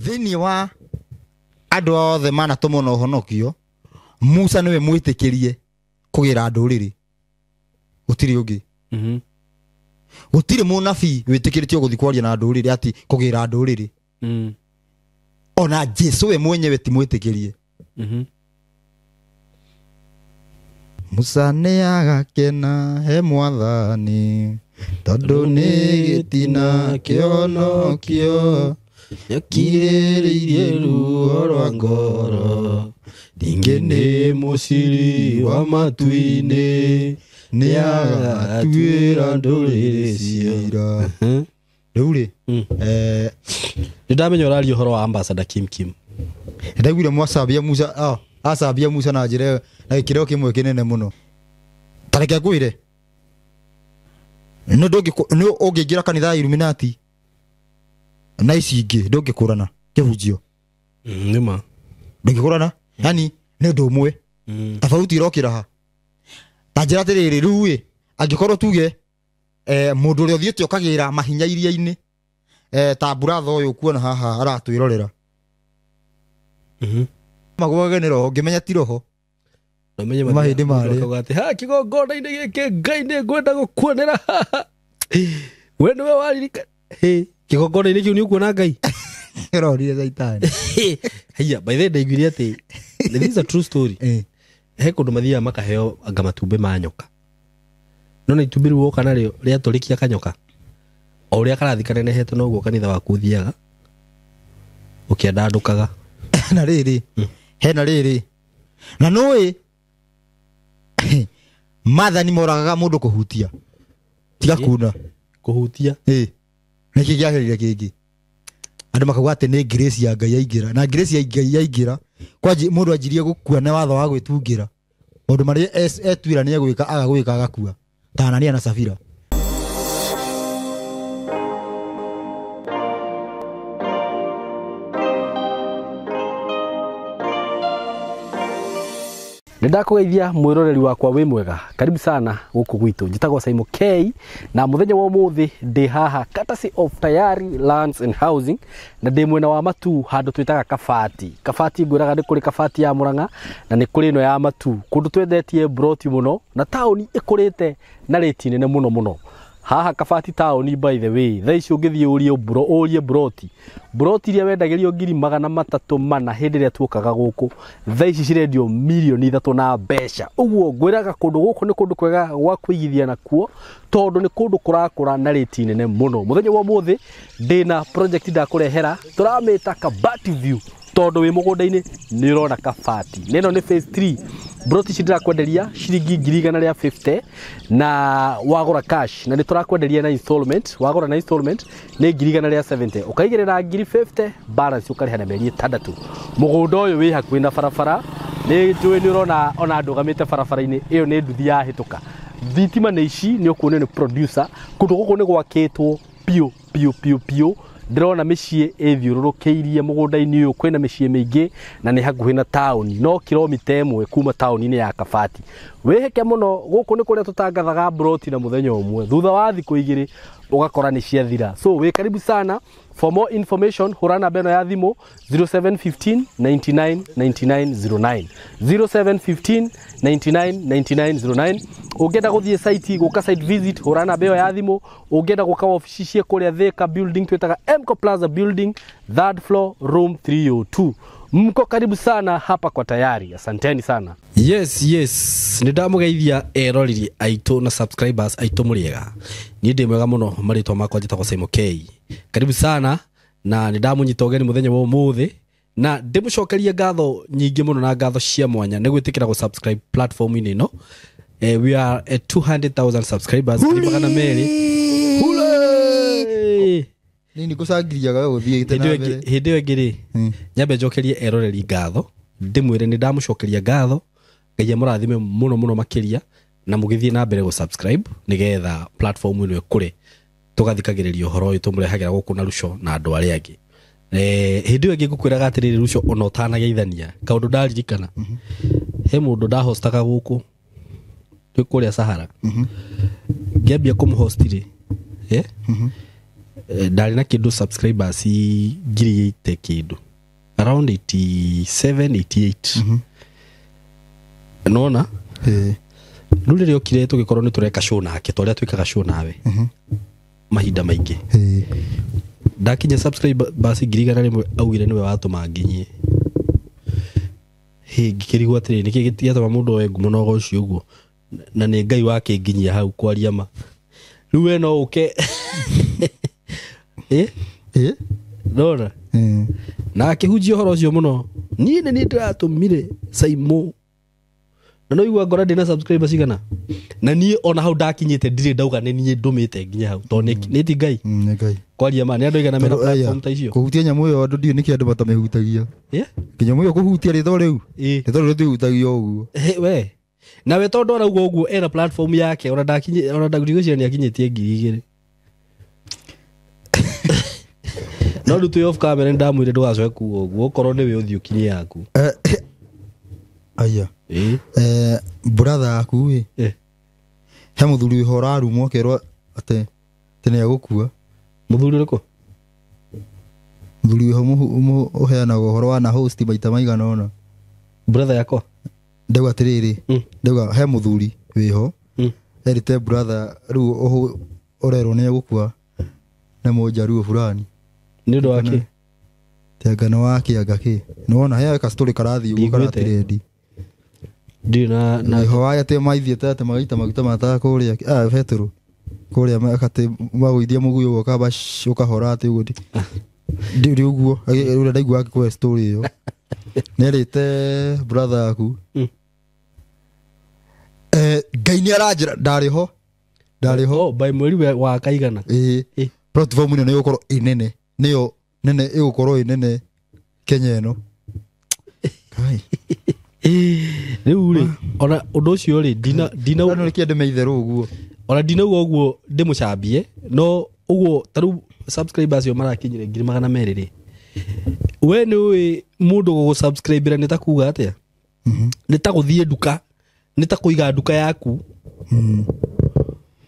Thĩinĩ wa andũ othe manatũmwo na ũhonokio, Musa nĩwe mwĩtĩkĩrie kũgĩra ndũrĩrĩ, gũtirĩ ũngĩ. Gũtirĩ mũnabii wĩtĩkĩrĩtio gũthiĩ kwaria na ndũrĩrĩ ati kũgĩra ndũrĩrĩ. Ona Jesu we mwenyewe ti mwĩtĩkĩrie. Musa nĩ agakena he mwathani tondũ nĩ gĩtina kĩhonokio Nĩakirĩrĩirie ruo rwa ngoro, ningĩ nĩ mũciri wa matu-inĩ, nĩagatuĩra ndũrĩrĩ ciira. Rĩu rĩ, Nĩ ndamenya ũraria ũhoro wa ambassador Kim Kim. Ndaiguire mwacambia Musa, acambia Musa na njĩra ĩyo na gĩkĩro kĩmwe kĩnene mũno. Ta reke ngwĩre, nĩ ũngĩingĩra kanitha ya Illuminati na ici ingĩ ndũngĩkũrana kĩhunjio. Nĩma. Ndũngĩkũrana, yani nĩ ũndũ ũmwe. Tofauti irokĩra ha. Ta njĩra atĩrĩrĩ, rĩu ĩ, angĩkorwo tuge mũndũ ũrĩa ũthiĩte ũkagĩra mahinya iria-inĩ, ta buratha ũyũ ũkuona haha aratwĩrorera. Magwage nĩ roho, ngĩmenya ti roho. Namenye Mahĩndĩ marĩa. Makauga atĩ, ha kĩgongona-inĩ gĩkĩ Ngai nĩ ngwenda gũkuonera haha. We nĩwe waririka. Hĩ, kĩgongona-inĩ kĩu nĩ ũkuona Ngai? Ĩrorire Caitani. Haiya, by the way ndaiguire atĩ, this is a true story. He kũndũ mathiaga makaheo anga matumbĩ ma nyoka. No nĩ itumbĩ rĩu woka narĩo rĩatũrĩkia kanyoka. O ũrĩa karathiĩ kanenehete noguo kanitha waku ũthiaga ũkĩandandũkaga. Na rĩrĩ, hena rĩrĩ. Na nũĩ maathani moragaga mũndũ kũhutia. Tiga kuna. Kũhutia. Nĩkĩ gĩagĩrĩire kĩngĩ? Andũ makauga atĩ nĩ grace ya Ngai yaingĩra. Na grace ya Ngai yaingĩra, kwanji mũndũ anjirie gũkua na watho wa gwĩtungĩra. Maũndũ marĩa etuĩra nĩ egwĩka, aga gwĩka agakua. Ta Anania na Safira. Nĩ ndakũgeithia mwĩroreri wakwa wĩ mwega. Karibu sana gũkũ gwitũ. Njĩtagwo Simon K na mũthenya wa ũmũthĩ ndĩ haha courtesy of Tayari Lands and Housing na ndĩ mwena wa Matuu handũ twĩtaga Kabati. Kabati ngwĩraga nĩ kũrĩ Kabati ya Murang'a na nĩ kũrĩ ĩno ya Matuu. Kũndũ twendetie broti mũno na taũni ĩkũrĩte na rĩti nene mũno mũno. Haha Kabati taũni by the way, thaa ici ũngĩthiĩ ũrie broti. Broti iria wendagĩrio ngiri magana matatũ mana hĩndĩ ĩrĩa tuokaga gũkũ, thaa ici cirendio mirioni ithatũ na mbeca. Ũguo ngwĩraga kũndũ gũkũ nĩ kũndũ kwega gwa kũigithia nakuo tondũ nĩ kũndũ kũrakũra na rĩti nene mũno. Mũthenya wa ũmũthĩ ndĩna project ndakũrehera, tũramĩta Kabati View tondũ wĩ mũgũnda-inĩ nĩ ũrona Kabati. Na ĩno nĩ phase 3. Broti ici ndĩrakwenderia ciringi ngiri igana rĩa 50 na wagũra cash, na nĩ tũrakwenderia na installment. Wagũra na installment nĩ ngiri igana rĩa 70, ũkaigĩrĩra ngiri 50 balance ũkarĩha na mĩeri ĩtandatũ. Mũgũnda ũyũ wĩ hakuhĩ na barabara, nĩ njũĩ nĩ ũrona ona ndũgamĩte barabara-inĩ ĩyo nĩ nduthi yahĩtũka. Thitima nĩ ici, nĩ ũkuona nĩ producer. Kũndũ gũkũ nĩ gwakĩtwo biũ biũ biũ biũ. Ndĩrona mĩciĩ ĩthiũrũrũkĩirie mũgũnda-inĩ ũyũ, kwĩna mĩciĩ mĩingĩ na nĩ hakuhĩ na taũni, no kilomita ĩmwe kuma taũni-inĩ ya Kabati. Wĩhĩke mũno, gũkũ nĩ kũrĩa tũtangathaga broti na mũthenya ũmwe, thutha wa thikũ igĩrĩ ũgakora nĩ ciathira. So wĩ karibu sana. For more information hũra namba ĩno ya thimũ 0715 99 99 09, 0715 99 99 09. Ũngĩenda gũthiĩ site, gũka site visit, hũra namba ĩyo ya thimũ. Ũngĩenda gũka wabici ciĩ kũrĩa Thika building, twĩtaga Mco Plaza building, 3rd floor, room 302. Mko karibu sana hapa kwa Tayari. Asanteni sana. Yes, yes. Nĩ ndamũgeithia eroreri aitũ na subscribers aitũ mũrĩega. Niĩ ndĩ mwega mũno, marĩtwa makwa njĩtagwo Simon K. Karibu sana na nĩ ndamũnyita ũgeni mũthenya wa ũmũthĩ na ndĩmũcokerie ngatho nyingĩ mũno na ngatho cia mwanya nĩ gwĩtĩkĩra gũ subscribe platform-inĩ ĩno. We are at 200,000 subscribers. Ngiri magana merĩ. Hule! Nini gũcangiriaga we gũthiĩte na mbere? Hĩndĩ ĩyo ĩngĩ rĩ, nyambe njokerie eroreri ngatho, ndĩmwĩre nĩ ndamũcokeria ngatho, Ngai amũrathime mũno mũno makĩria na mũgĩthiĩ na mbere gũ subscribe nĩgetha platform ĩno ĩkũre, tũgathikagĩrĩria ũhoro ũyũ tũmũrehagĩra gũkũ na Ruco na andũ arĩa angĩ. Hĩndĩ ĩyo ĩngĩ ngũkwĩraga atĩrĩrĩ Ruco, ona ũtanageithania kaũndũ ndaririkana, he mũndũ ndahostaga gũkũ twĩ kũrĩa Sahara, ngĩambia kũmũhost rĩ, Ndarĩ na kĩndũ subscribers 80,000 kĩndũ around 87 88. Nona rĩu rĩrĩa okire tũgĩkorwo nĩ tũreka show nake ta ũrĩa twĩkaga show nawe mahinda maingĩ. Ndakinya subscribers 100,000 augire nĩwe watũma nginyie. Hĩ, ngĩkĩrigwo atĩrĩrĩ, nĩkĩ gĩatũma mũndũ oe ngumo na ũgoci ũguo, na nĩ Ngai wakĩnginyia hau kwaria ma. Rĩu we no ũke nona na akĩhunjia ũhoro ũcio mũno. Niĩ nĩ niĩ ndĩratũmire Saimo na no igua ngora ndĩna subscribers cigana, na niĩ ona hau ndakinyĩte ndirĩ ndauga nĩ niĩ ndũmĩte nginya hau, tondũ nĩ ti Ngai. Nĩ Ngai kwaria ma nĩ andũ aigana mena platform ta icio kũhutia nyamũ ĩyo andũ ndiũĩ nĩkĩ andũ matamĩhutagia. Nyamũ ĩyo kũhutia rĩtwa rĩu rĩtwa rĩu rĩtihutagio ũguo. We nawe tondũ arauga ũguo ena platform yake, ona ndakinye ona ndigwĩciria nĩ akinyĩtie 2,000. No rĩu twĩ off camera nĩ ndamwĩre ndũgacoke kuga ũguo, okorwo nĩwe ũthiĩ ũkinyie yaku. Aya. Brother yaku ĩ he mũthuri wĩho ũrarumwo akerwo atĩ nĩ egũkua. Mũthuri ũrĩkũ? Mũthuri wĩho ũheanaga ũhoro wa na host maita maigana ũna. Brother yakwa? Ndauga atĩrĩrĩ, ndauga he mũthuri wĩho erĩte brother rĩu ũrerwo nĩ egũkua nĩ mũnjaruo fulani. Nĩ ũndũ wa kĩ? Tengano wa kĩanga kĩ. Nĩwona he ka story karathiĩ ũguo karatrend. Ndirĩ na wĩho wa atĩ maithiĩte atĩ magaita maguta matawa kũrĩa betũrũ kũrĩa atĩ magũithia mũguĩ ũguo ũkamba ũkahora atĩ ũguo ndĩ ũguo ũrĩa ndaigua akĩkũhe story ĩyo. Nĩerĩte brother yaku Ngai nĩ aranjĩra ndarĩ ho. Ndarĩ ho. By mweri wa kaigana. Platform ĩno nĩ ĩgũkorwo ĩ nene, nĩyo nene ĩgũkorwo ĩ nene Kenya ĩno. Kai. Rĩu rĩ, ona ũndũ ũcio rĩ, ndina no nĩkĩ andũ me itherũ ũguo. Ona ndinauga ũguo ndĩmũcambie, no ũguo ta rĩu subscribers acio marakinyire 200,000 rĩ. We nĩ ũĩ mũndũ gũgũsubscribera nĩ ta kuga atĩa? Nĩ ta gũthiĩ nduka, nĩ ta kũiga nduka yaku.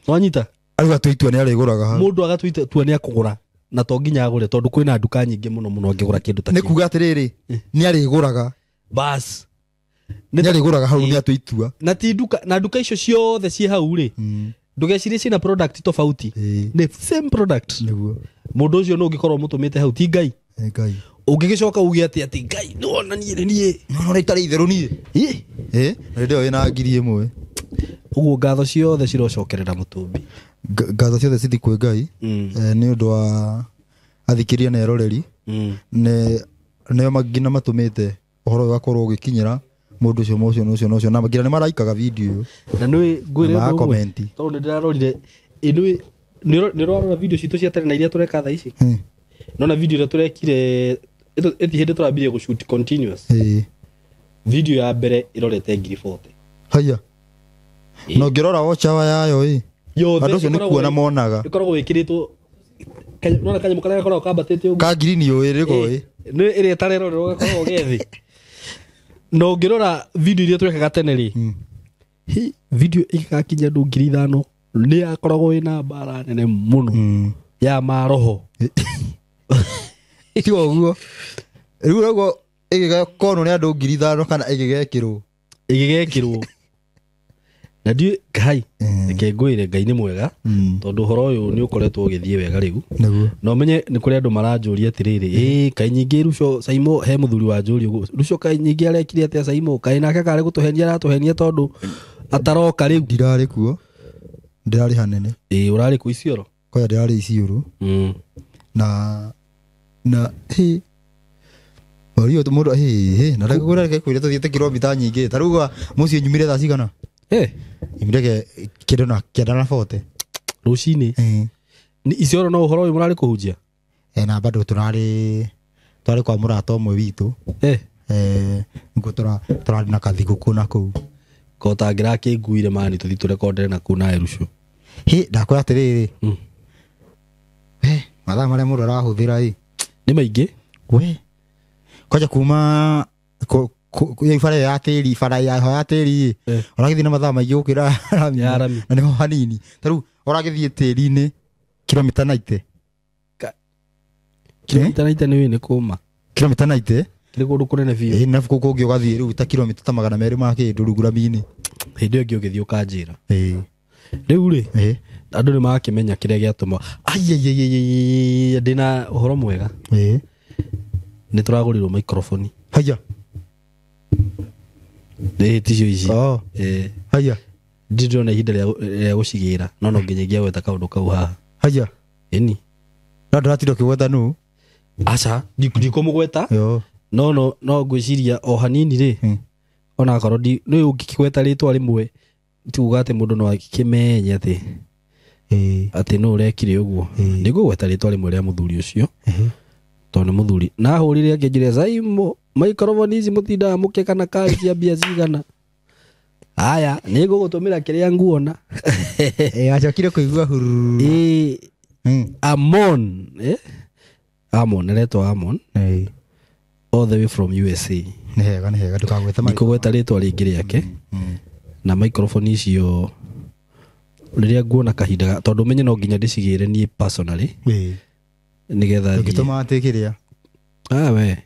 Wanyita? Arauga atue itua nĩ arĩgũraga hau. Mũndũ agatua itua nĩ akũgũra, na to nginya agũre tondũ kwĩna nduka nyingĩ mũno mũno angĩgũra kĩndũ ta Nĩ kĩu. kuga atĩrĩrĩ, nĩ arĩgũraga. Bas. Nĩ arĩgũraga hau nĩ atue itua. Na ti nduka, na nduka icio ciothe ciĩ hau rĩ, ndũgecirie ciĩna product tofauti. Nĩ same product. Nĩguo. Mũndũ ũcio nũ ũngĩkorwo mũtũmĩte hau ti Ngai. Nĩ Ngai. Ũngĩgĩcoka uge atĩ atĩ Ngai nĩwona niĩ nĩ niĩ. Nĩwona itarĩ itherũ niĩ. Na hĩndĩ ĩyo ĩna 1,000. Ũguo ngatho ciothe cirocokerera mũtũmbi. Ngatho ciothe cithi kwĩ Ngai. Nĩ ũndũ wa athikĩria na eroreri. Nĩo nginya matũmĩte ũhoro ũyũ ũgakorwo ũgĩkinyĩra mũndũ ũcio ũcio ũcio ũcio, na nginya nĩ maraikaga video ĩyo. Na nĩũĩ ngwĩre Na ũndũ ũmwe? comment. Tondũ nĩ ndĩrarorire, nĩũĩ, nĩ ũrarora video citũ cia tene na iria tũreka thaa ici? Nona video ĩrĩa tũrekire, ĩti hĩndĩ tũrambirie gũshoot continuous. Video ya mbere ĩrorete 40,000. Haya. Na ũngĩrora watch hour yayo ĩ. Yothe Andũ acio nĩ kuona monaga. ĩkoragwo ĩkĩrĩtwo nona kanyamũ karĩa gakoragwo kambatĩte ũguo. Ka ngirini ũĩ rĩko ĩ. Nĩ ĩrĩa ĩtarerorerwo gakoragwo ge thĩ. Na ũngĩrora video iria twekaga tene rĩ, hi, video ĩgĩgakinya andũ 5,000 nĩ yakoragwo ĩna mbara nene mũno ya maroho. Ti ũguo. Rĩu ũguo ĩgĩgakonwo nĩ andũ 5,000 kana ĩgĩgekĩrwo. Ĩgĩgekĩrwo. Na ndiũĩ, Ngai, reke ngwĩre Ngai nĩ mwega, tondũ ũhoro ũyũ nĩ ũkoretwo ũgĩthiĩ wega rĩu. Nĩguo. Na ũmenye nĩ kũrĩ andũ maranjũria atĩrĩrĩ, kaĩ nyingĩ Ruco Saimo, he mũthuri wanjũria ũguo, Ruco kaĩ nyingĩ arekire atĩa Saimo, kaĩ nake karĩ gũtũhenia aratũhenia tondũ ataroka rĩu. Ndirarĩ kuo. Ndĩrarĩ hanene. Ũrarĩ kũ Isiolo? Kwaya ndĩrarĩ Isiolo. Na hĩ. Ũrio mũndũ, hĩ, hĩ, na ndagũra reke kwĩra tũthiĩte kilomita nyingĩ. Ta rĩu mũciĩ nyumire thaa cigana? Nyumire kĩndũ na kĩanda na 40. Rũcinĩ? Nĩ Isiolo no ũhoro ũyũ mũrarĩ kũhunjia? Na bado twarĩ kwa mũrata ũmwe witũ. Nĩkuo tũrarĩ na kathigũkũ na kũu. Ko tangĩrakĩnguire mani tũthiĩ tũrekondere na kũu nawe Ruco. Hĩ, ndakwĩra atĩrĩrĩ. Mathaa marĩa mũndũ arahũthĩra ĩ. Nĩ maingĩ? We. Kwanja kuma bara ya tĩri, bara ya ho ya tĩri ĩ. Ũragĩthiĩ na mathaa maingĩ gũkĩra rami. Ya rami. Na nĩho hanini. Ta rĩu ũragĩthiĩ tĩri-inĩ kilomita 90. Kilomita 90 nĩ kũma. Kilomita 90 nĩ kũndũ kũnene biũ. Ĩĩ na kũu kũngĩ ũgathiĩ rĩu ta kilomita ta 200 ma kĩndũ rungu rami-inĩ. Hĩndĩ ĩyo ĩngĩ ũgĩthiĩ ũkanjĩra. Ĩĩ. Rĩu rĩ, Ĩĩ. andũ nĩ makĩmenya kĩrĩa gĩatũma. Ai, ndĩna ũhoro mwega. Ĩĩ. Nĩ tũragũrĩrwo microphone. Haya. Ĩĩ ticio ici. Oh. Ĩĩ. Haya. Ndirĩ ndĩrona ihinda rĩa gũcigĩra no nginya ingĩagweta kaũndũ kau haha. Haya. Ĩni. No ndũratinda ũkĩgweta nũ? Aca, ndikũmũgweta. Yo. No ngwĩciria o hanini rĩ. Ona akorwo nĩ ũngĩkĩgweta rĩtwa rĩmwe ti kuga atĩ mũndũ no akĩmenye atĩ atĩ nũ ũrekire ũguo. Nĩ ngũgweta rĩtwa rĩmwe rĩa mũthuri ũcio tondũ nĩ mũthuri. Na ahũrire akĩnjĩra Saimo microphone ici mũtindaga mũkĩkana kari cia mbia cigana. Aya nĩ ngũgũtũmĩra kĩrĩa nguona. Acokire kũigua hururu. Amon, Amon aretwo Amon. All the way from USA. Nĩ hega nĩ hega ndũkagwete marĩtwa. Ndikũgweta rĩtwa rĩngĩ rĩake. Na microphone icio rĩrĩa nguona kahinda tondũ menye no nginya ndĩcigĩre niĩ personally. Nĩgetha thiĩ. Ũngĩtũma atĩ kĩrĩa? Ah we.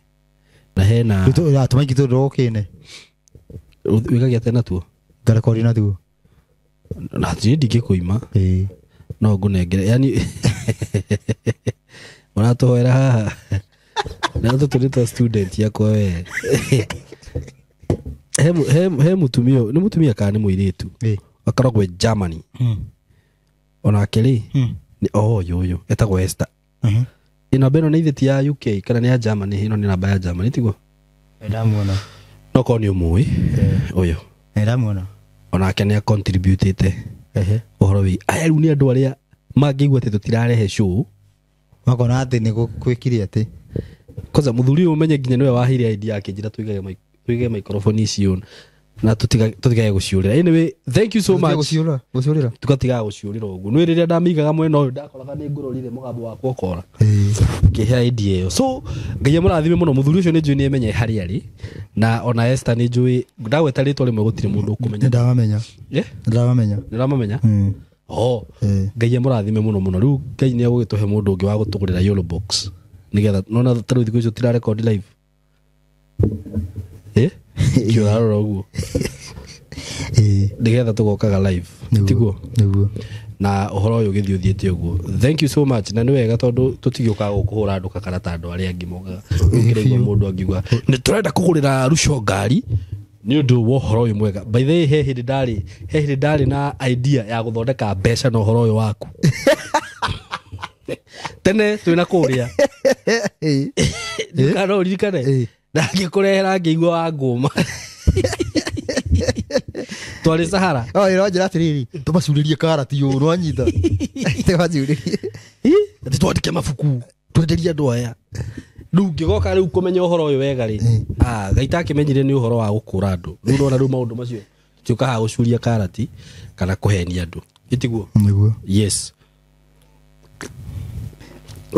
Na hena Tũmaingĩ tũndũ ũkĩne. Wĩkagia atĩa natuo? Ngarekodi natuo. Na niĩ ndingĩkũima. No ngũnengere. Yaani ũratũhoera haha. Na tũtũ nĩ twa student yakwa we. He mũtumia, nĩ mũtumia kana nĩ mũirĩtu? Akoragwo Germany. Onake rĩ, nĩ ũyũ etagwo Esther. Ĩ namba ĩno nĩ ithe ti ya UK kana nĩ ya Germany? Ĩno nĩ namba ya Germany tiguo? Ndamuona. No korwo nĩ ũmũĩ ũyũ. Ndamuona. Onake nĩ acontributĩte ũhoro wĩ aya rĩu nĩ andũ arĩa mangĩigua atĩ tũtirarehe show makona atĩ nĩ gwĩkire atĩ. Kwanza mũthuri ũyũ ũmenye nginya nĩwe waheire idea akĩnjĩra tũige microphone icio na tũtigage gũciũrĩra. Anyway, thank you so much. Gũciũrĩra? Tũgatigaga gũciũrĩra ũguo. Nĩ rĩrĩa ndamĩigaga mwena ũyũ ndakoraga nĩ ngũrorire mũgambo wakwa ũkora. Ngĩhe idea ĩyo. So Ngai amũrathime mũno. Mũthuri ũcio nĩ njũĩ nĩ amenye harĩa arĩ. Na ona Esther nĩ njũĩ ndagweta rĩtwa rĩmwe gũtirĩ mũndũ ũkũmenya. Nĩndamamenya. Nĩndamamenya. Nĩũramamenya? Oh, Ngai amũrathime mũno mũno. Rĩu Ngai nĩ egũgĩtũhe mũndũ ũngĩ wa gũtũgũrĩra yellow box. Nĩgetha nona ta rĩu thikũ icio tũtirarekondi live. Kĩũrarora ũguo. Nĩgetha tũgokaga live. Tiguo? Nĩguo. Na ũhoro ũyũ ũgĩthiĩ ũthiĩte ũguo. Thank you so much. Na nĩ wega tondũ tũtigĩũkaga gũkũhũra andũ kakara ta andũ arĩa angĩ mokaga. Ũkĩraigua mũndũ angiuga nĩ tũrenda kũgũrĩra Ruco ngari nĩ ũndũ wa ũhoro ũyũ mwega. By the way, he hĩndĩ ndarĩ na idea ya gũthondeka mbeca na ũhoro ũyũ waku. Tene twĩna kũrĩa. Kana ũririkane? Ndangĩkũrehera ngĩigua wa ngũma. Twarĩ Sahara. Oh, ĩranjĩra atĩrĩrĩ, tũmacurĩrie karati ũũ nĩwanyita. Tũmacurĩrie. Atĩ twandĩke mabuku, twenderie andũ aya. Rĩu ngĩgoka rĩu kũmenya ũhoro ũyũ wega rĩ. Ngai takĩmenyire nĩ ũhoro wa gũkũra andũ. Rĩu ndona rĩu maũndũ macio tũtiũkaga gũcuria karati kana kũhenia andũ. Ĩtiguo? Nĩguo. Yes.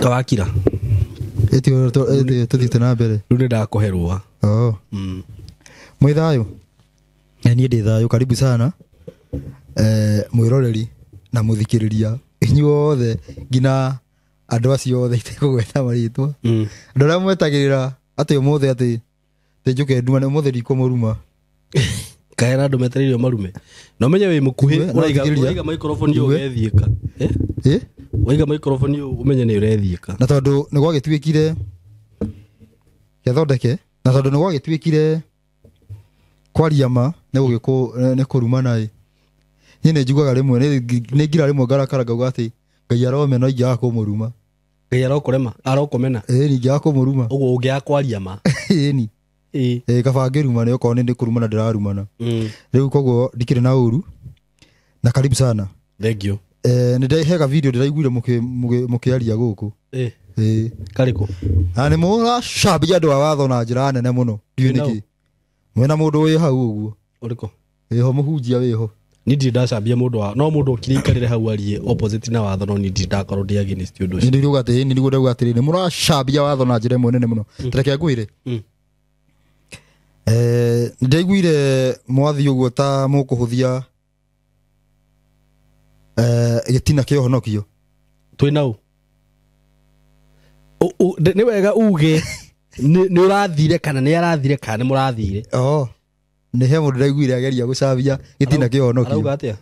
Kawakira. Tũthiĩte na mbere. Rĩu nĩ ndakũhe rũa. Mwĩ thayũ? Niĩ ndĩ thayũ, karibu sana. Mwĩroreri na mũthikĩrĩria inyuothe nginya andũ acio othe itekũgweta marĩtwa. Andũ arĩa mwetagĩrĩra atĩ ũmũthĩ atĩ njũke ndumane ũmũthĩ ndikũmũruma. Kahera andũ metereire marume. Na ũmenye wĩ mũkuhĩ, ũraiga microphone ĩyo ũgethiĩka. Waiga microphone ĩyo ũmenye nĩ ũrethiĩka. Na tondũ nĩ gwagĩtuĩkire gĩathondeke, na tondũ nĩ gwagĩtuĩkire kwaria ma nĩ kũrumana ĩ. Niĩ nĩ njiguaga rĩmwe nĩ ngira rĩmwe ngarakara ngauga atĩ Ngai aromena ingĩaga kũmũruma. Ngai arokũrema, arokũmena. Ĩĩ ingĩaga kũmũruma. Ũguo ũngĩaga kwaria ma. Ĩni. Ĩĩ kaba ngĩruma nĩ okorwo nĩ kũrumana ndĩrarumana. Rĩu koguo ndikĩrĩ na ũru. Na karibu sana. Thank you. Nĩ ndahega video ndĩraiguire mũkĩaria gũkũ. Karĩkũ? Na nĩ mũracambia andũ a watho na njĩra nene mũno. Ndiũĩ nĩkĩ. Mwena mũndũ wĩ hau ũguo. Ũrĩkũ? Wĩho mũhunjia wĩho. Niĩ ndirĩ ndacambia mũndũ wa no mũndũ okire aikarĩre hau arie opposite na watho no niĩ ndirĩ ndakorwo ndĩ against ũndũ ũcio. Nĩ ndĩrauga atĩ nĩ nĩguo ndauga atĩrĩ nĩ mũracambia watho na njĩra ĩmwe nene mũno. Tareke ngwĩre. Ndaiguire mwathi ũguo ta mũkũhũthia gĩtina kĩa ũhonokio. Twĩ nau. Nĩ wega uge nĩ ũrathire kana nĩ arathire kana nĩ mũrathire. Oh. Nĩ he mũndũ ndaiguire ageria gũcabia gĩtina kĩhonokio. Arauga atĩa?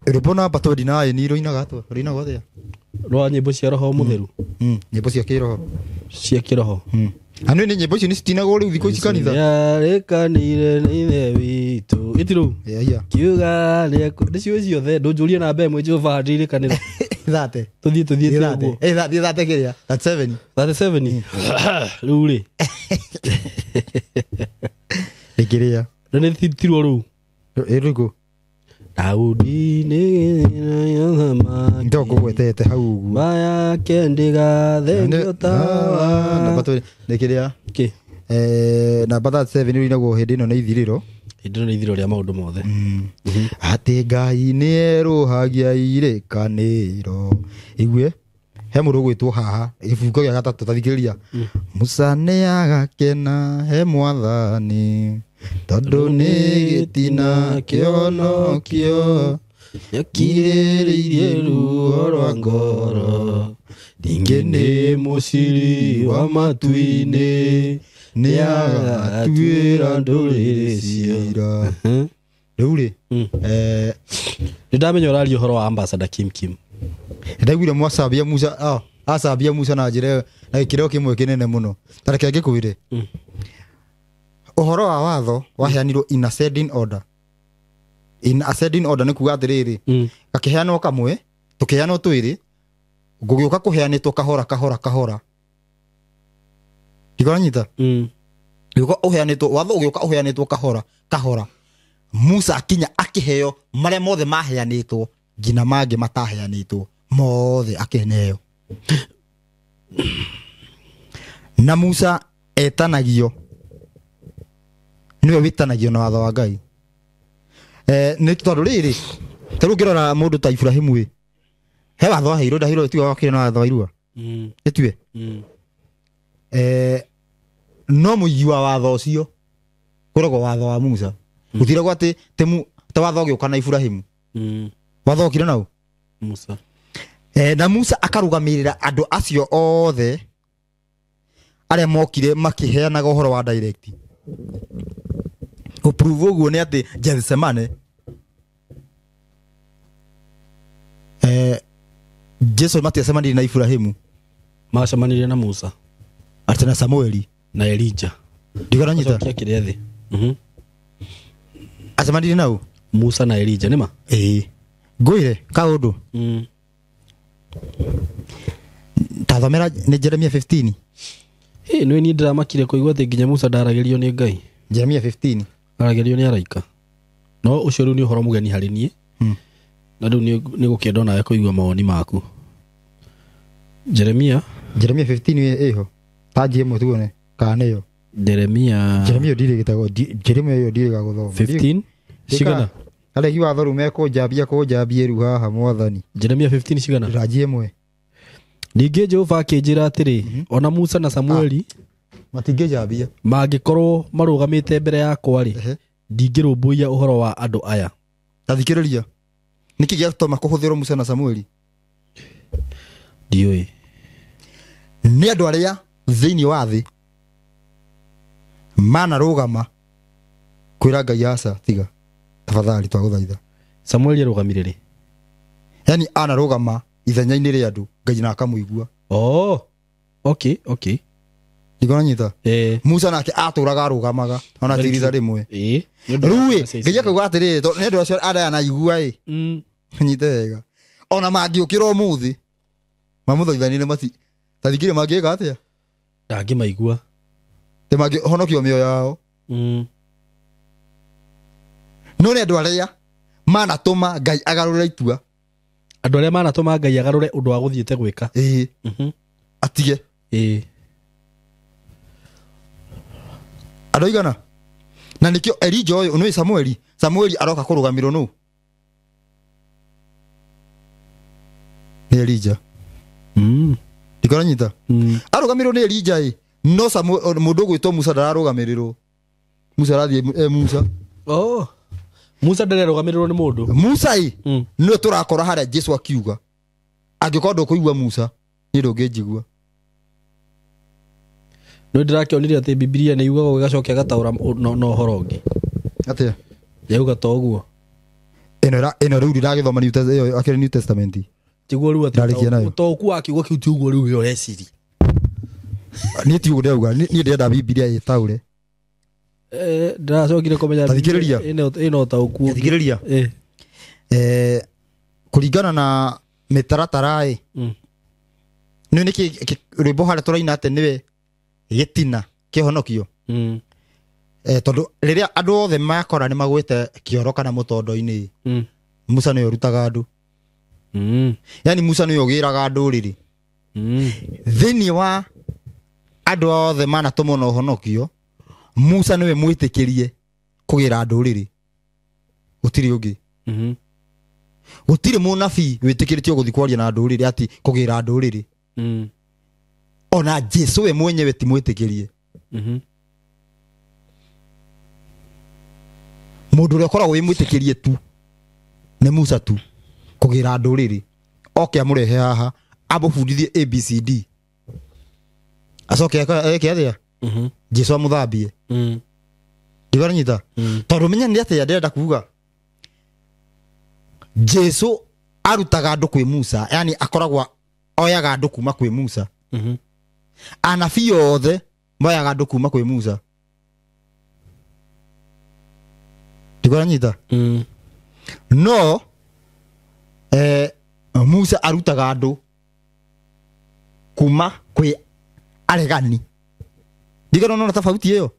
Rwĩmbo namba 29 rũinaga atĩa? Rũinagwo atĩa? Rwa nyĩmbo cia roho mũtheru. Nyĩmbo cia kĩroho. Cia kĩroho. Anũ nĩ nyĩmbo icio nĩ citinagwo rĩu thikũ ici kanitha. Nĩarĩkanire nĩ ithe witũ. Ĩti rĩu. Yeah. Kiuga nĩ ciũĩ ciothe ndũnjũrie namba ĩmwe Jehova ndirĩkanĩre. Thate. Tũthiĩ ũguo. Thiĩ thate kĩrĩa? 37. 37. Rĩu rĩ. Nĩ kĩrĩa? Nĩ tirwo rĩu. Ĩrĩkũ? Daudi nĩ thamaki. Ndokũgwetete hau ũguo. Maya kendigathengio tawa. Namba nĩ kĩrĩa? Kĩ? Namba 37 rũinagwo hĩndĩ ĩno nĩ ithirĩro. Hĩndĩ ĩno nĩ ithirĩro rĩa maũndũ mothe. Atĩ Ngai nĩ erũhagia irĩkanĩro. Igue he mũndũ ũgwĩtwo haha gĩbungo gĩa gatatũ tathikĩrĩria. Musa nĩ agakena he mwathani tondũ nĩ gĩtina kĩhonokio Nĩakirĩrĩirie ruo rwa ngoro ningĩ nĩ mũciri wa matu-inĩ nĩ agatuĩra ndũrĩrĩ ciira. Rĩu rĩ nĩ ndamenya ũraria ũhoro wa ambassador Kim Kim. Ndaiguire mwacambia Musa acambia Musa na njĩra na gĩkĩro kĩmwe kĩnene mũno. Ta reke ngĩkwĩre. Ũhoro wa watho waheanirwo in ascending order. In ascending order nĩ kuga atĩrĩrĩ, gakĩheanwo kamwe, tũkĩheanwo twĩrĩ, gũgĩũka kũheanĩtwo kahora kahora kahora. Ndikũranyita? Gũgĩũka ũheanĩtwo, watho ũgĩũka ũheanĩtwo kahora kahora. Musa akinya akĩheo marĩa mothe maheanĩtwo nginya mangĩ mataheanĩtwo mothe akĩneo. Na Musa etanagio niwe wĩtanagio na watho wa Ngai. Nĩ tondũ rĩrĩ ta rĩu ũngĩrora mũndũ ta Ibrahimu ĩ he watho waheirwo ndaheirwo tiwe wakire na watho wa irua. Ĩtue. No mũigi wa watho ũcio kũragwo watho wa Musa. Gũtiragwo atĩ ta watho ũgĩũka na Ibrahimu. Watho ũkire nau? Musa. Na Musa akarũgamĩrĩra andũ acio othe arĩa mokire makĩheanaga ũhoro wa direct. Gũprove ũguo nĩ atĩ Gethsemane Jesu matiacemanirie na Ibrahimu. Macemanirie na Musa. Atĩ na Samueli. Na Elijah. Ndikaranyita. Acokia kĩrĩa thĩ. Acemanirie nau? Musa na Elijah nĩma? Ĩĩ. Ngwĩre kaũndũ. Tathomera nĩ Jeremia 15. Nĩ niĩ ndĩramakire kũigua atĩ nginya Musa ndaragĩrio nĩ Ngai. Jeremia 15. Aragĩrio nĩ araika. No ũcio rĩu nĩ ũhoro mũgeni harĩ niĩ. Na rĩu nĩ gũkĩenda onawe kũigua mawoni maku. Jeremia 15 ĩho. Tanji ĩmwe tuone kana nĩyo. Jeremia ndirĩ gĩtagwo Jeremia ĩyo ndirĩ gagũthoma. 15 cigana? Aregi watho rĩu mekũnjambia kũnjambie rĩu haha mwathani. Jeremia 15 cigana? Ranji ĩmwe. Ningĩ Jehova akĩnjĩra atĩrĩ, ona Musa na Samueli matingĩnjambia mangĩkorwo marũgamĩte mbere yakwa rĩ, ndingĩrũmbũiya ũhoro wa andũ aya. Tathikĩrĩria. Nĩkĩ gĩatũma kũhũthĩrwo Musa na Samueli? Ndiũĩ. Nĩ andũ arĩa thĩinĩ wa thĩ manarũgama kwĩra Ngai aca tiga tafadhali twagũthaitha. Samueli arũgamire rĩ? Yani anarũgama ithenya-inĩ rĩa andũ Ngai na akamũigua. Oh, okay, okay. Ndikũranyita? Musa nake atũraga arũgamaga ona tiritha rĩmwe. Rĩu ĩ Ngai akauga atĩrĩrĩ tondũ nĩ andũ acio araya naigua ĩ. Nyite wega. Ona mangĩũkĩra ũmũthĩ mamũthaithanire mati tathikĩrĩria mangĩka atĩa? Ndangĩmaigua. Tĩ mangĩhonokio mĩoyo yao. No nĩ andũ arĩa manatũma Ngai agarũre itua. Andũ arĩa manatũma Ngai agarũre ũndũ wa gũthiĩte gwĩka. Ĩĩ. Atige. Ĩĩ. Andũ aigana? Na nĩkĩo Elijah ũyũ nĩ Samueli. Samueli aroka kũrũgamĩrwo nũ? Nĩ Elijah. Ndikaranyita. Arũgamĩrĩrwo nĩ Elijah ĩ. No Samuel mũndũ ũgwĩtwo Musa ndararũgamĩrĩrwo. Musa arathiĩ Musa. Oh. Musa ndararũgamĩrĩrwo nĩ mũndũ. Musa ĩ nĩwe tũrakora harĩa Jesu akiuga. Angĩkorwo ndũkũigua Musa, niĩ ndũngĩnjigua. No ndirakĩonire atĩ Bibilia nĩ yugaga ũgĩgacokia gataũra no ũhoro ũngĩ. Atĩa? Yauga to ũguo. Ĩno rĩu ndĩragĩthoma New Testament, akĩrĩ New Testament. Tiguo rĩu atĩ ũtaũku wa kiugo kĩu ti ũguo rĩu we ũreciria. Niĩ ti ũguo ndĩrauga, niĩ ndĩrenda Bibilia ĩtaũre. Ndĩracokire kũmenya Thikĩrĩria. Ĩno ũtaũku. Thikĩrĩria. Kũringana na mĩtaratara ĩ. Nĩ nĩkĩ rwĩmbo harĩa tũraina atĩ nĩwe gĩtina kĩhonokio. Tondũ rĩrĩa andũ othe makora nĩ magwĩte kĩoro kana mũtondo-inĩ, Musa nĩwe ũrutaga andũ. Yani Musa nĩwe ũgĩraga ndũrĩrĩ. Thĩinĩ wa andũ othe manatũmwo na ũhonokio, Musa nĩwe mwĩtĩkĩrie kũgĩra ndũrĩrĩ. Gũtirĩ ũngĩ. Gũtirĩ mũnabii wĩtĩkĩrĩtio gũthiĩ kwaria na ndũrĩrĩ ati kũgĩra ndũrĩrĩ. Ona Jesu we mwenyewe ti mwĩtĩkĩrie. Mũndũ ũrĩa ũkoragwo wĩ mwĩtĩkĩrie tu nĩ Musa tu kũgĩra ndũrĩrĩ. Oke amũrehe haha amũbundithie ABCD, acoke eke atĩa? Jesu amũthambie. Ndigoranyita. Tondũ menya nĩ atĩa ndĩrenda kuga. Jesu arutaga andũ kwĩ Musa, yani akoragwo oyaga andũ kuma kwĩ Musa. Anabii othe moyaga andũ kuma kwĩ Musa. Ndigoranyita. No Musa arutaga andũ kuma kwĩ aregani. Ndigorona no tofauti ĩyo.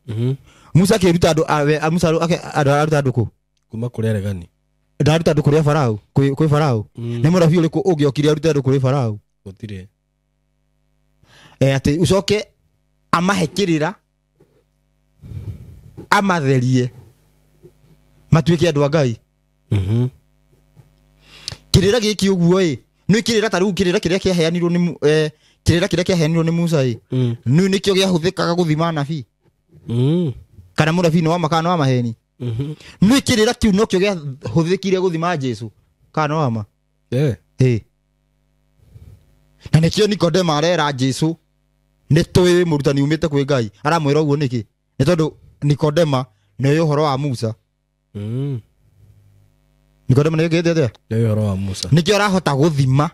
Musa akĩruta andũ, Musa aruta andũ kũ? Kuma kũrĩ aregani. Ndaruta andũ kũrĩ Farao, kwĩ Farao. Nĩ mũrabii ũrĩkũ ũngĩokire arute andũ kũrĩ Farao? Gũtirĩ. Atĩ ũcoke amahe kĩrĩra, amatherie, matuĩke andũ a Ngai. Kĩrĩra gĩkĩ ũguo ĩ, nĩ kĩrĩra ta rĩu kĩrĩra kĩrĩa kĩaheanirwo nĩ kĩrĩra kĩrĩa kĩaheanirwo nĩ Musa ĩ, nĩ nĩkĩo gĩahũthĩkaga gũthima anabii. Kana mũnabii nĩ wa ma kana nĩ wa maheni. Nĩ kĩrĩra kĩu nokĩo gĩahũthĩkire gũthima Jesu kana nĩ wa ma. Na nĩkĩo Nikodemo arera Jesu nĩ tũĩ mũrutani umĩte kwĩ Ngai. Aramwĩra ũguo nĩkĩ? Nĩ tondũ Nikodema nĩoĩ ũhoro wa Musa. Nikodemo nĩoĩ atĩa? Nĩoĩ ũhoro wa Musa. Nĩkĩo arahota gũthima.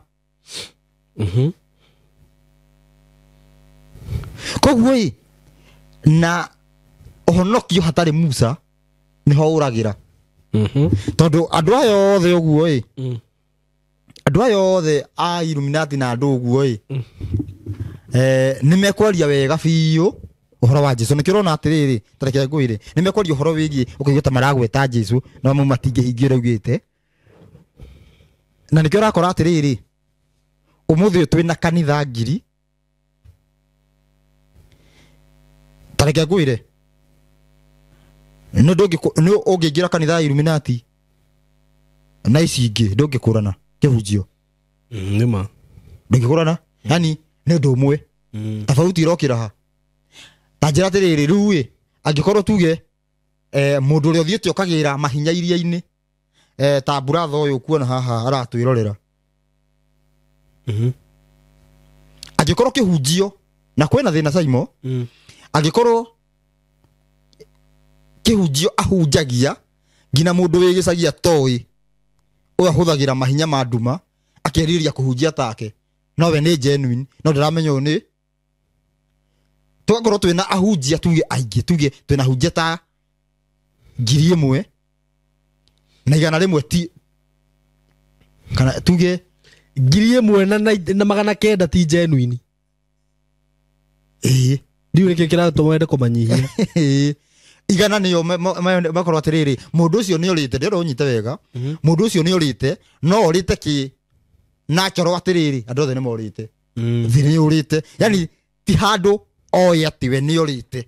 Koguo ĩ, na ũhonokio hatarĩ Musa nĩho ũragĩra. Tondũ andũ aya othe ũguo ĩ, andũ aya othe a Illuminati na andũ ũguo ĩ, nĩ mekwaria wega biũ ũhoro wa Jesu. Nĩkĩo ũrona atĩrĩrĩ, ta reke ngwĩre, nĩ mekwaria ũhoro wĩgiĩ ũkaigua ta maragweta Jesu no amwe matingĩhingia ũrĩa augĩte. Na nĩkĩo ũrakora atĩrĩrĩ, ũmũthĩ ũyũ twĩna kanitha 1000. Ta reke ngwĩre, nĩ ũngĩingĩra kanitha ya Illuminati na ici ingĩ ndũngĩkũrana kĩhunjio. Nĩma. Ndũngĩkũrana, yani nĩ ũndũ ũmwe. Tofauti irokĩra ha? Ta njĩra atĩrĩrĩ, rĩu ĩ, angĩkorwo tuge mũndũ ũrĩa ũthiĩte ũkagĩra mahinya iria-inĩ, ta buratha ũyũ ũkuona haha aratwĩrorera. Angĩkorwo kĩhunjio, na kwĩna thĩna Saimo, angĩkorwo kĩhunjio ahunjagia nginya mũndũ wĩ gĩcagi atoĩ, ũyũ ahũthagĩra mahinya ma nduma akerirĩria kũhunjia take, no we nĩ genuine, no ndĩramenya ũyũ nĩ tũgakorwo twĩna ahunjia tuge aingĩ, tuge twĩna ahunjia ta 1,100 na 100 ti, kana tuge 1,100 na 900 ti genuine. Ndiũĩ nĩkĩ kĩratũma wende kũmanyihia. Igana nĩo makorwo atĩrĩrĩ, mũndũ ũcio nĩ orĩte, ndĩrenda ũnyite wega, mũndũ ũcio nĩ orĩte, no orĩte kĩ natural atĩrĩrĩ, andũ othe nĩ morĩte. Thĩ nĩ ũrĩte, yani ti handũ oĩ atĩ we nĩ orĩte.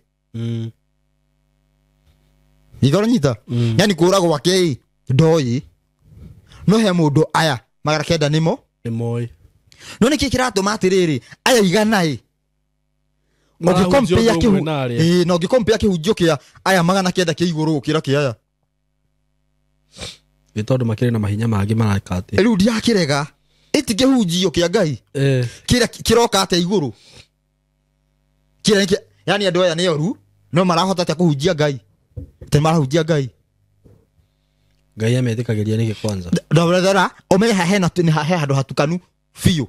Nĩkĩo ũranyita? Yani kũra gwake ĩ, ndoĩ. No he mũndũ aya 900 nĩmo Nĩmoĩ. No nĩkĩ kĩratũma atĩrĩrĩ, aya igana ĩ, na ũngĩkompea kĩhunjio kĩa aya 900 kĩa igũrũ gũkĩra kĩa aya. Nĩ tondũ makĩrĩ na mahinya mangĩ maraka atĩ. Rĩu ndirakĩrega. Ĩti kĩhunjio kĩa Ngai. Kĩrĩa kĩroka atĩa igũrũ. Kĩrĩa Yani andũ aya nĩ oru no marahota atĩa kũhunjia Ngai? Atĩ marahunjia Ngai. Ngai ametĩkagĩria nĩkĩ kwanza? Ndorethera ũmenye hena he handũ hatukanu biũ.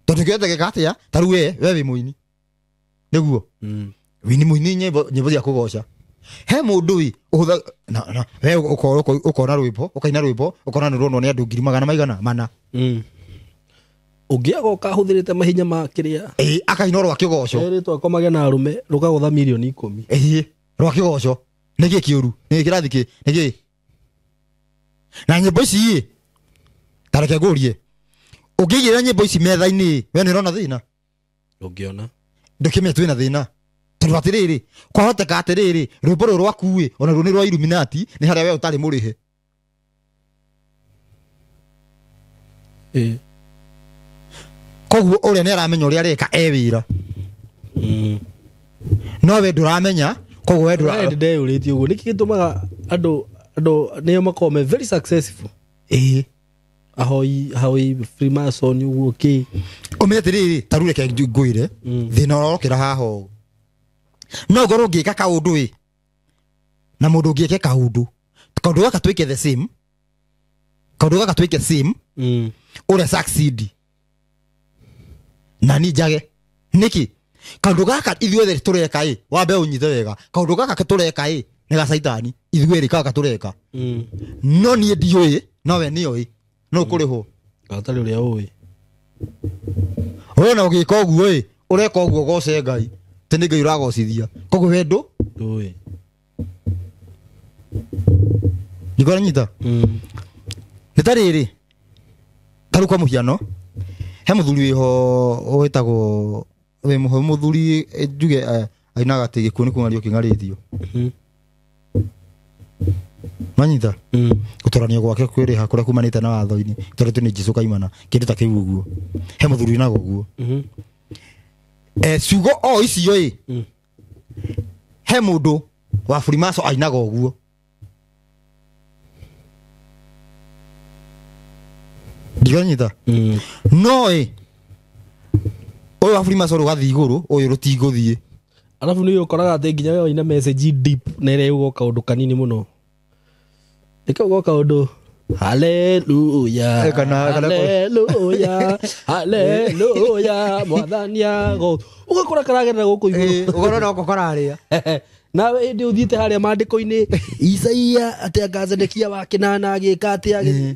Tondũ kĩotegeka atĩa ta rĩu we wĩ mũini. Nĩguo. Wini mũini nyĩmbo cia kũgoca. He mũndũ ĩ ũhũtha na we ũkona rwĩmbo ũkaina rwĩmbo ũkona nĩ ruonwo nĩ andũ ngiri magana maigana mana. Ũngĩagoka ahũthĩrĩte mahinya ma kĩrĩa. Ĩĩ akaina rwa kĩgoco. Erĩtwo akomage na arũme rũkagũtha mirioni 10. Ĩĩ rwa kĩgoco. Nĩkĩ kĩũru? Nĩkĩ kĩrathi kĩ? Nĩkĩ? Na nyĩmbo ici ĩ ta reke ngũrie. Ũngĩigĩrĩra nyĩmbo ici metha-inĩ we nĩ ũrona thĩna? Ndũngĩona. Ndũkĩmenya twĩna thĩna. Tondũ atĩrĩrĩ kwahoteka atĩrĩrĩ rwĩmbo rũrũ rwaku ĩ ona ruo nĩ rwa Illuminati nĩ harĩa we ũtarĩ mũrĩhe. Ĩĩ. Koguo ũrĩa nĩ aramenya ũrĩa areka e wĩra. No we ndũramenya koguo we ndũra. Ndeyũrĩtie ũguo nĩkĩ gĩtũmaga andũ nĩo makoragwo me very successful. Ĩĩ. Ahoi Freemason ũguo kĩ. Ũmenye atĩrĩrĩ ta rĩu reke ngwĩre thĩna ũrokĩra haha ũũ. No ngorwo ngĩka kaũndũ ĩ na mũndũ ũngĩ eke kaũndũ kaũndũ gaka twĩke the same kaũndũ gaka twĩke same ũrĩa succeed na ni njage nĩkĩ kaũndũ gaka ithuothe tũreka ĩ wambe ũnyite wega kaũndũ gaka tũreka ĩ nĩ ga caitani ithuerĩ gaka tũreka no niĩ ndiũĩ no we nĩoĩ no kũrĩhwo gatarĩ ũrĩa ũĩ we ona ũgĩka ũguo ĩ ũreka ũguo goce Ngai tĩ nĩ Ngai ũragocithia koguo we ndũĩ ndikũranyita nĩ ta rĩrĩ ta rĩu kwa mũhiano he mũthuri wĩho wĩtagwo wĩ mũthuri njuge ainaga atĩ gĩkuũ nĩ kũng'ario kĩng'arĩtio manyita gũtũranio gwake kwĩrĩha kũrĩa kumanĩte na watho-inĩ tondũ nĩ Jesũ kaimana kĩndũ ta kĩu ũguo he mũthuri wĩnaga ũguo ciugo o icio ĩ he mũndũ wa Freemason ainaga ũguo ndikanyita no ĩ ũyũ wa Freemason rũgathiĩ igũrũ ũyũ rũtigũthiĩ arabu nĩ ũkoraga atĩ nginya we waina message deep na ĩrĩa ĩgũka ũndũ kanini mũno ĩkauga kaũndũ haleluya haleluya haleluya mwathani ago ũgakora karagerera gũkũ igũrũ ũkorwo no kararĩa nawe hĩndĩ ũthiĩte harĩa maandĩko-inĩ Isaia atĩ anga Zedekia wa kĩnana agĩka atĩa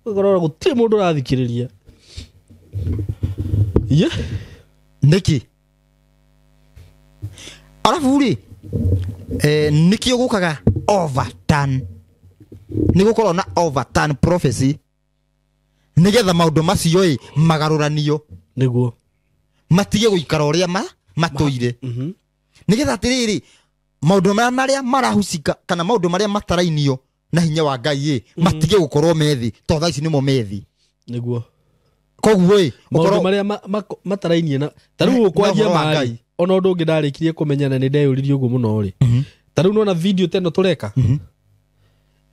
ũgakora gũtirĩ mũndũ ũrathikĩrĩria ye nĩkĩ arabu rĩ nĩkĩo gũkaga overturn nĩ gũkorwo na overturn prophecy nĩgetha maũndũ macio ĩ magarũranio nĩguo matige gũikara ũrĩa matũire nĩgetha atĩrĩrĩ maũndũ marĩa marahusika kana maũndũ marĩa matarainio na hinya wa Ngai ĩ matige gũkorwo methi tondũ thaa ici nĩmo methi nĩguo koguo ĩ maũndũ marĩa matarainie na ta rĩu ũkwaria maĩ ona ũndũ ũngĩ ndarĩkirie kũmenya na nĩ ndeyũririe ũguo mũno rĩ ta rĩu nona video ta ĩno tũreka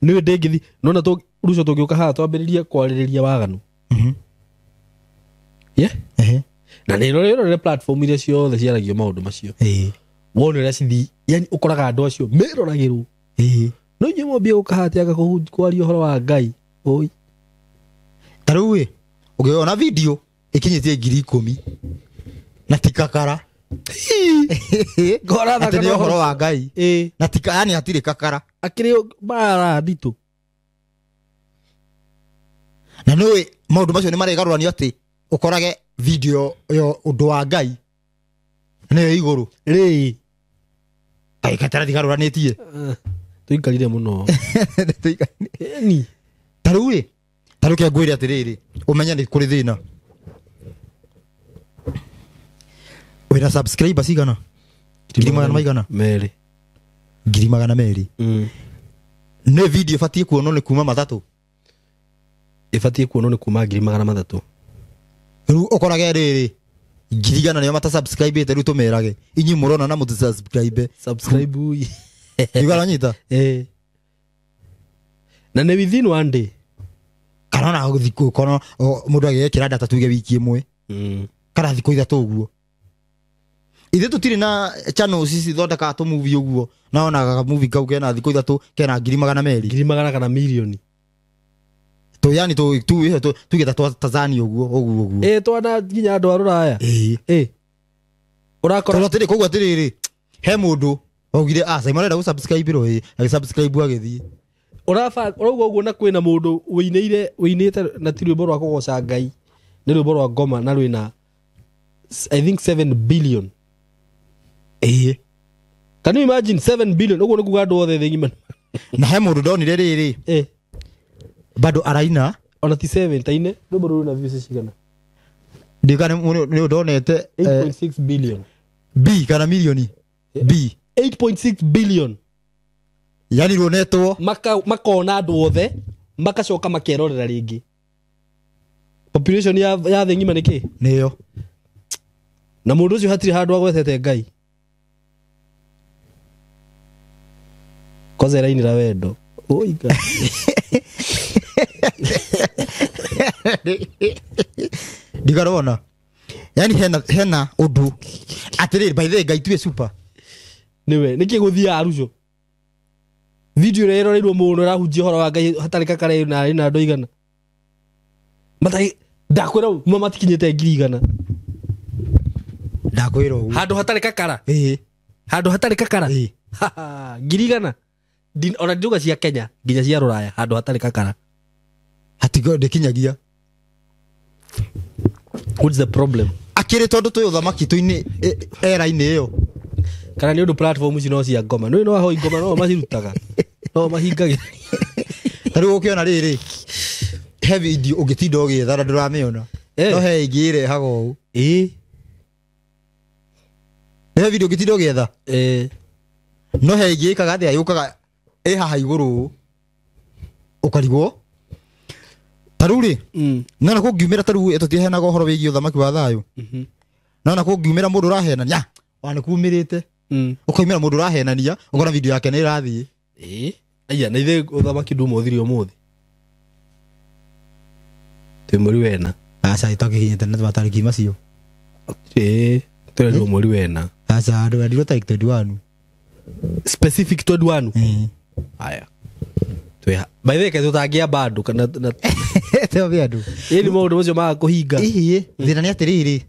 nĩ ndĩngĩthi nona ruco tũngĩũka haha twambĩrĩrie kwarĩrĩria waganu na nĩ rorere platform iria ciothe ciaragio maũndũ macio wone ũrĩa cithi yani ũkoraga andũ acio meroragĩrwo no inyuĩ mwambie gũka haha atĩ anga kwaria ũhoro wa Ngai oi ta rĩu ĩ ũngĩona video ĩkinyĩtie 10,000 na ti kakara atĩ nĩ ũhoro wa Ngai na tika yani hatirĩ kakara akĩrĩ mbara nditũ na nĩũĩ maũndũ macio nĩ maregarũranio atĩ ũkorage video yo ũndũ wa Ngai nĩyo igũrũ rĩ kaĩkatarathi garũranĩtie tũikarire mũno ni ta rĩu ĩ ta rĩu kengwĩre atĩrĩrĩ ũmenye nĩ kũrĩ thĩna wĩna subscribers cigana ngiri magana maigana merĩ ngiri magana merĩ nĩ video ĩbatiĩ kuonwo nĩ kuma matatũ ĩbatiĩ kuonwo nĩ kuma ngiri magana matatũ rĩu ũkorage rĩrĩ ngiri igana nĩo matasubscribĩte rĩu tũmerage inyuĩ mũrona na mũtisubscribe subscribe igaranyita na nĩ within one day kana ona thikũ kono mũndũ agĩekĩra data tuge wiki ĩmwe kana thikũ ithatũ ũguo Ithuĩ tũtirĩ na channels ici ithondekaga tũmovie ũguo na onaga movie kau kena thikũ 3 kena 200,000. 200 kana milioni. Tu yani tu tu tuge ta Tanzania ũguo ũguo ũguo. Twana nginya andũ a rũraya. Ũrakora tondũ atĩrĩ koguo atĩrĩrĩ he mũndũ waugire Simon arenda gũ-subscribe ro agĩ-subscribe agĩthiĩ. Ũrauga ũguo na kwĩna mũndũ wĩinĩire wĩinĩte na ti rwĩmbo rwa kũgoca Ngai nĩ rwĩmbo rwa ngoma na rwĩna I think 7 billion. Can you imagine 7 billion? Ũguo nĩ kuga andũ othe thĩ ng'ima. Na he mũndũ ndonire rĩrĩ bado araina ona ti 7 taine rwĩmbo rũrũ na views cigana? Ndikana nĩ ndonete 8.6 billion. B kana milioni B 8.6 billion. Yani ruonetwo makona andũ othe makacoka makerorera rĩngĩ. Population ya thĩ ng'ima nĩ kĩ? Nĩyo. Na mũndũ ũcio hatirĩ handũ agwetete Ngai. Kwanza irainĩra wendo. Oi Ngai. Ndikarona. Yani hena ũndũ atĩrĩrĩ by the way Ngai tuwe super. Nĩwe nĩkĩ gũthiaga Arusha? Video ĩrĩa ĩroreirwo mũno ĩrahunjia ũhoro wa Ngai hatarĩ kakara na ĩna andũ igana. Matarĩ ndakwĩra ma matikinyĩte 100,000. Ndakwĩra ũguo. Handũ hatarĩ kakara. Handũ hatarĩ kakara. 100,000. Ona ndiuga cia Kenya nginya cia rũraya handũ hatarĩ kakara. Hatigo ndĩkinyagia. What's the problem? Akĩrĩ tondũ twĩ ũthamaki tũinĩ era-inĩ ĩyo. Kana nĩ ũndũ platform ici no cia ngoma. Nĩ no ahoi ngoma no macirutaga. No mahingagĩra. Ta rĩu ũkĩona rĩrĩ he video ũngĩtinda ũgĩetha na ndũramĩona. No he ĩngĩ ĩrehaga ũũ. He video ũngĩtinda ũgĩetha. No he ĩngĩ ĩkaga atĩa yũkaga ĩ haha igũrũ ũũ. Ũkarigwo. Ta rĩu rĩ nona kũngiumĩra ta rĩu tũtiheanaga ũhoro wĩgiĩ ũthamaki wa thayũ. Nona kũngiumĩra mũndũ ũrahenania ona nĩ kumĩrĩte. Ũkaumĩra mũndũ ũrahenania ũkona video yake nĩ ĩrathiĩ. Aya na ithe ũthamaki nduma ũthire ũmũthĩ. Twĩ mweri wena. Aca ĩtakĩkinyĩte na matarĩki macio. Tũrerirwo mweri wena. Aca andũ endirwo tarĩki 21. Specific 21. Aya. Twĩ by the way ke tũtangĩamba andũ kana tũambie andũ. Ĩni maũndũ macio maga kũhinga. Ĩhĩ thĩna nĩ atĩrĩrĩ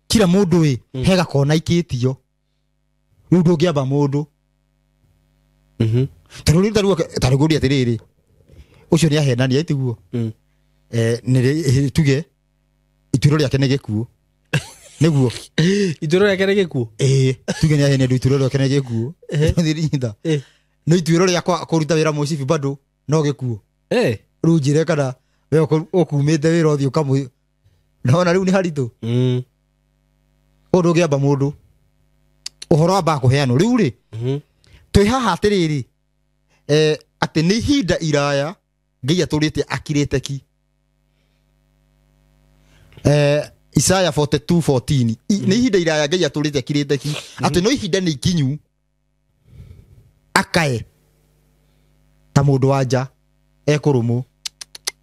kila mũndũ he gakona ikĩtio. Rĩu ndũngĩamba mũndũ. Tondũ rĩu tarĩu ngũria atĩrĩrĩ ũcio nĩ ahenania itiguo. Nĩ tuge ituĩro rĩake nĩ gĩkuũ. Nĩguo. Ituĩro rĩake nĩ gĩkuũ? Tuge nĩ ahenia ituĩro rĩake nĩ gĩkuũ. Thirinyita. No ituĩro rĩakwa kũruta wĩra mũcibi bado no gĩkuũ. Rĩu njĩre kana we ũkumĩte wĩra ũthiĩ ũkamũ nona rĩu nĩ haritũ. Ũndũ ũngĩamba mũndũ ũhoro wambaga kũheanwo. Rĩu rĩ twĩ haha atĩrĩrĩ atĩ nĩ ihinda iraya Ngai atũrĩte akirĩte ki. Isaiah 42:14 nĩ ihinda iraya Ngai atũrĩte akirĩte ki atĩ no ihinda nĩ ikinyu akae ta mũndũ wa nja ekũrũmwo.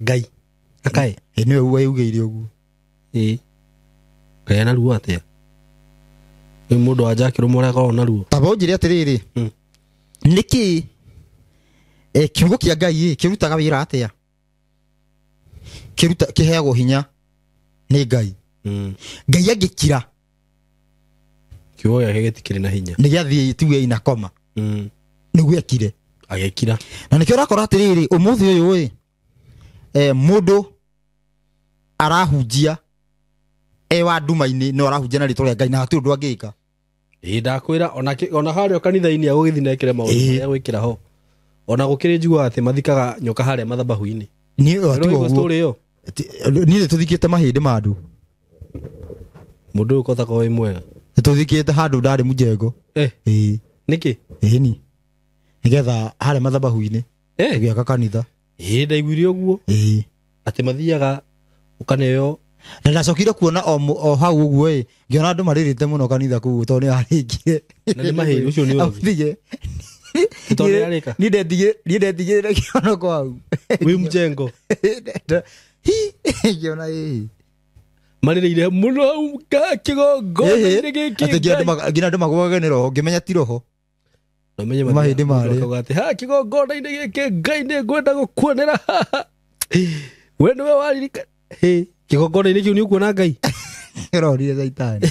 Ngai akae nĩwe waugĩire ũguo. Ngai ena ruo atĩa? Nĩ mũndũ wa nja akĩrũmwo ũrĩa akoragwo na ruo. Ta ũnjĩre atĩrĩrĩ nĩkĩ kiugo kĩa Ngai kĩrutaga wĩra atĩa? Kĩruta kĩheagwo hinya nĩ Ngai. Ngai angĩkira kiugo gĩake gĩtikĩrĩ na hinya. Nĩ gĩathiĩ tuge ina koma. Nĩguo ekire. Agĩkira. Na nĩkĩo ũrakora atĩrĩrĩ ũmũthĩ ũyũ mũndũ arahunjia wa nduma-inĩ no arahunjia na rĩtwa rĩa Ngai na hatirĩ ũndũ angĩka. Ndakwĩra ona harĩa kanitha-inĩ agũgĩthiĩ na ekĩre maũndũ marĩa gwĩkĩra ho. Ona gũkĩrĩ njiguaga atĩ mathikaga nyoka harĩa mathabahu-inĩ. Niĩ nĩ tũthikĩte mahĩndĩ ma andũ. Mũndũ ũyũ kotakorwo wĩ mwega. Tũthikĩte handũ ndarĩ mũjengo. Nĩkĩ? Ĩni. Nĩgetha harĩa mathabahu-inĩ. Tũgĩaka kanitha. Ndaiguire ũguo. Atĩ mathiaga ũkaneo. Na ndacokire kuona o hau ũguo ngĩona andũ marĩrĩte mũno kanitha kũu tondũ nĩ arĩkire. Na nĩ mahĩndĩ ũcio nĩ ũthĩ. Tondũ nĩ arĩka. Niĩ ndetigĩrĩre kĩonoko hau. Wĩ mjengo. Ngĩona ĩĩ. Marĩrĩire mũno hau kĩgongona-inĩ gĩkĩ. Atĩ nginya andũ magwage nĩ roho ngĩmenya ti roho. Na ũmenye Mahĩndĩ marĩa. Akauga atĩ ha kĩgongona-inĩ gĩkĩ Ngai nĩ ngwenda gũkuonera haha. We nĩwe waririka. Hĩ, kĩgongona-inĩ kĩu nĩ ũkuona Ngai. Ĩrorire caitani.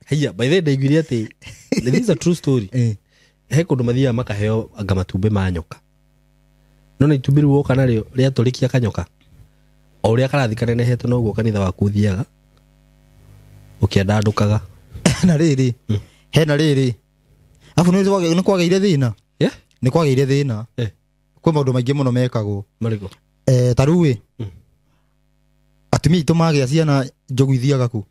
Haiya, by the way ndaiguire atĩ this is a true story. He kũndũ mathiaga makaheo anga matumbĩ ma nyoka. No na itumbĩ rĩu woka narĩo rĩatũrĩkia kanyoka. O ũrĩa karathiĩ kanenehete noguo kanitha waku ũthiaga ũkĩandandũkaga. Na rĩrĩ, hena rĩrĩ. Afu nĩ kwagĩire thĩna. Yeah? Nĩ kwagĩire thĩna. Kwĩ maũndũ maingĩ mũno mekagwo. Marĩkũ? Ta rĩu ĩ, atumia aitũ magĩa ciana njogu ithiaga kũ?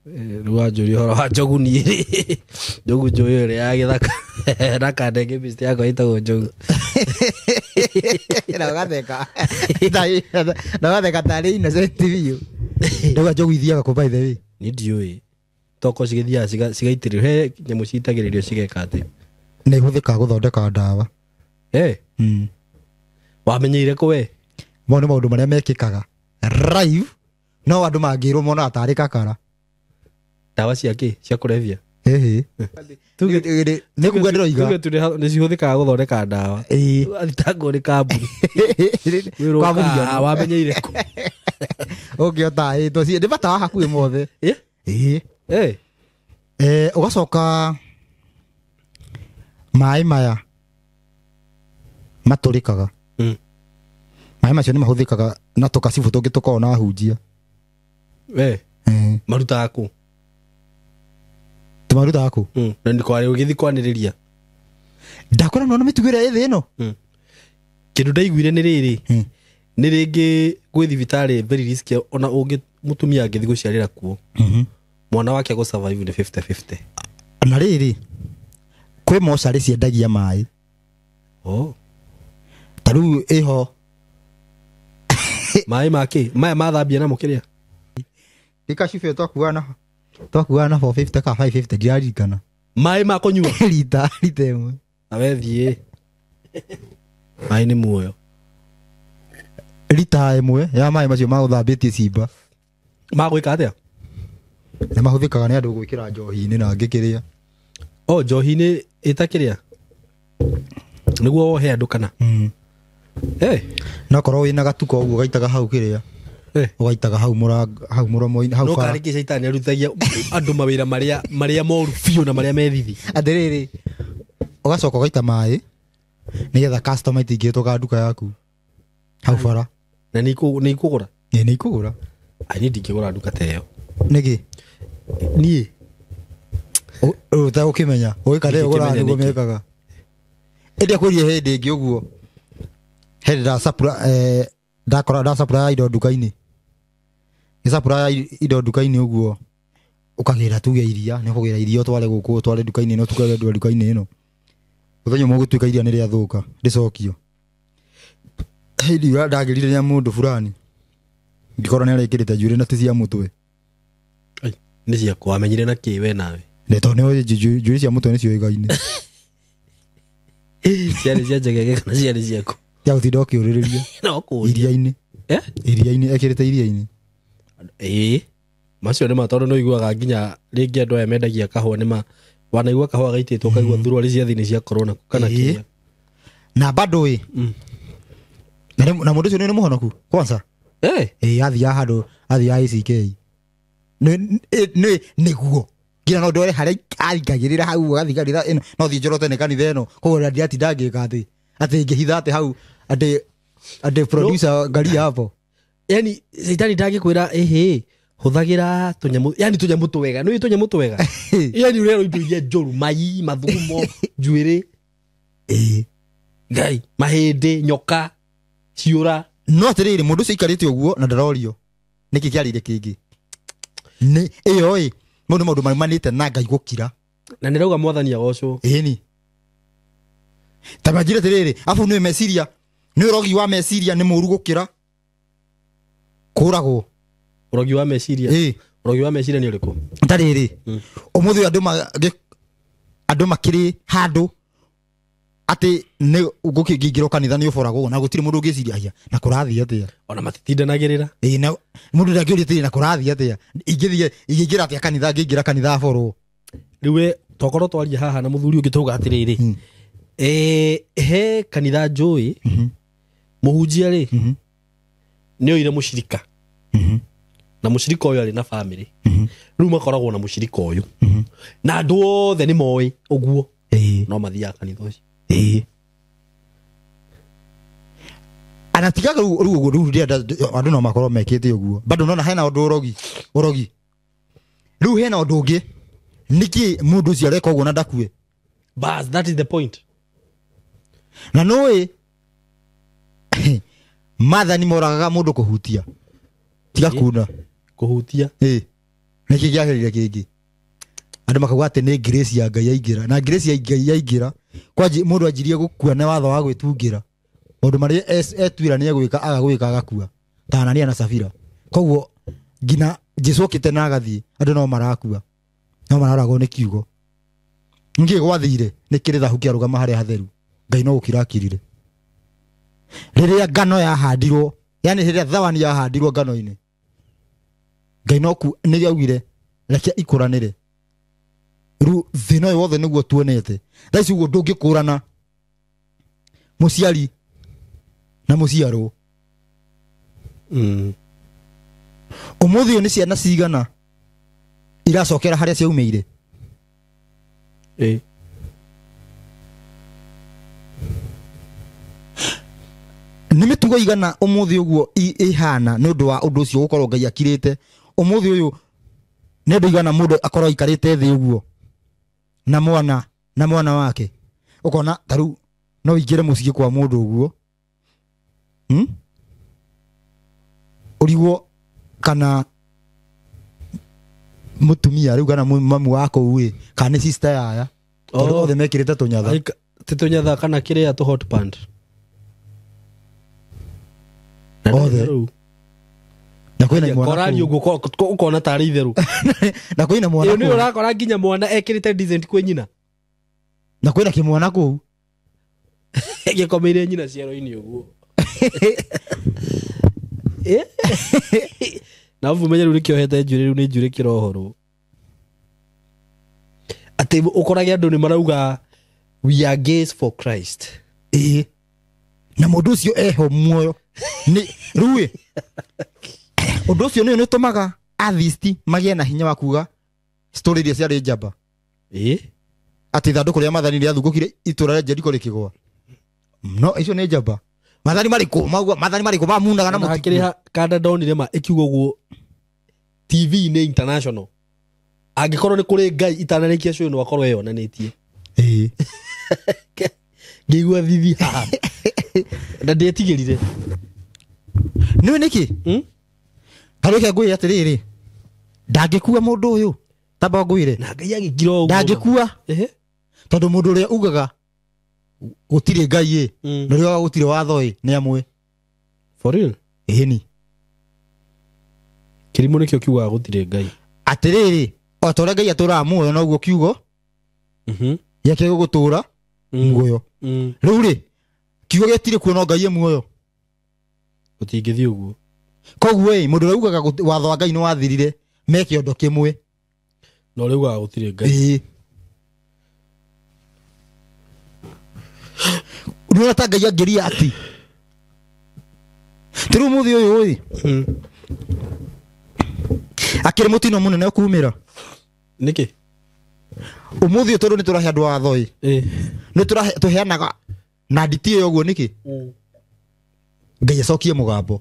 Rĩu wanjũria ũhoro wa njogu niĩ. Njogu njũĩ ĩrĩa ya gĩthaka. Na kandenge best yakwa ĩtagwo njogu. Na ũgatheka. Na ũgatheka tarĩ innocent biũ. Ndauga njogu ithiaga kũ by the way? Niĩ ndiũĩ. Toko cigĩthiaga cigaitĩrĩrio. He nyamũ citagĩrĩrio cigeka atĩ. Nĩ ihũthĩkaga gũthondeka ndawa. Wamenyeire kũ we? Mau nĩ maũndũ marĩa mekĩkaga live no andũ mangĩrwo monaga tarĩ kakara. Ndawa cia kĩ? Cia kũrebia? Ĩhĩ. Nĩ kuga ndĩroiga. Tuge tu nĩ cihũthĩkaga gũthondeka ndawa. Athitangwo nĩ kambuni. Wĩrwo Kwa mũhiano. Wamenyeire kũ? Ũngĩota ĩtwo nĩ matawa hakuhĩ mothe. Ĩĩ. Ũgacoka maĩ maya matũrĩkaga. Maĩ macio nĩ mahũthĩkaga na tũkacibũ tũngĩ tũkoragwo na ahunjia. Marutaga kũ? Tũmarutaga kũ? Na nĩ kwarĩ ũgĩthiĩ kwanĩrĩria. Ndakwĩra nĩwona mĩtugo ĩrĩa ĩ thĩ ĩno? Kĩndũ ndaiguire nĩ rĩrĩ. Nĩ rĩngĩ gwĩ thibitarĩ very risky ona ũngĩ mũtumia angĩthiĩ gũciarĩra kuo. Mwana wake gũ survive nĩ 50-50. Na rĩrĩ, kwĩ mocarĩ ciendagia maĩ. Ta rĩu ĩho. Maĩ ma kĩ? Maya mathambia namo kĩrĩa? Gĩkacibe twakuaga na 450 ka 550 ndiaririkana. Maĩ ma kũnyua? Rita ĩmwe. Na we thiĩ. Maĩ nĩ muoyo. Rita ĩmwe ya maĩ macio ma gũthambĩtie cimba. Ma gwĩka atĩa? Nĩ mahũthĩkaga nĩ andũ gwĩkĩra njohi-inĩ na angĩ kĩrĩa. O njohi-inĩ ĩta kĩrĩa? Nĩguo wohe andũ kana? No korwo wĩna gatuko ũguo gaitaga hau kĩrĩa. Ũgaitaga hau mũrango, hau mũromo-inĩ, hau No bara. karĩ kĩ caitani arutithagia andũ mawĩra marĩa moru biũ na marĩa me thithi. Atĩrĩrĩ, ũgacoka ũgaita maĩ nĩgetha customer itingĩhĩtũka nduka yaku hau bara. Na nĩ ikũgũra? Ĩĩ, nĩ ikũgũra. Ai, niĩ ndingĩgũra nduka ta ĩyo. Nĩkĩ? Niĩ? Ũtagũkĩmenya, ũgĩka ndĩyo ũgũraga Ndingĩkĩmenya nĩguo nĩkĩ. mekaga. Ĩndĩ akwĩrire hĩndĩ ĩngĩ ũguo. Hĩndĩ ndakora ndasupply indo nduka-inĩ. Nĩ supply indo nduka-inĩ ũguo. Ũkagĩra tuge iria, nĩ ũkũgĩra iria ũtware gũkũ, ũtware nduka-inĩ ĩno, tuge ndware nduka-inĩ ĩno. Mũthenya ũmwe gũtuĩka iria nĩ rĩathũka, rĩcokio. Hĩndĩ ĩrĩa ndagĩrire rĩa mũndũ fulani, ngĩkora nĩ arekĩrĩte njuĩrĩ na ti cia mũtwe. Ai, nĩ ciakwa, wamenyire na kĩ we nawe? Nĩ tondũ nĩ ũĩ njuĩrĩ cia mũtwe nĩ ciũĩkaine. Ciarĩ cia njegege kana ciarĩ ciaku? Cia gũtinda ũkĩũrĩrĩria. No kũũria. Iria-inĩ. Iria-inĩ, ekĩrĩte iria-inĩ. Ĩĩ. Macio nĩ ma tondũ nĩ ũiguaga nginya rĩngĩ andũ aya mendagia kahũa nĩ ma wanaigua kahũa gaitĩtwo ũkaigua thuruarĩ cia thĩinĩ cia corona kana kĩrĩa. Na bado ĩ. Na mũndũ ũcio nĩ mũhonoku kwanza? Ĩĩ, athiaga handũ, athiaga ACK. Nĩ nĩguo. Nginya no ndore harĩa aringagĩrĩra hau agathiĩ kanitha ĩno, no thiĩ njorote nĩ kanitha ĩno. Koguo ndiratinda ngĩka atĩ ngĩhitha atĩ hau, atĩ producer ngaria hapo. Yani caitani ndangĩkwĩra ĩhĩ, hũthagĩra tũnyamũ, yani tũnyamũ twega. Nĩũĩ tũnyamũ twega? Yani ũrerwo indo iria njũru, mai, mathugumo, njuĩrĩ. Ngai, mahĩndĩ, nyoka, ciũra. No atĩrĩrĩ, mũndũ ũcio aikarĩte ũguo na ndarorio. Nĩkĩ kĩarĩire kĩngĩ? Nĩ ĩyo ĩ, mau nĩ maũndũ maumanĩte na Ngai gũkira. Na nĩrauga mwathani agocwo. Ĩni. Ta manjĩre atĩrĩrĩ, abu nĩ meciria, nĩ ũrogi wa meciria nĩ mũũru gũkĩra kũragwo. Ũrogi wa meciria? Ĩĩ. Ũrogi wa meciria nĩ ũrĩkũ? Ta rĩrĩ, ũmũthĩ ũyũ andũ makĩrĩ handũ Atĩ nĩ ngũkĩingĩrwo kanitha nĩ ũboragwo na gũtirĩ mũndũ ũngĩciria aya na kũrathiĩ atĩa. Ona matitindanagĩrĩra. Ĩĩ na mũndũ ndangĩũria atĩrĩ na kũrathiĩ atĩa. Ingĩthiĩ ingĩingĩra atĩa kanitha ngĩingĩra kanitha borwo. Rĩu we tokorwo twaria haha na mũthuri ũngĩ tauga atĩrĩrĩ. He kanitha njũĩ mũhunjia rĩ nĩ oire mũcirika. Na mũcirika ũyũ arĩ na family. Rĩu makoragwo na mũcirika ũyũ. Na andũ othe nĩ moĩ ũguo. No mathiaga kanitha ũcio. Anatigaga rĩu ũguo rĩu andũ no makorwo mekĩte ũguo. Bado nona hena ũndũ ũrogi. Rĩu hena ũndũ ũngĩ. Nĩkĩ mũndũ ũcio areka ũguo na ndakue? Bas, that is the point. Na nũĩ maathani moragaga mũndũ kũhutia. Tiga kuna. Kũhutia. Nĩkĩ gĩagĩrĩire kĩngĩ? Andũ makauga atĩ nĩ grace ya Ngai yaingĩra. Na grace ya Ngai yaingĩra, kwanji mũndũ anjirie gũkua nĩ watho wa gwĩtungĩra. Maũndũ marĩa etuĩra nĩ egwĩka aga gwĩka agakua. Ta Anania na Safira. Koguo nginya Jesu okĩte na agathiĩ, andũ no marakua. No mararagwo nĩ kiugo. Ningĩ gwathire nĩ kĩrĩ thahu kĩarũgama harĩa hatheru. Ngai no gũkira akirire. Rĩrĩa ngano yahandirwo, yani rĩrĩa thawani yahandirwo ngano-inĩ, Ngai no nĩ augire reke ikũranĩre. Rĩu thĩna ũyũ wothe nĩguo tuonete. Thaa ici ũguo ndũngĩkũrana mũciari na mũciarwo. Ũmũthĩ ũyũ nĩ ciana cigana iracokera harĩa ciaumĩire? Nĩ mĩtugo igana ũmũthĩ ũguo ĩhana nĩ ũndũ wa ũndũ ũcio gũkorwo Ngai akirĩte. Ũmũthĩ ũyũ nĩ andũ igana mũndũ akorwo aikarĩte thĩ ũguo na mwana wake. Ũkona ta rĩu no ũingĩre mũciĩ kwa mũndũ ũguo. Ũrigwo kana mũtumia rĩu kana mamu wa kũu ĩ, kana nĩ sister yaya. Tondũ othe mekĩrĩte tũnyatha. Ti tũnyatha kana kĩrĩa tũ hot pant. Othe. Na kwĩna mwana Korario ũguo ũkona tarĩ itherũ. Na kwĩna mwana kũu. Nĩ ũrakora nginya mwana ekĩrĩte decent kwĩ nyina. Na kwĩna kĩmwana kũu. Gĩkomeire nyina ciero-inĩ ũguo. Na ũmenye rĩu nĩkĩohete njuĩrĩ rĩu nĩ njuĩrĩ kĩrohorwo. Atĩ ũkorage andũ nĩ marauga we are gays for Christ. Na mũndũ ũcio eho muoyo. Nĩ rĩu ĩ ũndũ ũcio nĩ ũtũmaga atheist magĩe na hinya wa kuga story iria ciarĩ njamba. Atĩ ithandũkũ rĩa maathani rĩathungũkire itũra rĩa Jeriko rĩkĩgũa. No icio nĩ njamba. Maathani marĩkũ? Maathani marĩkũ mamunaga na mũtĩ? Hakĩrĩ kanda ndonire ma ĩkiuga ũguo TV nĩ international. Angĩkorwo nĩ kũrĩ Ngai itanarĩkia show ĩno akorwo eyonanĩtie. Ngĩigua thithi haha. Na ndietigĩrire. Nĩũĩ nĩkĩ? Tarĩu ngwĩre atĩrĩrĩ, ndangĩkua mũndũ ũyũ. Tamba ngwĩre. Na Ngai agĩkira ũguo. Ndangĩkua. Tondũ mũndũ ũrĩa ugaga gũtirĩ Ngai ĩ, na ũrĩa ugaga gũtirĩ watho ĩ, nĩ amwe. For real? Ĩni. Kĩrimũ nĩkĩo kiugaga gũtirĩ Ngai. Atĩrĩrĩ, o ta ũrĩa Ngai atũraga muoyo noguo kiugo gĩake gĩgũtũra muoyo. Rĩu rĩ, kiugo gĩtirĩ kuo no Ngai e muoyo. Gũtingĩthiĩ ũguo. Koguo ĩ, mũndũ ũrĩa ugaga watho wa Ngai nĩ wathirire me kĩondo kĩmwe. Na ũrĩa ugaga gũtirĩ Ngai. Nĩwona ta Ngai angĩria ati. Ti rĩu mũthĩ ũyũ ĩ. Akĩrĩ mũtino mũnene ũkumĩra. Nĩkĩ? Ũmũthĩ ũyũ tondũ nĩ tũrahe andũ watho ĩ. Nĩ tũheanaga na nditi ĩyo ũguo nĩkĩ? Ngai acokie mũgambo.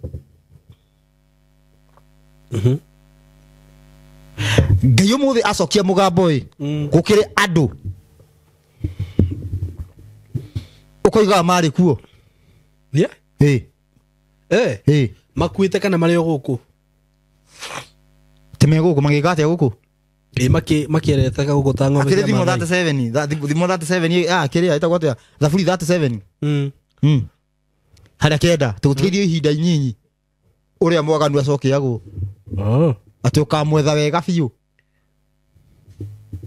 Ngai ũmũthĩ acokia mũgambo ĩ, gũkĩrĩ andũ ũkoigaga marĩ kuo. Makuĩte kana marĩ o gũkũ? Ti me gũkũ magĩka atĩa gũkũ? Makĩeretaga gũkũ ta ng'ombe Akĩrĩ cia thimũ Maathai. 37, thimũ 37, kĩrĩa ĩtagwo atĩa? Thaburi 37. Harĩa kenda, tũgũtigĩrie ihinda inyinyi ũrĩa mwaganu acokeagwo. Atĩ ũkamwetha wega biũ.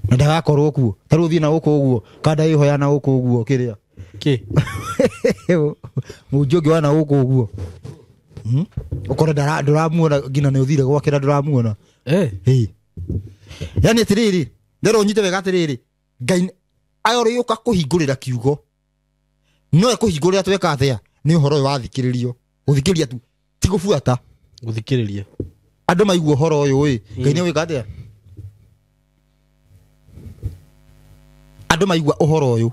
Na ndagakorwo kuo. Ta rĩu ũthiĩ na gũkũ ũguo, kanda ĩho ya na gũkũ ũguo kĩrĩa. Kĩ? Mũhunjia ũngĩ wana gũkũ ũguo. Ũkore ndũramuona nginya nĩ ũthire gwake na ndũramuona. Eh. Yani atĩrĩrĩ, ndĩrona ũnyite wega atĩrĩrĩ, Ngai arĩũka kũhingũrĩra kiugo. No ekũhingũrĩra tweka atĩa? Nĩ ũhoro ũyũ wathikĩrĩrio. Gũthikĩrĩria tu ti gũbuata. Gũthikĩrĩria. Andũ maigua ũhoro ũyũ ĩ, Ngai nĩ gwĩka atĩa? Andũ maigua ũhoro ũyũ,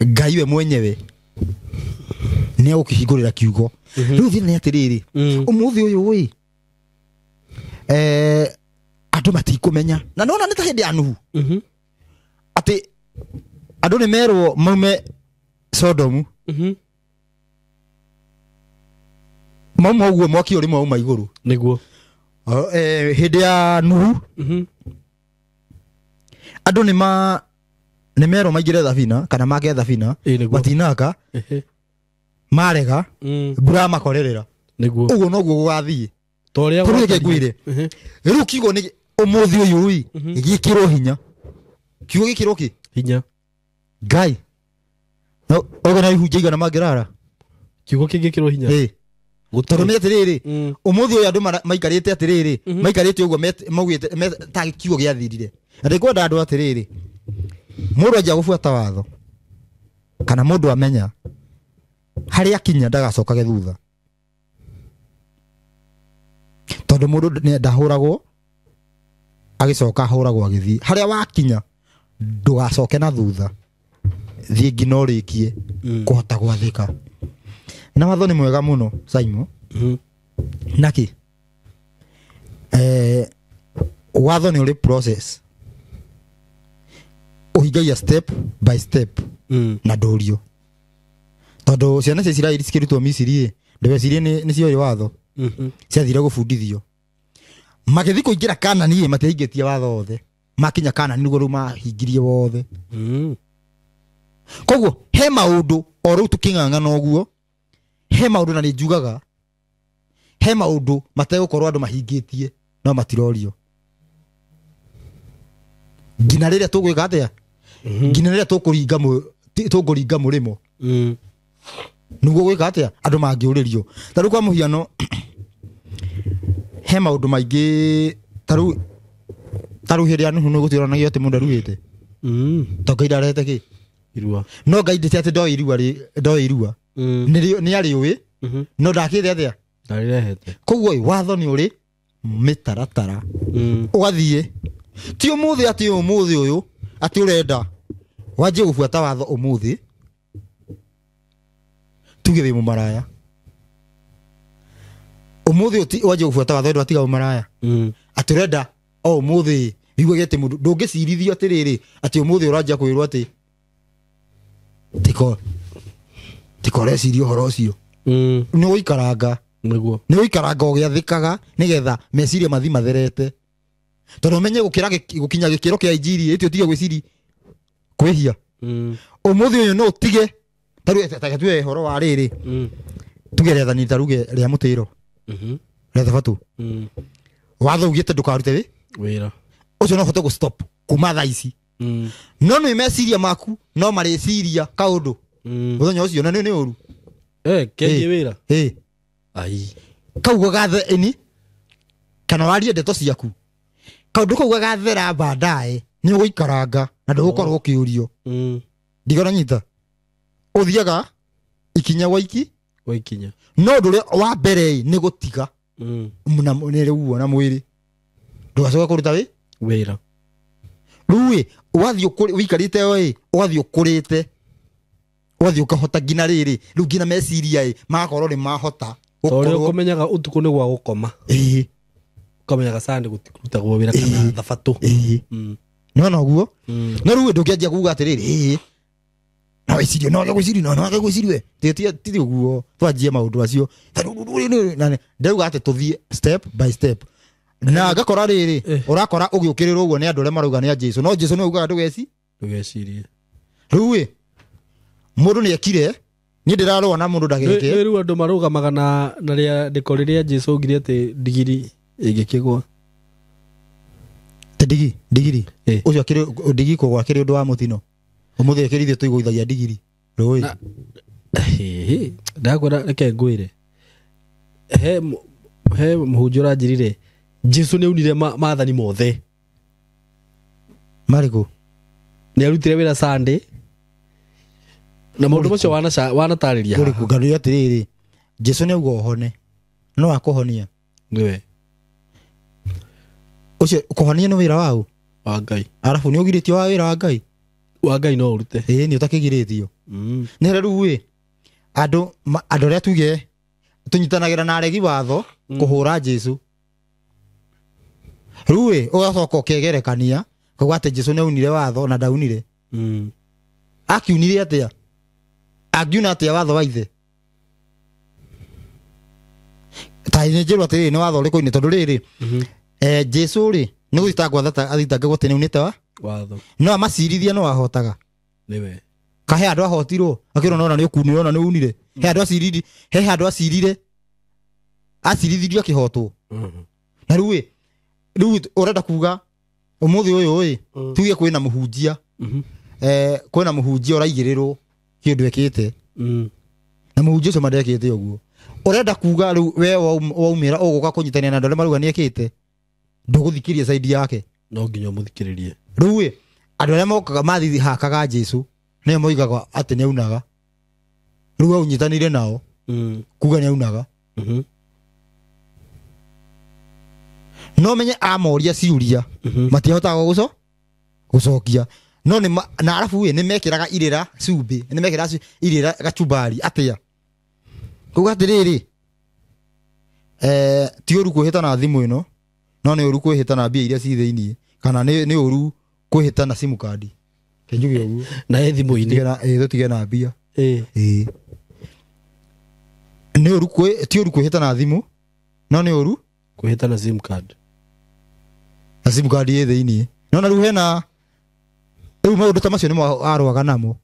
Ngai we mwenyewe nĩ egũkĩhingũrĩra kiugo. Rĩu thĩna nĩ atĩrĩrĩ, ũmũthĩ ũyũ ĩ, andũ matikũmenya. Na nona nĩ ta hĩndĩ ya Nuhu. Atĩ andũ nĩ merwo maume Sodomu. Mauma ũguo mwaki ũrĩ mwauma igũrũ. Nĩguo. Hĩndĩ ya Nuhu. Andũ nĩ merwo maingĩre thabina kana make thabina. Matinaka. Marega. Mbura makorerera. Nĩguo. Ũguo noguo gũgathiĩ. Torĩa Tũrĩ ngwĩre. Rĩu kiugo nĩ ũmũthĩ ũyũ ĩ, gĩkĩrwo hinya. Kiugo gĩkĩrwo kĩ? Hinya. Ngai. No oga na ihunjia igana mangĩrara. Kiugo kĩngĩkĩrwo hinya. Tondũ nĩ atĩrĩrĩ, ũmũthĩ ũyũ andũ maikarĩte atĩrĩrĩ, maikarĩte ũguo maugĩte ta kiugo gĩathirire. Na ndĩkwenda andũ atĩrĩrĩ, mũndũ anjia gũbuata watho kana mũndũ amenya harĩa akinya ndagacokage thutha. Tondũ mũndũ ndahũragwo agĩcoka ahũragwo agĩthiĩ. Harĩa wakinya ndũgacoke na thutha, thiĩ nginya ũrĩkie kũhota gwathĩka. Na watho nĩ mwega mũno Simon. Naki watho nĩ ũrĩ process, ũhingagia step by step na ndũrio. Tondũ ciana cia Isiraeli cikĩrutwo Misiri ĩ, ndĩwecirie nĩ cioĩ watho. Ciathire gũbundithio. Magĩthiĩ kũingĩra Kanani ĩ, matiahingĩtie watho wothe. Makinya Kanani nĩguo rĩu mahingirie wothe. Koguo he maũndũ o rĩu tũkĩng'ang'ana ũguo, he maũndũ na nĩ njugaga, he maũndũ mategũkorwo andũ mahingĩtie no matirorio. Nginya rĩrĩa tũgwĩka atĩa? Nginya rĩrĩa tũkũringa mũrĩmo. Nĩguo gwĩka atĩa? Andũ mangĩũrĩrio. Ta rĩu kwa mũhiano, he maũndũ maingĩ, ta rĩu hĩndĩ ya Nuhu nĩ gũtironanagia atĩ mũndũ aruĩte. To Ngai ndarehete kĩ? Irua. No Ngai ndĩte atĩ ndoĩ irua ndoĩ irua. Nĩ arĩũĩ, no ndakĩte atĩa? Ndarĩrehete. Koguo watho nĩ ũrĩ mĩtaratara. Ũgathiĩ. Ti ũmũthĩ atĩ ũmũthĩ ũyũ atĩ ũrenda wanjie gũbuata watho ũmũthĩ, tuge wĩ mũmaraya. Ũmũthĩ wanjie gũbuata watho ũndũ atiga ũmaraya. Atĩ ũrenda o ũmũthĩ wiguage atĩ mũndũ ndũngĩcirithio atĩrĩrĩ atĩ ũmũthĩ ũranjia kwĩrwo atĩ tiko ũreciria ũhoro ũcio. Nĩ ũikaranga. Nĩguo. Nĩ ũikaranga ũgĩathĩkaga nĩgetha meciria mathi matherete. Tondũ ũmenye gũkinya gĩkĩro kĩa injiri ĩtĩ ũtige gwĩciria kwĩhia. Ũmũthĩ ũyũ no ũtige ta rĩu ta tuge ũhoro wa rĩrĩ. Tuge rĩathani ta ruge rĩa mũtĩro. Rĩa thabatũ. Watho ugĩte ndũkarute wĩ wĩra. Ũcio no ũhote gũ stop kuma thaa ici. No nĩ meciria maku no marĩciria kaũndũ. Mũthenya ũcio na nĩ ũru. Kengie wĩra. Ai. Kau gagathe ĩni kana warie ndeto ciaku. Kaũndũ kau gagathera baadaye nĩ ũgũikaranga na ndũgũkorwo ũkĩũrio. Ndigona nyita. Ũthiaga ikinya gwa iki gwa ikinya. No ũndũ ũrĩa wa mbere nĩ gũtiga. Na nĩ rĩu na mwĩrĩ. Ndũgacoke kũruta wĩ wĩra. Rĩu ĩ, ũgathiĩ ũikarĩte ĩ, ũgathiĩ ũkũrĩte. Ũgathiĩ ũkahota nginya rĩrĩ, rĩu nginya meciria ĩ, magakorwo nĩ mahota gũkorwo. Tondũ ũkũmenyaga ũtukũ nĩ gwa gũkoma. Ũkamenyaga Sunday gũtirutagwo wĩra kana thabatũ. Nĩ wona ũguo? No rĩu ndũngĩanjia kuuga atĩrĩrĩ, no wĩcirie, no wage gwĩciria, no wage gwĩciria. Ti ũguo, twanjie maũndũ macio. Na ndauga atĩ tũthiĩ step by step. Na ngakora rĩrĩ, ũrakora ũgĩũkĩrĩrwo ũguo nĩ andũ arĩa marauga nĩ a Jesu. No Jesu nĩ augaga ndũgecirie. Rĩu ĩ, mũndũ nĩ ekire, niĩ ndĩrarũa na mũndũ ndageke. Rĩu andũ marũgamaga na rĩandĩko rĩrĩa Jesu augire atĩ ndigiri ĩngĩkĩgwa. Te ndigiri. Ũcio akĩrĩ ndigiri kũgwa akĩrĩ ũndũ wa mũtino. Ũmũthĩ kĩrithio tũigũithagia ndigiri rũĩ. Ndakwĩra reke ngwĩre he mũhunjia ũranjĩrire Jesu nĩ aunire maathani mothe. Marĩkũ? Nĩ arutire wĩra Sunday na maũndũ macio wanatarĩria. Ũrĩkũ? Ngarũria atĩrĩrĩ, Jesu nĩ auga ũhone, no akũhonia. Nĩwe. Ũcio kũhonia nĩ wĩra waũ? Wa Ngai. Arabu nĩ ũgirĩtio wa wĩra wa Ngai? Wa Ngai no ũrute. Ĩĩ nĩ ũtakĩgirĩtio. Nĩ rĩu ĩ andũ arĩa tuge tũnyitanagĩra na aregi watho kũhũra Jesu. Rĩu ĩ ũgacoka ũkegerekania kuga atĩ Jesu nĩ aunire watho na ndaunire. Akiunire atĩa? Angiuna atĩa watho wa ithe? Ta nĩ njĩrwo atĩrĩrĩ nĩ watho ũrĩkũ-inĩ tondũ rĩrĩ Jesu rĩ nĩ gũthitangwo athitangagwo atĩ nĩ aunĩte wa watho. No amacirithia no ahotaga. Nĩwe. Kahe andũ ahotirwo akĩrwo nona nĩ ũkunire ona nĩ unire. He andũ aciriri, he handũ acirire. Acirithirio akĩhotwo. Na rĩu ĩ rĩu ũrenda kuga ũmũthĩ ũyũ ĩ tuge kwĩna mũhunjia. Kwĩna mũhunjia ũraigĩrĩrwo kĩndũ ekĩte. Na mũhunjia ũcio mandekĩte ũguo. Ũrenda kuga rĩu we waumĩra ũgũka kũnyitania na andũ arĩa marauga nĩekĩte ndũgũthikĩria side yake. No nginya ũmũthikĩrĩrie. Rĩu ĩ andũ arĩa mokaga mathithi hakaga Jesu nĩo moigaga atĩ nĩaunaga. Rĩu we ũnyitanĩire nao kuga nĩaunaga. No menye amoria ciũria matihotaga gũcokia. No nĩ na arabu ĩ nĩ mekĩraga irĩra cumbĩ, nĩ mekĩraga irĩra gacumbari atĩa? Kuga atĩrĩrĩ ti ũru kwĩhĩta na thimũ ĩno no nĩ ũru kwĩhĩta na mbia iria ci thĩinĩ kana nĩ ũru kwĩhĩta na simu card. Kenjuge ũguo. Na ĩ thimũ-inĩ. Tũtige na mbia. Ĩĩ. Nĩ ũru ti ũru kwĩhĩta na thimũ no nĩ ũru kwĩhĩta na sim card. Na sim card ĩ thĩinĩ. No na rĩu hena rĩu maũndũ ta macio nĩmo arũaga namo.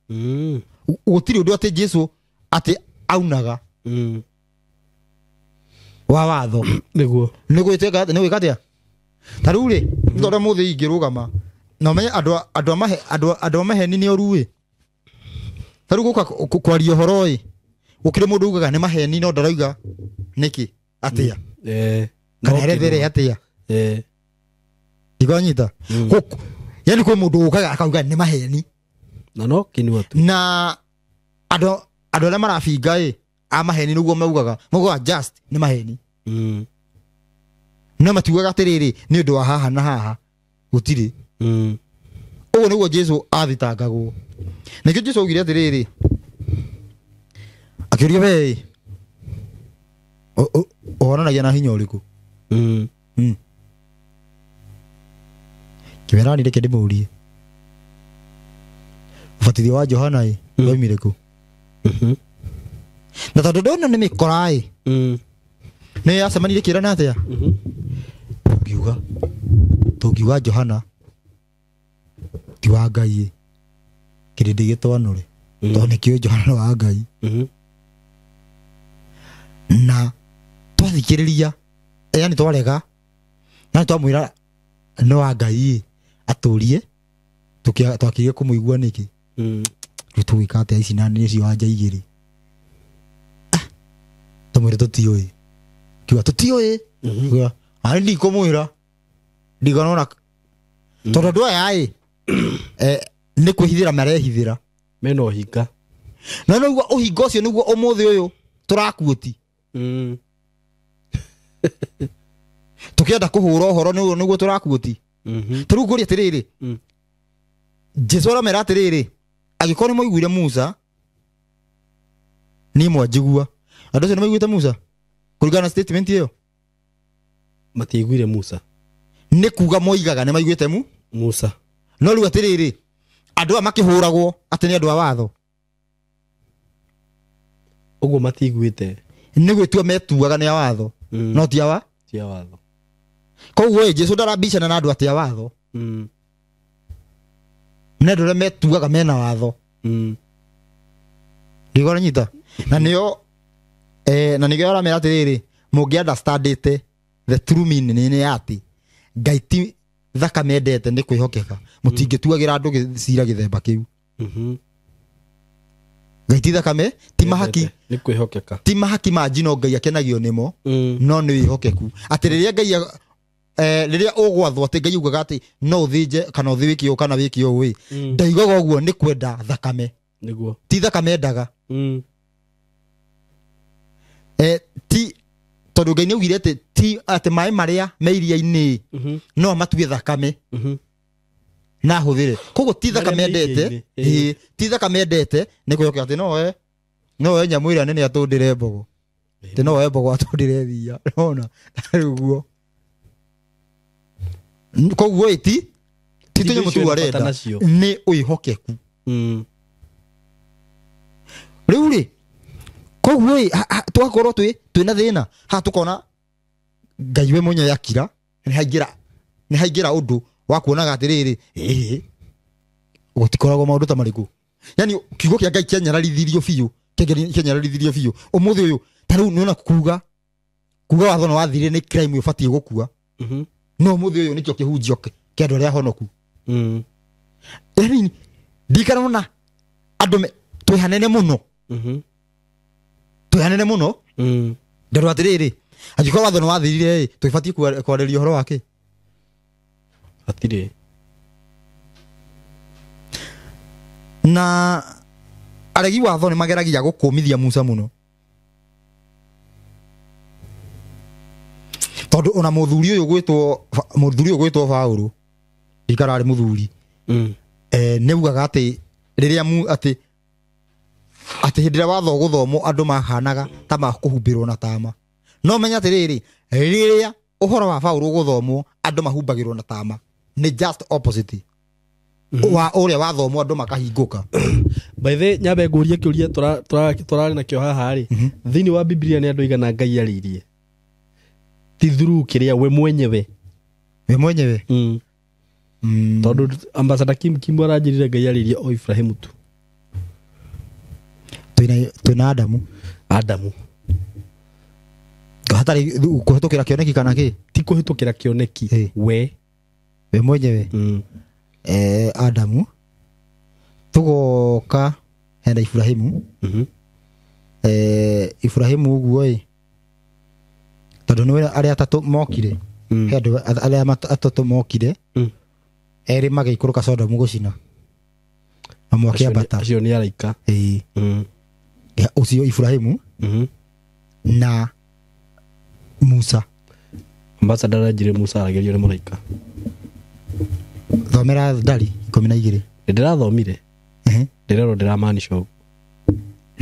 Gũtirĩ ũndũ atĩ Jesu atĩ aunaga wa watho. Nĩguo. Nĩ gwĩka atĩa? Ta rĩu rĩ nĩ tondũ mũthĩ ingĩrũgama na ũmenye andũ a maheni nĩ ũru ĩ. Ta rĩu gũka kwaria ũhoro ĩ gũkĩrĩ mũndũ ugaga nĩ maheni no ndarauga nĩkĩ atĩa. Kana erethere atĩa. Ndigonyita. Yaani kwĩ mũndũ ũkaga akauga nĩ maheni. Na no kĩnua tu. Na andũ arĩa marabinga ĩ a maheni nĩguo maugaga. Maugaga just nĩ maheni. No matiugaga atĩrĩrĩ nĩ ũndũ wa haha na haha. Gũtirĩ. Ũguo nĩguo Jesu athitangagwo. Nĩkĩo Jesu augire atĩrĩrĩ akĩũria we ũhonanagia na hinya ũrĩkũ? Kĩmerani reke ndĩmũrie. Ũbatithio wa Johana ĩ waumire kũ? Na tondũ ndona nĩ mĩkora ĩ nĩ yacemanirie kĩrana atĩa? Tũngiuga Johana ti wa Ngai ĩ kĩrĩndĩ gĩtwanũre tondũ nĩkĩũĩ Johana nĩ wa Ngai. Na twathikĩrĩria yani twarega na twamwĩra nĩ wa Ngai ĩ atũrie twakĩrire kũmũigua nĩkĩ? Rĩu tũgwĩka atĩa ici na nĩ cio anja igĩrĩ? Tũmwĩre tũtiũĩ. Kiuga tũtiũĩ. Kiuga arĩ ndikũmwĩra ndiganona tondũ andũ aya ĩ nĩ kwĩhithĩra marehithĩra. Mena ũhinga. Na nĩguo ũhinga ũcio nĩguo ũmũthĩ ũyũ tũrakuoti. Tũkĩenda kũhũra ũhoro nĩguo tũrakuoti. Ta rĩu ngũria atĩrĩrĩ Jesu aramera atĩrĩrĩ angĩkorwo nĩ mwaiguire Musa niĩ mwanjigua. Andũ acio nĩ maiguĩte Musa kũringana na statement ĩyo? Matiaiguire Musa. Nĩ kuga moigaga nĩ maiguĩte Musa. No rĩu atĩrĩrĩ andũ aya makĩhũragwo atĩ nĩ andũ a watho. Ũguo matiiguĩte. Nĩ gwĩtua metuaga nĩ a watho. No ti a wa? Ti a watho. Koguo ĩ Jesu ndarabicana na andũ atĩ a watho. Nĩ andũ arĩa metuaga mena watho. Ndigora nyita. Na nĩo na nĩkĩo aramera atĩrĩrĩ mũngĩ understandĩte the true meaning nĩ atĩ Ngai ti thakame endete nĩ kwĩhokeka. Mũtingĩtuagĩra andũ cira gĩthemba kĩu. Ngai ti thakame, ti mahaki, nĩ kwĩhokeka, ti mahaki ma njino Ngai akenagio nĩmo, no nĩ wĩhokeku. Atĩ rĩrĩa Ngai rĩrĩa ũgwathwo atĩ Ngai ugaga atĩ no ũthĩnje kana ũthĩ wĩke ũũ kana wĩke ũũ ĩ, ndaigaga ũguo nĩ kwenda thakame. Nĩguo. Ti thakame endaga. Ti tondũ Ngai nĩaugire atĩ ti atĩ maĩ marĩa me iria-inĩ no matue thakame na hũthĩre. Koguo ti thakame endete, ti thakame endete nĩ kwĩhoka atĩ no oe nyamũ ĩrĩa nene atũndĩre mbogo. Atĩ no oe mbogo atũndĩre thiia. Nĩwona? Ũguo. Koguo ĩ ti tũnyamũ tũu arenda, nĩ wĩhokeku. Rĩu rĩ, koguo ĩ twakorwo twĩna thĩna haha tũkona Ngai we mwenyewe akira, nĩ haingĩra ũndũ wa kuonaga atĩrĩrĩ, ĩĩ gũtikoragwo maũndũ ta marĩkũ. Yani kiugo kĩa Ngai kĩanyararithirio biũ, kĩanyararithirio biũ. Ũmũthĩ ũyũ ta rĩu nĩona kuga watho nĩ wathirire nĩ crime ũbatiĩ gũkua. No ũmũthĩ ũyũ nĩkĩo kĩhunjio kĩa andũ arĩa honoku. Yani ndikarona andũ twĩ hanene mũno. Twĩ hanene mũno. Nderwo atĩrĩrĩ, angĩkorwo watho nĩ wathirire ĩ, tũbatiĩ kwarĩria ũhoro wake. Hatirĩ. Na aregi watho nĩ mageragia gũkũmithia Musa mũno. Tondũ ona mũthuri ũyũ gwĩtwo Paũlũ, ndikararĩ mũthuri. Nĩ augaga atĩ rĩrĩa atĩ hĩndĩ ĩrĩa watho ũgũthomwo andũ mahanaga ta makũhumbĩrwo na tama. No menya atĩrĩrĩ, rĩrĩa ũhoro wa Paũlũ ũgũthomwo andũ mahumbagĩrwo na tama. Nĩ just opposite. Wa ũrĩa wathomwo andũ makahingũka. By the nyambe ngũrie kĩũria tũrarĩ nakĩo haha rĩ, thĩinĩ wa Biblia nĩ andũ aigana Ngai arĩirie? Ti through kĩrĩa we mwenyewe. We mwenyewe? Tondũ Ambassador Kim aranjĩrire Ngai arĩirie o Ibrahimu tu. Twĩna Adamu. Adamu. Hatarĩ kũhĩtũkĩra kĩoneki kana kĩ? Ti kũhĩtũkĩra kĩoneki. We mwenyewe. Adamu. Tũgoka hena Ibrahimu. Ibrahimu ũguo ĩ, tondũ nĩwe arĩa atatũ mokire. He andũ arĩa atatũ mokire. Erĩ magĩikũrũka Sodomu gũcina. Amwe akĩambata. Acio nĩ araika. Ũcio Ibrahimu na Musa. Ambassador aranjĩrire Musa aragerio nĩ mũraika. Thomera Ndari 12. Ndĩrathomire. Ndĩrerwo ndĩramaanisha ũguo.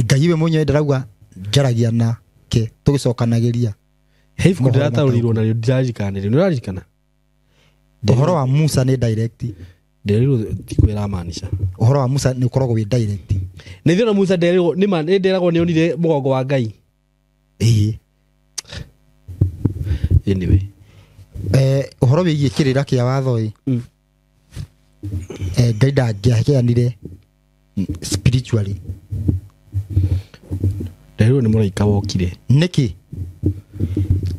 Ngai we mwenyewe ndarauga njaragia nake tũgĩcokanagĩria. He ibuku ndĩrataũrirwo narĩo ndiraririkana nĩrĩo. Nĩũraririkana? Ũhoro wa Musa nĩ direct. Ndĩrerirwo ti kwĩramaanisha. Ũhoro wa Musa nĩ ũkoragwo wĩ direct. Nĩ ithuĩ na Musa nderirwo nĩ nderagwo nĩonire mũgongo wa Ngai. Ĩĩ. Anyway. Ũhoro wĩgiĩ kĩrĩra kĩa watho ĩ. Ngai ndangĩaheanire spiritually. Nderirwo nĩ mũraika wokire. Nĩkĩ?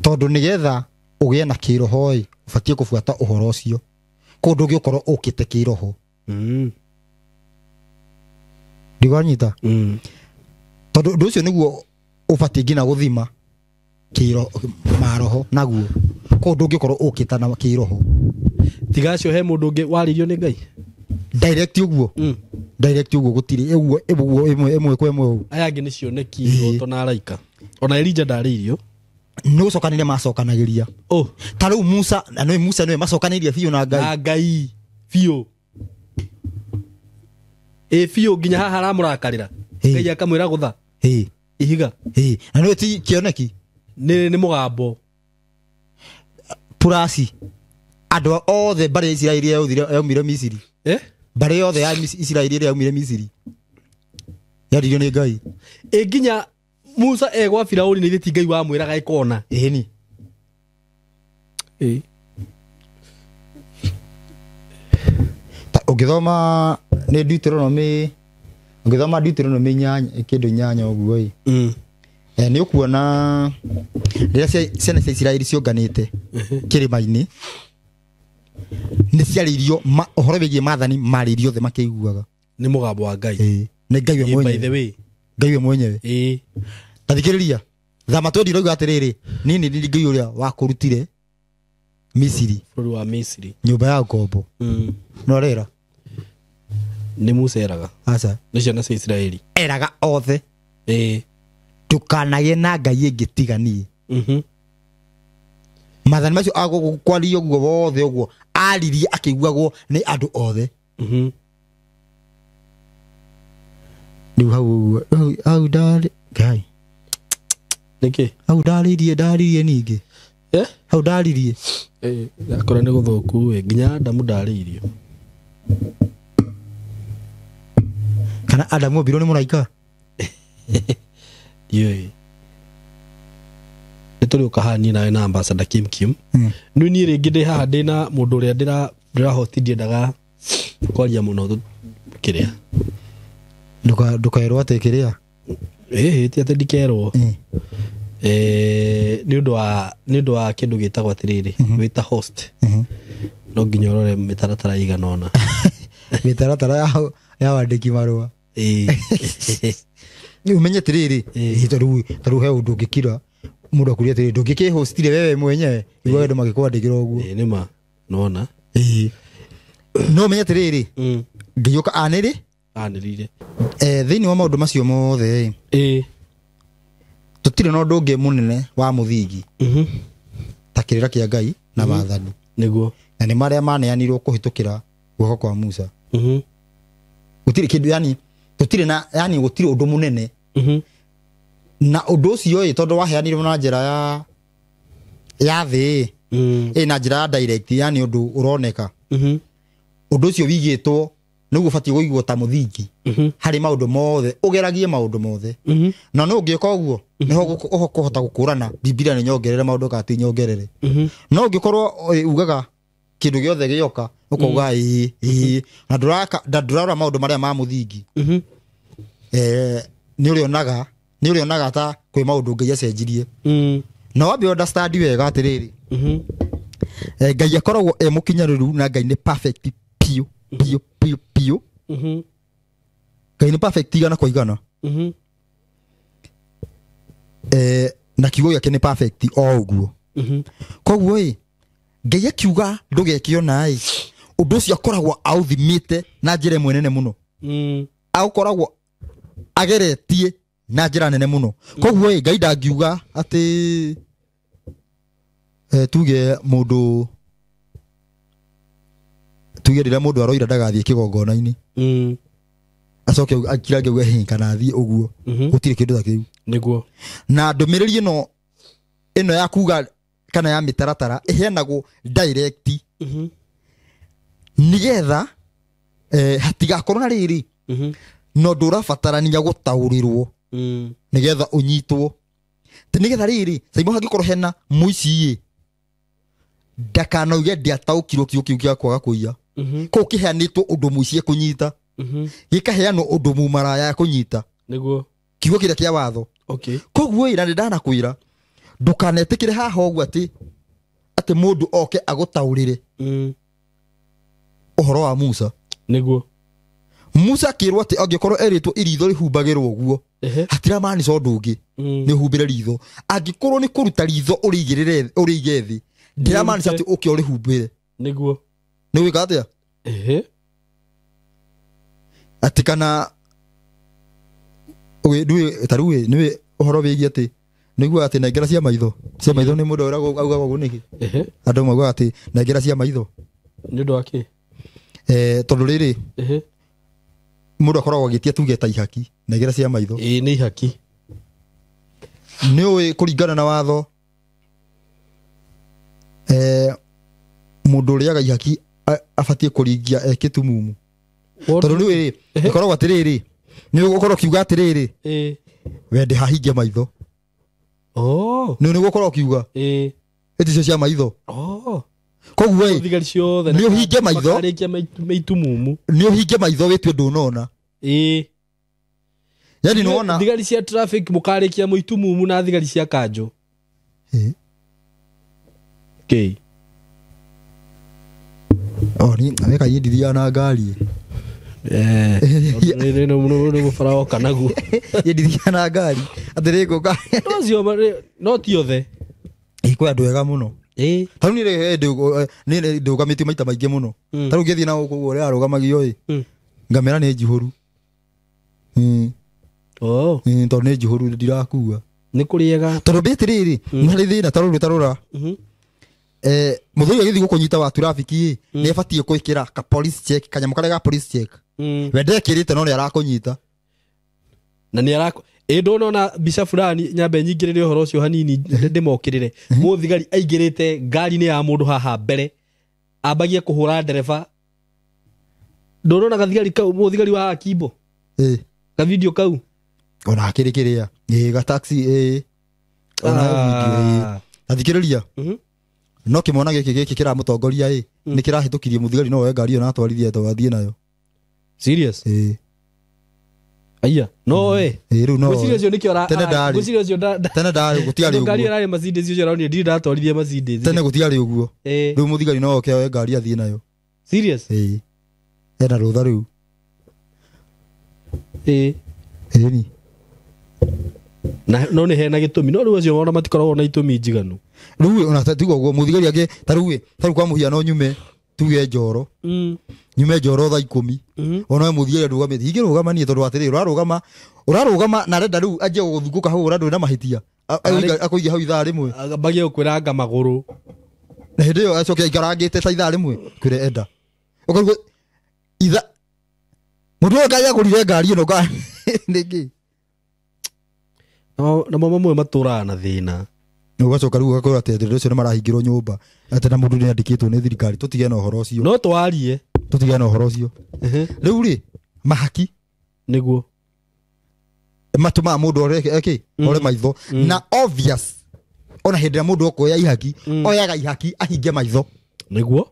Tondũ nĩgetha ũgĩe na kĩroho ĩ, ũbatiĩ kũbuata ũhoro ũcio. Koguo ndũngĩũkorwo ũkĩte kĩroho. Ndigwanyita? Tondũ ũndũ ũcio nĩguo ũbatiĩ nginya gũthima maroho naguo. Koguo ndũngĩkorwo ũkĩte na kĩroho. Tiga acio he mũndũ ũngĩ warĩirio nĩ Ngai? Direct ũguo. Direct ũguo gũtirĩ ũguo ĩmwe kwa ĩmwe ũguo. Aya angĩ nĩ cioneki iroto na araika. Ona Elijah ndarĩirio. Nĩ gũcokanĩria macokanagĩria. Ta rĩu Musa, na nĩwe Musa nĩwe macokanĩirie biũ na Ngai. Na Ngai biũ. Ĩ biũ nginya haha aramũrakarĩra. Ngai akamwĩra gũtha. Ihiga. Na nĩwe ti kĩoneki. Nĩ mũgambo. Purasi. Andũ othe mbarĩ ya Isiraeli yaumire Misiri. Mbarĩ yothe ya Isiraeli ĩrĩa yaumire Misiri. Yaririo nĩ Ngai. Ĩ nginya Musa egwa Firauni nĩ ti Ngai wamwĩraga ĩkona. Ĩni. Ta ũngĩthoma nĩ Deuteronomy, ũngĩthoma Deuteronomy 8 kĩndũ 8 ũguo ĩ. Nĩ ũkuona rĩrĩa ciana cia Isiraeli cionganĩte kĩrĩma-inĩ, nĩ ciarĩirio ũhoro wĩgiĩ maathani marĩirio othe makĩiguaga. Nĩ mũgambo wa Ngai. Nĩ Ngai we Ĩ, by the mwenyewe. way. Ngai we mwenyewe. Ta thikĩrĩria, thama twendi rauga atĩrĩrĩ, niĩ nĩ niĩ Ngai ũrĩa wakũrutire Misiri, Bũrũri wa Misiri. nyũmba ya ngombo. No arera? Nĩ Musa eraga. Aca. Nĩ ciana cia Isiraeli. Eraga othe. Ndũkanagĩe na ngai ĩngĩ tiga niĩ. Maathani macio agũkwaria ũguo wothe ũguo aririe akĩiguagwo nĩ andũ othe. Rĩu hau ũguo, hau ndarĩ Ngai. Nĩkĩ? Hau ndaririe ningĩ. Hau ndaririe. Akorwo nĩ gũthũku ĩ, nginya Adamu ndarĩirio. Kana Adamu ombirwo nĩ mũraika? Ndiũĩ. Nĩ tũrĩũka haha niĩ nawe na ambassador Kim Kim. Nĩ niĩ rĩngĩ ndĩ haha ndĩna mũndũ ũrĩa ndĩrahoti ndiendaga kwaria mũno kĩrĩa. Ndũkaerwo atĩ kĩrĩa? Ĩĩ, ti atĩ ndikerwo. Nĩ ũndũ wa kĩndũ gĩtagwo atĩrĩrĩ, wĩta host. No nginya ũrore mĩtaratara ĩigana ũna. Mĩtaratara ya wandĩki marũa. Nĩ ũmenye atĩrĩrĩ, ta rĩu he ũndũ ũngĩkira mũndũ akũria atĩrĩrĩ, ndũngĩkĩhostire wewe mwenyewe, nĩguo andũ magĩkwandĩkĩra ũguo. Nĩ ma, nĩwona? No ũmenye atĩrĩrĩ, ngĩũka anĩrĩ? Anĩrĩire. Thĩinĩ wa maũndũ macio mothe, tũtirĩ na ũndũ ũngĩ mũnene wa mũthingi ta kĩrĩra kĩa Ngai na maathani. Nĩguo. Na nĩ marĩa maneanirwo kũhĩtũkĩra guoko kwa Musa. Gũtirĩ kĩndũ, yani tũtirĩ na, yani gũtirĩ ũndũ mũnene. Na ũndũ ũcio ĩ, tondũ waheanirwo na njĩra ya thĩ ĩ, na njĩra ya direct, yani ũndũ ũroneka. Ũndũ ũcio wigĩtwo nĩguo ũbatiĩ kũigwo ta mũthingi harĩ maũndũ mothe, ũgeragie maũndũ mothe. Na no ũngĩka ũguo, nĩho ũkũhota gũkũrana Bibilia nĩ nyongerere maũndũ kana ti nyongerere. No ũngĩkorwo ugaga kĩndũ gĩothe gĩoka, ũkauga ĩĩ, ĩĩ, na ndũrarora maũndũ marĩa ma mũthingi. Nĩ ũrĩonaga ta kwĩ maũndũ Ngai acenjirie. Na wambe understand wega atĩrĩrĩ, Ngai akoragwo e mũkinyanĩru na Ngai nĩ perfect piũ, piũ, piũ, piũ. Ngai nĩ perfect igana kwa igana. Na kiugo gĩake nĩ perfect o ũguo. Koguo ĩ, Ngai akiuga ndũgeke ona ĩ, ũndũ ũcio akoragwo aũthimĩte na njĩra ĩmwe nene mũno. Aũkoragwo ageretie na njĩra nene mũno. Koguo ĩ, Ngai ndangiuga atĩ, tuge mũndũ, tuge rĩrĩa mũndũ aroira ndagathiĩ kĩgongona-inĩ. Acoke akirange auge, hĩ, kana athiĩ ũguo. Gũtirĩ kĩndũ ta kĩu. Nĩguo. Na ndũmĩrĩri ĩno ya kuga kana ya mĩtaratara ĩheanagwo direct. Nĩgetha, hatigakorwo na rĩrĩ, no ndũrabatarania gũtaũrĩrwo nĩgetha ũnyitwo. Ti nĩgetha rĩrĩ, Saimo hangĩkorwo hena mũici ĩ, ndakanauge ndiataũkirwo kiugo kĩu gĩa kwaga kũiya. Kũu kĩheanĩtwo ũndũ mũici ekũnyita. Gĩkaheanwo ũndũ mumaraya ekũnyita. Nĩguo. Kiugo kĩrĩa kĩa watho. Koguo ĩ, na nĩndanakwĩra, ndũkanetĩkĩre haha ũguo atĩ mũndũ oke agũtaũrĩre ũhoro wa Musa. Nĩguo. Musa akĩrwo atĩ angĩkorwo erĩtwo iritho rĩhumbagĩrwo ũguo, hatiramaanisha ũndũ ũngĩ, nĩ ũhumbĩre ritho. Angĩkorwo nĩ kũruta ritho ũrĩigĩrĩre, ũrĩige thĩ, ndiramaanisha atĩ ũke ũrĩhumbĩre. Nĩguo. Nĩ gwĩka atĩa? Atĩ kana, ndũĩ, ta rĩu ĩ, nĩũĩ ũhoro wĩgiĩ atĩ, nĩguo atĩ nengera cia maitho. Cia maitho nĩ mũndũ ũrĩa augaga ũguo nĩkĩ? Andũ maugaga atĩ nengera cia maitho. Nĩ ũndũ wa kĩ? Tondũ rĩrĩ, mũndũ akoragwo agĩtia tuge ta ihaki, nengera cia maitho. Ĩĩ, nĩ ihaki. Nĩũĩ kũringana na watho, mũndũ ũrĩaga ihaki abatiĩ kũringia e kĩtumumu. Tondũ rĩu ĩ, ĩkoragwo atĩrĩrĩ, nĩ ũgũkorwo ũkiuga atĩrĩrĩ, we ndĩhahinge maitho. Nĩ ũgũkorwo ũkiuga. Ĩti icio cia maitho. Koguo ĩ, Thigari ciothe nĩ ũhinge maitho. Makarĩkia maitumumu. Nĩ ũhinge maitho wĩtue ndũnona. Yaani nĩwona. Thigari cia traffic mũkarĩkia mũitumumu na thigari cia kanjũ. Kĩ? O, ni, weka hii ndithiaga na ngari. Nĩ mũbara woka naguo. Niĩ ndithiaga na ngari atĩ rĩ ngũka. No no ti othe. Kwĩ andũ ega mũno. Ta rĩu niĩ ndũgamĩtio maita maingĩ mũno. Ta rĩu ngĩthiĩ na gũkũ ũguo ũrĩa arũgamagio ĩ, ngamera nĩ njihũru. Tondũ nĩ njihũru ndirakua. Nĩ kũrĩega. Tondũ mbĩ atĩrĩrĩ, nĩ harĩ thĩna ta rũrũ tarora. Mũthuri agĩthiĩ gũkũnyita wa traffic ĩ, nĩ abatiĩ gwĩkĩra ka police check, kanyamũ karĩa ga police check. We ndekĩrĩte no nĩ arakũnyita. Na nĩ arako ĩ ndũnona mbica fulani nyambe nyingĩrĩre ũhoro ũcio hanini ndĩmokĩrĩre. Mũthigari aingĩrĩte ngari-inĩ ya mũndũ haha mbere ambagie kũhũra ndereba. Ndũnona gathigari kau mũthigari wa Akimbo? Ka video kau Ona akĩrĩ kĩrĩa ĩ ga taxi ĩ ona video ĩ athikĩrĩria. No kĩmwana gĩkĩ gĩkĩ kĩramũtongoria ĩ nĩ kĩrahĩtũkirie mũthigari no oe ngari ĩyo na atwarithie athiĩ nayo. Serious? Ĩ. Aya, no we. Ĩ rĩu no. Ngwĩciria ũcio nĩkĩo Tene ndarĩ. ngwĩciria ũcio Tene ndarĩ gũtiarĩ ũguo. Ngari ĩrarĩ Mercedes ũcio aronire ndirĩ ndatwarithia Mercedes. Tene gũtiarĩ ũguo. Rĩu mũthigari no oke oe ngari athiĩ nayo. Serious? Ĩ. Ena rũtha rĩu. Ĩ. Ĩni. Na no nĩ hena gĩtũmi no rĩu acio ona matikoragwo na itũmi njiganu. Rĩu ona tiga ũguo mũthigari angĩ ta rĩu ta rĩu kwa mũhiano nyume tuge Njoro. Nyume Njoro thaa 10. Ona we mũthigari andũgamĩte ingĩrũgama niĩ tondũ atĩrĩrĩ ũrarũgama ũrarũgama na arenda rĩu anjie gũgũthungũka hau ũrĩa ndũrĩ na mahĩtia. Akũiga hau ithaa rĩmwe. Ambagie gũkwĩranga magũrũ. Na hĩndĩ ĩyo acoke aikarangĩte ta ithaa rĩmwe kwĩre enda. Ũkaigua itha mũndũ ũyũ ngai agũrire ngari ĩno nĩkĩ? Namo mamwe matũraga na thĩna. Ũgacoka rĩu ũgakora atĩ andũ acio nĩ marahingĩrwo nyũmba atĩ na mũndũ nĩ andĩkĩtwo nĩ thirikari tũtige na ũhoro ũcio. No twarie. Tũtige na ũhoro ũcio. Rĩu rĩ mahaki nĩguo matũmaga mũndũ ore eke ore maitho na obvious ona hĩndĩ ĩrĩa mũndũ okuoya ihaki oyaga ihaki ahinge maitho nĩguo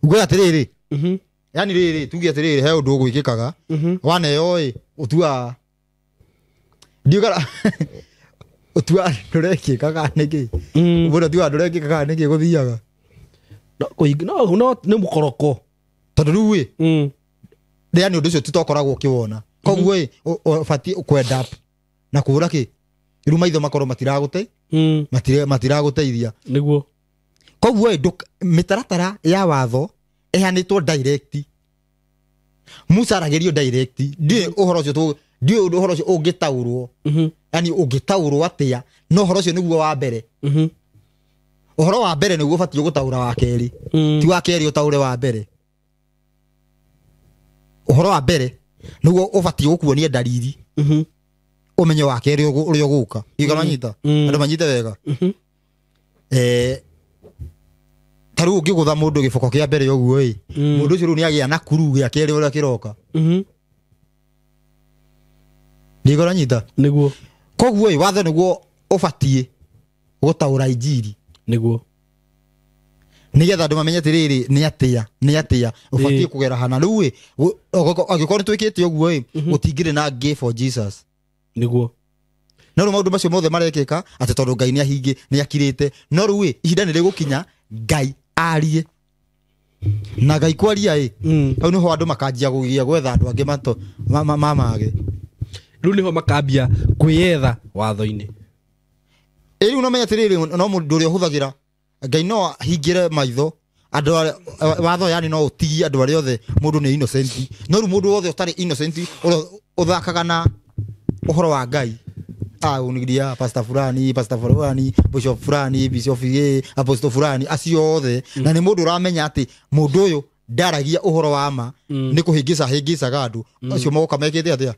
uge atĩrĩrĩ yani rĩrĩ tuge atĩrĩrĩ he ũndũ ũgwĩkĩkaga waneo ĩ ũtua ndiũgara ũtua ndũrekĩkaga nĩkĩ mũndũ atuaga ndũrekĩkaga nĩkĩ gũthiaga no nĩ mũkoroko tondũ rĩu ĩ yani ũndũ ũcio titokoragwo ũkĩwona koguo ĩ ũbatiĩ kwenda na kũra kĩ rĩu maitho makorwo matiragũte matiragũteithia nĩguo koguo ĩ mĩtaratara ya watho ĩheanĩtwo direct. Musa aragĩrio direct ndiũĩ ũhoro ũcio ndiũĩ ũhoro ũcio ũngĩtaũrwo yani ũngĩtaũrwo atĩa no ũhoro ũcio nĩguo wa mbere. Ũhoro wa mbere nĩguo ũbatiĩ gũtaũra wa kerĩ ti wa kerĩ ũtaũre wa mbere. Ũhoro wa mbere nĩguo ũbatiĩ gũkuonia ndariri ũmenye wa kerĩ ũrĩa ũgũka. Igana nyita andũ manyite wega. Ta rĩu ũngĩgũtha mũndũ gĩboko kĩa mbere ũguo ĩ mũndũ ũcio rĩu nĩagĩa na kuru gĩa kerĩ ũrĩa kĩroka. Ndigora nyita nĩguo koguo ĩ watho nĩguo ũbatiĩ gũtaũra injiri nĩguo nĩgetha andũ mamenye atĩrĩrĩ nĩ atĩa nĩ atĩa ũbatiĩ kũgera hana. Rĩu ĩ angĩkorwo nĩtwĩkĩte ũguo ĩ gũtingĩrĩ na gay for Jesus nĩguo. No rĩu maũndũ macio mothe marekĩka atĩ tondũ Ngai nĩahingi nĩakirĩte no rĩu ĩ ihinda nĩ rĩgũkinya Ngai arie na Ngai kwaria ĩ hau nĩho andũ makanjia kũgia gwetha andũ angĩ mato mamage. Rĩu nĩho makambia kwĩyetha watho-inĩ. Ĩ rĩu no menye atĩrĩrĩ no mũndũ ũrĩa ũhũthagĩra Ngai no ahingĩre maitho andũ watho yani no ũtigie andũ arĩa othe mũndũ nĩ innocent no rĩu mũndũ wothe ũtarĩ innocent ũrĩa ũthakaga na ũhoro wa Ngai unigiria pastor fulani bishop fulani bishop A apostle fulani acio othe na nĩ mũndũ ũramenya atĩ mũndũ ũyũ ndaragia ũhoro wa ma nĩ kũhĩngĩca hĩngĩcaga andũ acio moka mekĩte atĩa.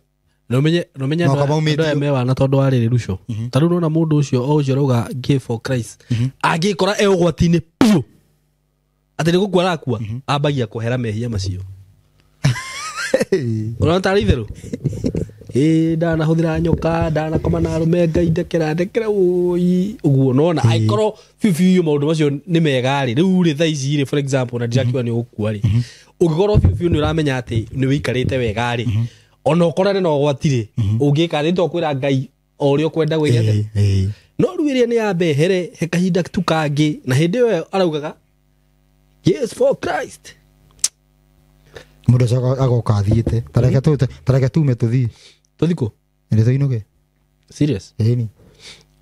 No menye andũ aya mewana tondũ wa rĩrĩ ruco ta rĩu nona mũndũ ũcio o ũcio arauga give for Christ angĩkora e ũgwati-inĩ biũ atĩ nĩ gũkua arakua ambagia kũhera mehia macio. Ũrona tarĩ itherũ ĩ ndanahũthĩra nyoka ndanakoma na arũme Ngai ndekera ndekera ũi ũguo nona angĩkorwo biũ biũ maũndũ macio nĩ mega rĩ rĩu rĩ thaa ici rĩ for example na ndirakiuga nĩ ũgũkua rĩ ũngĩkorwo biũ biũ nĩ ũramenya atĩ nĩ wĩikarĩte wega rĩ ona ũkorane na ũgwati rĩ ũngĩka nĩ tokwĩra Ngai o ũrĩa ũkwenda gwĩka atĩa no rĩu ĩrĩa nĩ yambe here he kahinda tu kangĩ na hĩndĩ ĩyo araugaga yes for Christ. Mũndũ ũcio agoka athiĩte. Tareke tume tũthiĩ. Tũthiĩ kũ? Nĩ tũinũke. Serious? Ĩni.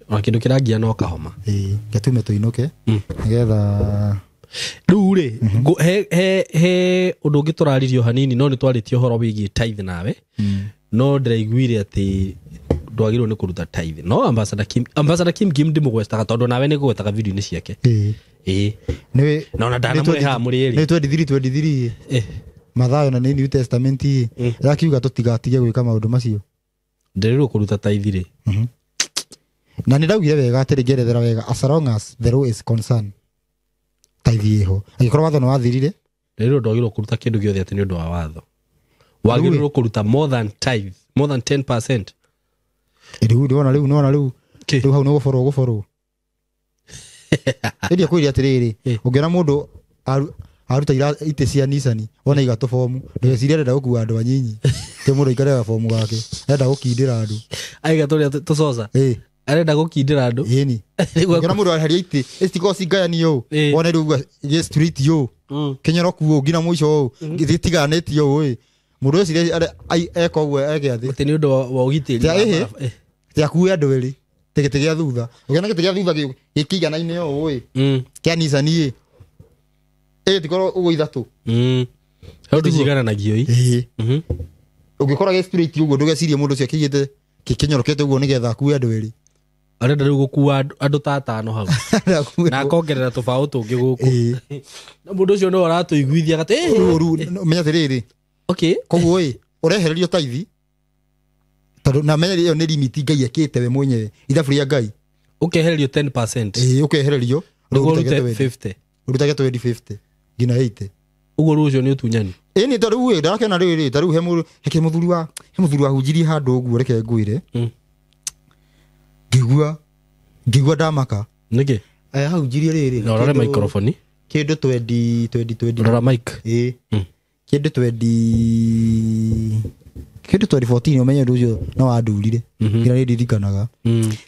Ona kĩndũ kĩrangia no kahoma. Ĩĩ, reke tume tũinũke. Nĩgetha Rĩu rĩ, he ũndũ ũngĩ tũraririe o hanini no nĩ twarĩtie ũhoro wĩgiĩ tithe nawe. No ndĩraiguire atĩ ndwagĩrĩirwo nĩ kũruta tithe. No Ambassador Kim Kim ndĩmũgwetaga tondũ nawe nĩ ngũgwetaga video-inĩ ciake. Ĩĩ. Ĩĩ. Nĩ Na ona ndanamũrehaga mũrĩ erĩ. Nĩ 23 Eh. Mathayo na nĩ New Testament ĩ. Ĩrakiuga tũtigatige gwĩka maũndũ macio. Ndĩrĩrwo kũruta tithe rĩ. Na nĩ ndaugire wega atĩrĩ ngĩerethera wega as long as the law is concerned. Tithe ĩho. Angĩkorwo watho nĩ wathirire. Ndĩrĩrwo ndwagĩrĩirwo kũruta kĩndũ gĩothe atĩ nĩ ũndũ wa watho. Wagĩrĩirwo kũruta more than tithe, more than 10%. Rĩu ndĩrona rĩu nĩwona rĩu. Kĩ? Rĩu hau nĩ gũborwo gũborwo. Ĩndĩ kwĩria atĩrĩrĩ, ũngĩona mũndũ aruta itĩ cia Nissan wona iga tũbomu, ndũgecirie arenda gũkua andũ anyinyi. Ti mũndũ aikare gabomu gake, arenda gũkindĩra andũ. Aiga tũrĩa tũcoca. Ĩĩ. Arenda gũkindĩra andũ. Ĩni. Ũngĩona mũndũ areheria itĩ, ĩcikorwo cingayanio ũũ, wone rĩu gĩ street ũũ, kĩnyoroku ũũ nginya mũico ũũ, gĩtiganĩtio ũũ ĩ. Mũndũ ũcio eka ũguo eke atĩ. Atĩ nĩ ũndũ wa ũgitĩri. Ti akue andũ erĩ. Ti gĩtĩ gĩa thutha. Ũngĩona gĩtĩ gĩa thutha gĩkĩiganaine ũũ ĩ. Kĩa Nissan ĩ. Ĩ tikorwo ũguo ithatũ. Hau ndũcigananagio ĩ. Ĩĩ. Ũngĩkora gĩ straight ũguo ndũgecirie mũndũ ũcio akĩigĩte kĩnyorokete ũguo nĩgetha akue andũ erĩ. Arenda rĩu gũkua andũ ta atano hau. Na akongerera tũbaũ tũngĩ gũkũ. Na mũndũ ũcio no aratũiguithia atĩ rĩu menya atĩrĩrĩ. Okay. Koguo ĩ ũrehererio tithe tondũ na menya ĩyo nĩ limit Ngai ekĩte we mwenyewe ithabu rĩa Ngai. Ũkehererio 10%. Ĩĩ ũkehererio nĩguo ũrute 50. Ũrutage 20 50 nginya 80. Ũguo rĩu ũcio nĩ ũtunyani. Ĩĩ nĩ tondũ rĩu ndarakena rĩu rĩ ta rĩu he mũthuri wa he mũthuri wahunjirie handũ ũguo reke ngwĩre. Ngĩigua ndamaka. Nĩkĩ? Aya hahunjirie rĩrĩ. Na ũrore microphone. Kĩndũ 20 Rora mic. Ĩĩ. Kĩndũ 20 kĩndũ 2014 ũmenye ũndũ ũcio no wandurire. Nginya nĩ ndirikanaga.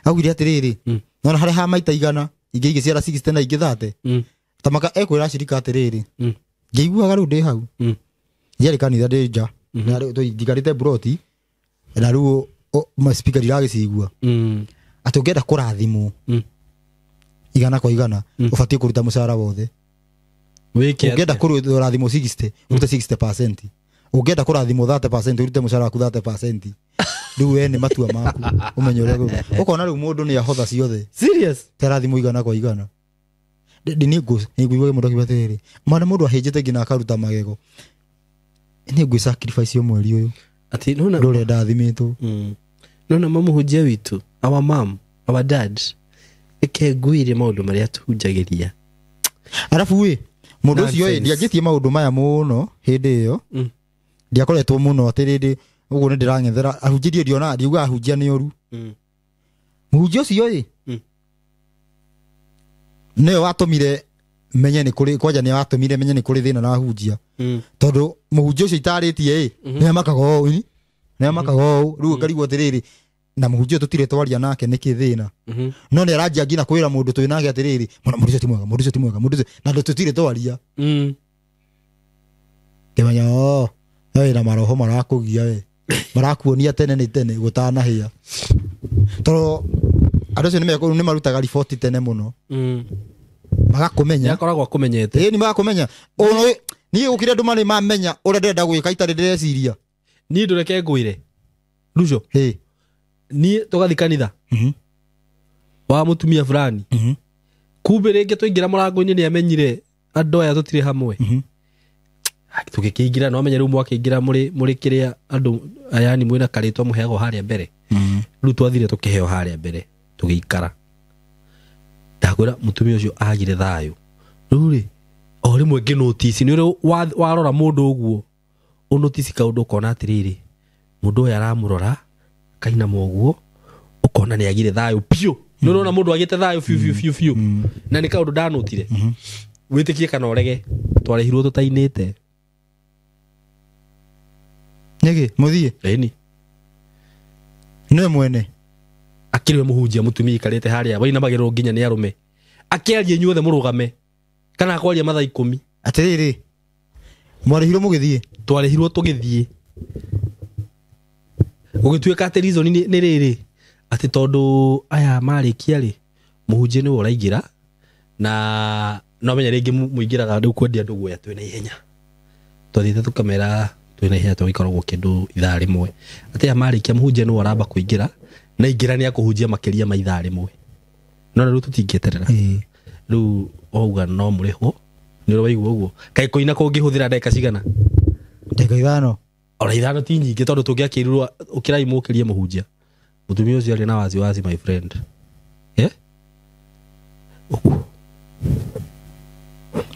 Augire atĩrĩrĩ, nona harĩa ha maita igana, ingĩ igĩciara 60 na ingĩ 30. Ta maka ekwĩra acirika atĩrĩrĩ. Ngĩiguaga rĩu ndĩ hau. Ndiarĩ kanitha ndĩ nja. Na rĩu ndikarĩte broti. Na rĩu ma speaker ndiragĩcigua. Atĩ ũngĩenda kũrathimwo igana kwa igana, ũbatiĩ kũruta mũcara wothe. Ũngĩenda kũrathimwo 60, ũrute 60%. Ũngĩenda kũrathimwo 30%, ũrute mũcara waku 30%. Rĩu we nĩ matua maku, ũmenye ũrĩa gwĩka. Ũkona rĩu mũndũ nĩ ahotha ciothe. Serious? Tarathimwo igana kwa igana. Nĩ ngũigua mũndũ akiuga atĩrĩrĩ, mwana mũndũ ahĩnjĩte nginya akaruta magego. Nĩ ngwĩ sacrifice mweri ũyũ. Atĩ nona ndũrĩa ndathimĩtwo. Nona mamũhunjia witũ, our mom, our dad, eke ngwĩre maũndũ marĩa tũhunjagĩria. Arabu ĩ, mũndũ ũcio ĩ, ndianjĩtie maũndũ maya mũno hĩndĩ ĩyo. Ndiakoretwo mũno atĩrĩrĩ, ũguo nĩ ndĩrang'ethera ahunjirie ndiona, ndiuga ahunjia nĩ ũru. Mũhunjia ũcio ĩ, nĩwe watũmire menye nĩ kũrĩ, kwanja nĩ watũmire menye nĩ kũrĩ thĩna na ahunjia. Tondũ mũhunjia ũcio itarĩtie ĩ, nĩ amakaga ũũ, nĩ amakaga ũũ, rĩu ngarigwo atĩrĩrĩ, na mũhunjia tũtirĩ twaria nake nĩkĩ thĩna. No nĩ aranjia nginya kwĩra mũndũ twĩ nake atĩrĩrĩ, mũndũ ũcio ti mwega, mũndũ ũcio ti mwega, mũndũ ũcio, na tũtirĩ twaria. Ngĩmenya, oh, we na maroho marakũgia we. Marakuonia tene nĩ tene gũtanahĩa. Tondũ andũ acio nĩ marutaga riboti tene mũno. Magakũmenya. Nĩakoragwo akũmenyete. Ĩĩ, nĩ magakũmenya. Niĩ gũkĩra andũ marĩ mamenya ũrĩa ndĩrenda gwĩka itarĩ ndĩreciria. Niĩ ndũreke ngwĩre. Ruco. Ĩĩ. Niĩ tũgathiĩ kanitha. Wa mũtumia fulani. Kumbe rĩngĩ twaingĩra mũrango-inĩ nĩ amenyire andũ aya tũtirĩ hamwe. Tũgĩkĩingĩra, no amenye rĩu mwakĩingĩra mũrĩ kĩrĩa andũ aya ni mwĩna karĩtwa mũheagwo harĩa mbere. Rĩu twathire tũkĩheo harĩa mbere tũgĩikara. Ndakwĩra mũtumia ũcio agire thayũ. Rĩu rĩ, o rĩmwe ngĩnotici, nĩ ũrĩ warora mũndũ ũguo, ũnotici kaũndũ ũkona atĩrĩrĩ, mũndũ ũyũ aramũrora, kainama ũguo, ũkona nĩ agire thayũ biũ. Nĩ ũrona mũndũ agĩte thayũ biũ biũ biũ biũ. Na nĩ kaũndũ ndanotire. Wĩtĩkie kana ũrege, twarĩhirwo tũtainĩte. Nĩkĩ? Mũthiĩ? Ĩni. Nĩwe mwene? Akĩrĩ we mũhunjia mũtumia aikarĩte harĩa, wainamagĩrĩrwo nginya nĩ arũme. Akĩaria inyuothe mũrũgame. Kana akwaria mathaa 10. Atĩrĩrĩ, Mwarĩhirwo mũgĩthiĩ? Twarĩhirwo tũgĩthiĩ. Gũgĩtuĩka atĩ reason nĩ rĩrĩ atĩ tondũ aya marĩkia rĩ mũhunjia nĩwe ũraingĩra na no menya rĩngĩ mũingĩraga rĩu kwendia andũ guoya twĩna ihenya. Twathiĩte tũkamera twĩna ihenya tũgĩkoragwo kĩndũ ithaa rĩmwe. Atĩ aya marĩkia mũhunjia nĩwe ũramba kũingĩra na ingĩra nĩ akũhunjia makĩria ma ithaa rĩmwe. No rĩu tũtingĩeterera. Rĩu wauga no mũrĩhwo. Nĩ ũrĩ waigua ũguo. Kaĩ kũina kũngĩhũthĩra ndagĩka cigana? Ndagĩka ithano. Ona ithano ti nyingĩ tondũ tũngĩakĩrirwo ũkĩrai mũkĩrie mũhunjia. Mũtumia ũcio arĩ na wasiwasi my friend. Eh? Ũguo.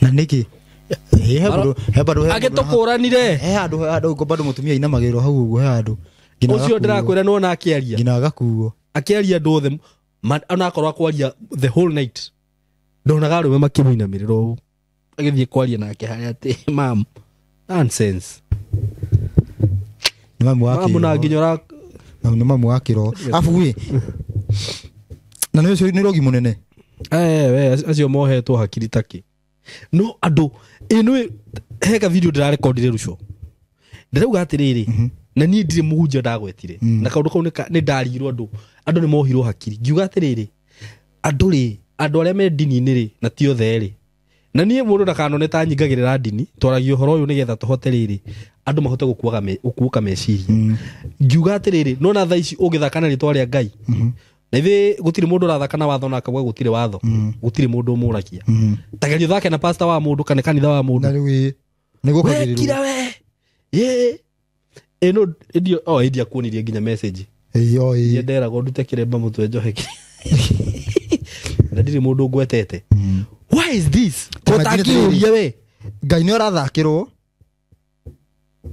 Na nĩkĩ? He handũ he handũ Agĩtũkũranire. he handũ handũ bado mũtumia ainamagĩrĩrwo hau ũguo he handũ. Ũcio ndĩrakwĩra nĩwona akĩaria. Nginya agakuo. Akĩaria andũ othe onakorwo akwaria the whole night. Ndonaga arũme makĩmũinamĩrĩra ũũ. Agĩthiĩ kwaria nake harĩa atĩ mam nonsense. Nĩ mamu wa Mamu na nginya ũra nĩ mamu wa kĩroho. Abu ĩ. Na nĩ ũcio nĩ rogi mũnene. We acio mohetwo hakiri takĩ. No andũ ĩno heka video ndĩrarekondire ruco. Ndĩrauga atĩrĩrĩ na niĩ ndirĩ mũhunjia ndagwetire. Na kaũndũ kau nĩ ndarirwo andũ. Andũ nĩ mohirwo hakiri. Ngiuga atĩrĩrĩ andũ rĩ andũ arĩa me ndini-inĩ rĩ na ti othe rĩ. Na niĩ mũndũ ndakanone ta nyingagĩrĩra ndini twaragia ũhoro ũyũ nĩgetha tũhote rĩrĩ andũ mahote gũkuũka meciria. Ngiuga atĩrĩrĩ nona thaa ici ũngĩthaka na rĩtwa rĩa Ngai. Na ithe gũtirĩ mũndũ ũrathaka na watho na akauga gũtirĩ watho. Gũtirĩ mũndũ ũmũragia. Ta geria ũthake na pastor wa mũndũ kana kanitha wa mũndũ. Na rĩu ĩ nĩ gũkagĩrĩrwo. Wekira we. Ĩ ĩno ndio o ĩndia kuonirie nginya message. Ĩ o ĩ. Nderagwo ndute kĩremba mũtwe njohe. Na ndirĩ mũndũ ngwetete. Why is this? Ũtangĩũria we. Ngai nĩ ũrathakĩrwo.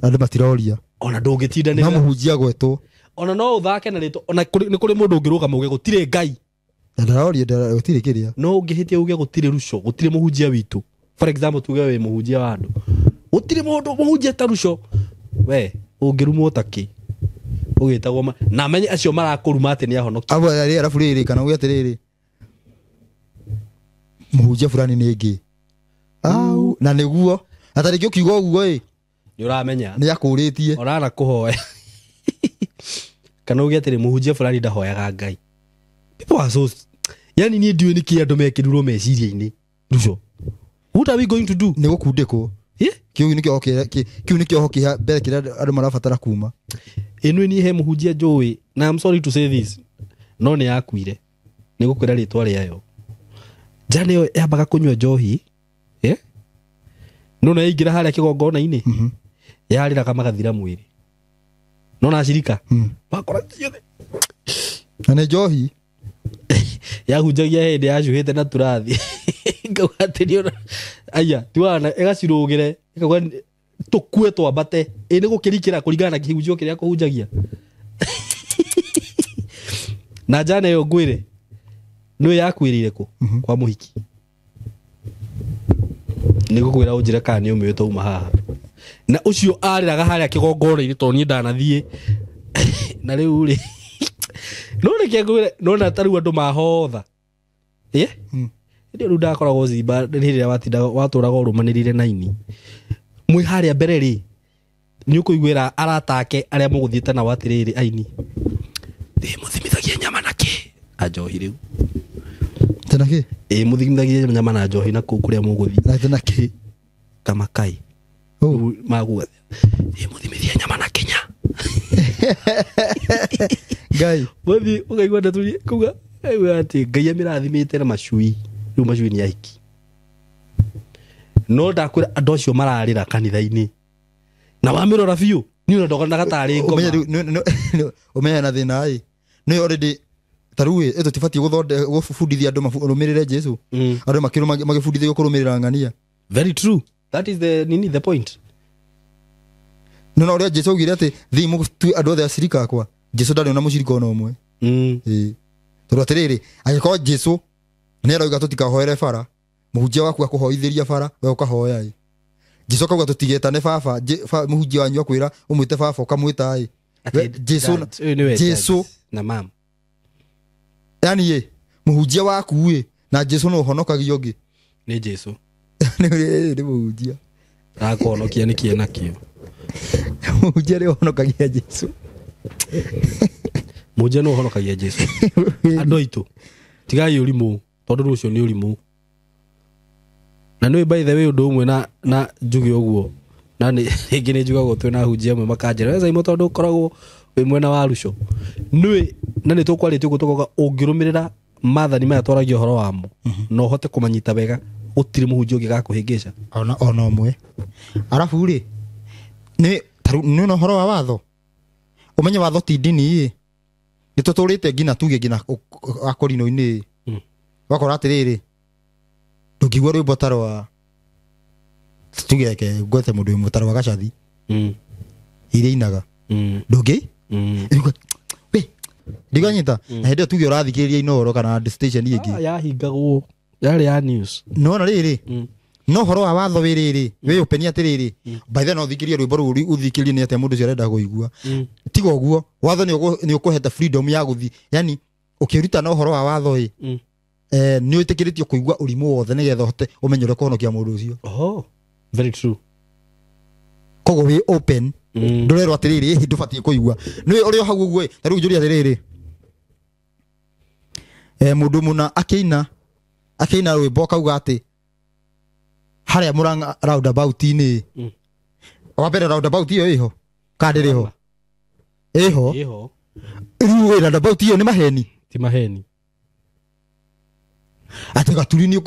Andũ matiroria. Ona ndũngĩtindanĩra. No mũhunjia gwetwo. Ona no ũthake na rĩtwa ona nĩ kũrĩ mũndũ ũngĩrũgama uge gũtirĩ Ngai. Na ndaroria gũtirĩ kĩrĩa. No ũngĩhĩtia uge gũtirĩ ruco, gũtirĩ mũhunjia witũ. For example tuge wĩ mũhunjia wa andũ. Gũtirĩ mũndũ mũhunjia ta ruco. We ũngĩrumwo ta kĩ? Ũgĩtagwo na menye acio marakũruma atĩ nĩ ahonoki. Abo arĩa arabu rĩrĩ kana uge atĩrĩrĩ. Mũhunjia fulani nĩ ngĩ. Au na nĩguo. Na tarĩngĩ ũkiuga ũguo ĩ. Nĩ ũramenya. Nĩ akũrĩtie. Orana kũhoya. Kana uge atĩrĩ mũhunjia fulani ndahoyaga Ngai. People are so yani niĩ ndiũĩ nĩkĩ andũ mekĩrirwo meciria-inĩ. Ruco. What are we going to do? Nĩ gũkundĩkwo. Kĩu nĩ kĩoho kĩu nĩ kĩoho kĩa mbere kĩrĩa andũ marabatara kuma. Ĩno niĩ he mũhunjia njũĩ na I'm sorry to say this. No nĩ yakuire. Nĩ gũkwĩra rĩtwa rĩayo. Njane ĩyo yambaga kũnyua njohi. No na yaingĩra harĩa kĩgongona-inĩ. Yarĩraga magathira mwĩrĩ. No na acirika. Makora ciothe. Na nĩ njohi. Yahunjagia hĩndĩ yacuhĩte na turathi. Ngauga atĩ nĩ aya tiwana ĩgacirũgĩre ĩkauga tũkue twambate. Ĩ nĩ gũkĩrikĩra kũringana na kĩhunjio kĩrĩa kũhunjagia. Na njane ĩyo ngwĩre nĩwe yakuĩrĩire kũ? Kwa mũhiki. Nĩ ngũkwĩra ũnjĩre kana nĩ ũmĩũĩ twauma haha. Na ũcio arĩraga harĩa kĩgongona-inĩ tondũ niĩ ndanathiĩ. Na rĩu rĩ no reke ngwĩre nona ta rĩu andũ mahotha. Ĩ? Hĩndĩ ĩyo rĩu ndakoragwo Zimba hĩndĩ ĩrĩa watindaga watũraga ũrũmanĩrĩire na ini. Mwĩ harĩa mbere rĩ nĩ ũkũiguĩra arata ake arĩa mũgũthiĩte nao atĩrĩrĩ aini. Ĩ mũthimithagia nyama na kĩ? Na njohi rĩu. Tena kĩ? Ĩ mũthimithagia nyama na njohi na kũu kũrĩa mũgũthiĩ. Na tena kĩ? Kamakai. Maguga. Ĩ mũthimithia nyama na kinya. Ngai. Mũthi ũkaigua ndeto kuga atĩ Ngai amĩrathimĩte na macui. Rĩu macui nĩ ahiki. No ndakwĩra andũ acio mararĩra kanitha-inĩ. Na wamĩrora biũ niĩ ona ndonaga tarĩ ngoma. Ũmenye na thĩna ĩ. Nĩ already ta rĩu ĩ tũtibatiĩ gũbundithia andũ marũmĩrĩre Jesu. Andũ magĩbundithio kũrũmĩrĩra ng'ania. Very true. That is the nini the point. No no ũrĩa Jesu augire atĩ thiĩ mũtue andũ othe acirika akwa. Jesu ndarĩ ona mũcirika ona ũmwe. Ĩ. Tondũ atĩrĩrĩ angĩkorwo Jesu nĩ arauga tũtikahoere bara, mũhunjia waku akũhoithĩria bara, we ũkahoya ĩ. Jesu akauga tũtigetane baba, mũhunjia wanyu akwĩra ũmwĩte baba ũkamwĩta ĩ. Jesu na mam. Yani ĩ mũhunjia waku ĩ na Jesu no ũhonokagio ũngĩ. Nĩ Jesu. Nĩ mũhunjia. Akonokia nĩkĩ nakĩo. Mũhunjia nĩwe ũhonokagia Jesu. Mũhunjia nĩwe ũhonokagia Jesu. Andũ aitũ tigai ũrimũ tondũ rũcio nĩ ũrimũ. Na nĩ by the way ũndũ ũmwe na njuge ũguo na rĩngĩ nĩ njugagwo twĩna ahunjia amwe makanjĩra we Saimo tondũ ũkoragwo wĩ mwena wa Ruco nĩũĩ na nĩ tũkwarĩtie ũguo tũkauga ũngĩrũmĩrĩra maathani maya twaragia ũhoro wamo na ũhote kũmanyita wega gũtirĩ mũhunjia ũngĩgakũhĩngĩca ona ũmwe. Arabu rĩ nĩ nĩ na ũhoro wa watho ũmenye watho ti ndini ĩ nĩ tũtũrĩte nginya tuge nginya akorino-inĩ wakora atĩrĩrĩ ndũngĩigua rwĩmbo ta rwa tuge ke ngwete mũndũ wĩ mũtaro wa Gacathi iria inaga ndũngĩ ndiganyita na hĩndĩ ĩyo tuge ũrathikĩrĩria Inooro kana station ĩngĩ yahingagwo yarĩ ya news nona rĩrĩ no ũhoro wa watho wĩ rĩrĩ wĩ ũpeni atĩrĩrĩ by then no ũthikĩrie rwĩmbo rũu ũthikĩrie nĩ atĩa mũndũ ũcio arenda kũigua tiga ũguo watho nĩ ũkũhete freedom ya gũthi yani ũkĩruta na ũhoro wa watho ĩ nĩ wĩtĩkĩrĩtio kũigua ũrimũ wothe nĩgetha ũhote ũmenye ũrĩa kũhonokia mũndũ ũcio. Oh, very true. Koguo wĩ open ndũrerwo atĩrĩrĩ ĩ ndũbatiĩ kũigua nĩ ũrĩa hau ũguo ĩ ta rĩu njũria atĩrĩrĩ mũndũ mũna akĩina rwĩmbo akauga atĩ harĩa Murang'a roundabout-inĩ wa mbere roundabout ĩyo ĩho kana ndĩrĩ ho ĩho rĩu roundabout ĩyo nĩ maheni ti maheni atĩ Gaturi nĩ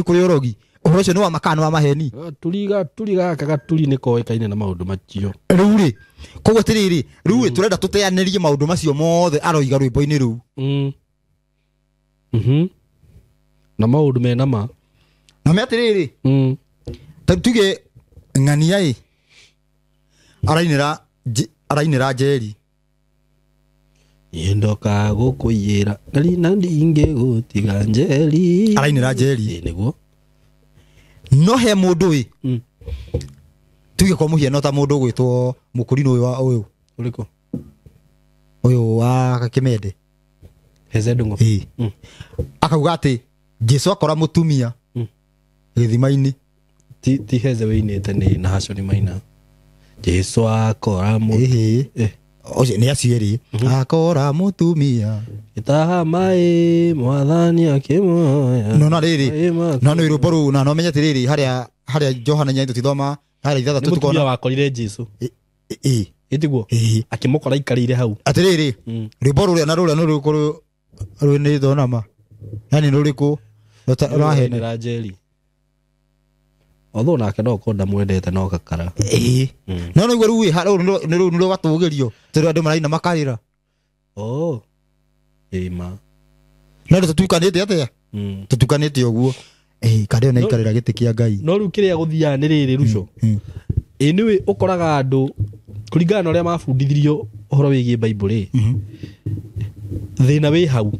kũrĩ ũrogi ũhoro ũcio nĩ wa makana wa maheni turi gaka Gaturi nĩ koĩkaine na maũndũ macio rĩu rĩ koguo atĩrĩrĩ rĩu rĩ tũrenda tũteanĩrie maũndũ macio mothe aroiga rwĩmbo-inĩ rũu na maũndũ mena ma na me atĩrĩrĩ ta tuge ng'ania ĩ arainĩra Njeri ndoka gũkũiyĩra na ndingĩgũtiga Njeri arainĩra Njeri nĩguo no he mũndũ ĩ tuge kwa mũhiano ta mũndũ ũgwĩtwo mũkũrinũ ũyũ wa ũyũ ũrĩkũ ũyũ wa Kĩmende Heze Ndung'u akauga atĩ Jesu akora mũtumia gĩthima-inĩ ti Heze wĩinĩte nĩ Nahashoni Maina Jesu akora mũtumia ũcio nĩ acio erĩ akora mũtumia ĩtaha maĩ mwathani akĩmuoya no na rĩrĩ no nĩ rwĩmbo rũu na no menye atĩrĩrĩ harĩa Johana 8 tũthoma harĩa 6 tukona mũtumia wakorire Jesu ĩtiguo akĩmũkora aikarĩire hau atĩrĩrĩ rwĩmbo rũrĩa na rũrĩa nĩ rũrĩkũ rwĩnĩtwo na ma yani nĩ rũrĩkũ rũrahenera Njeri although nake no korwo ndamwendete no kakara no nĩguo rĩu rũu nĩ rũgatũgĩrio tondũ andũ maraina makarĩra oh ĩma no nĩ tũtukanĩte atĩa tũtukanĩte ũguo kana ĩyo nĩ aikarĩra gĩtĩ kĩa Ngai no rĩu kĩrĩa gũthiaga nĩ rĩrĩ Ruco ĩ nĩwĩ ũkoraga andũ kũringana na ũrĩa mabundithirio ũhoro wĩgiĩ Bible rĩ thĩna wĩ hau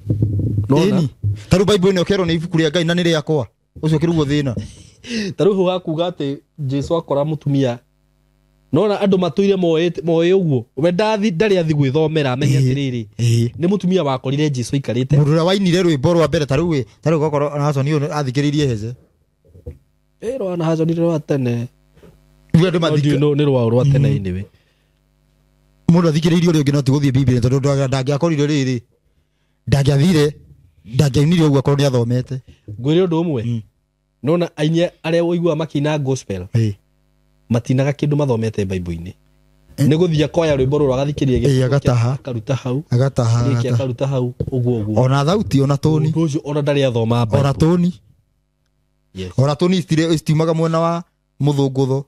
nona ta rĩu Bible ĩno ũkerwo nĩ ibuku rĩa Ngai na nĩ rĩakwa ũcio ũkĩrugwo thĩna ta rĩu hau hakuga atĩ Jesu akora mũtumia nona andũ matũire moĩ ũguo we ndarĩ athi gwĩthomera amenye atĩrĩrĩ nĩ mũtumia wakorire Jesu aikarĩte mũndũ ũrĩa wainire rwĩmbo rwa mbere ta rĩu gokorwo Nahashoni ũyũ athikĩrĩirie Heze rwa Nahashoni rwa tene nĩ rwao rwa tene anyway mũndũ athikĩrĩirie ũrĩa ũngĩ no ti gũthiĩ Bibilia tondũ ndangĩakorire rĩrĩ ndangĩathire ndangĩainire ũguo akorwo nĩ athomete ngwĩre ũndũ ũmwe nona aini arĩa ũiguaga makĩina gospel matinaga kĩndũ mathomete Bible-inĩ nĩ gũthiĩ akoya rwĩmbo rũrũ agathikĩrĩria agataha akaruta hau agataha gĩkĩ akaruta hau ũguo ũguo ona thauti ona toni mũndũ ũcio ona ndarĩ athoma Bible ona toni ona toni citiumaga mwena wa mũthũngũtho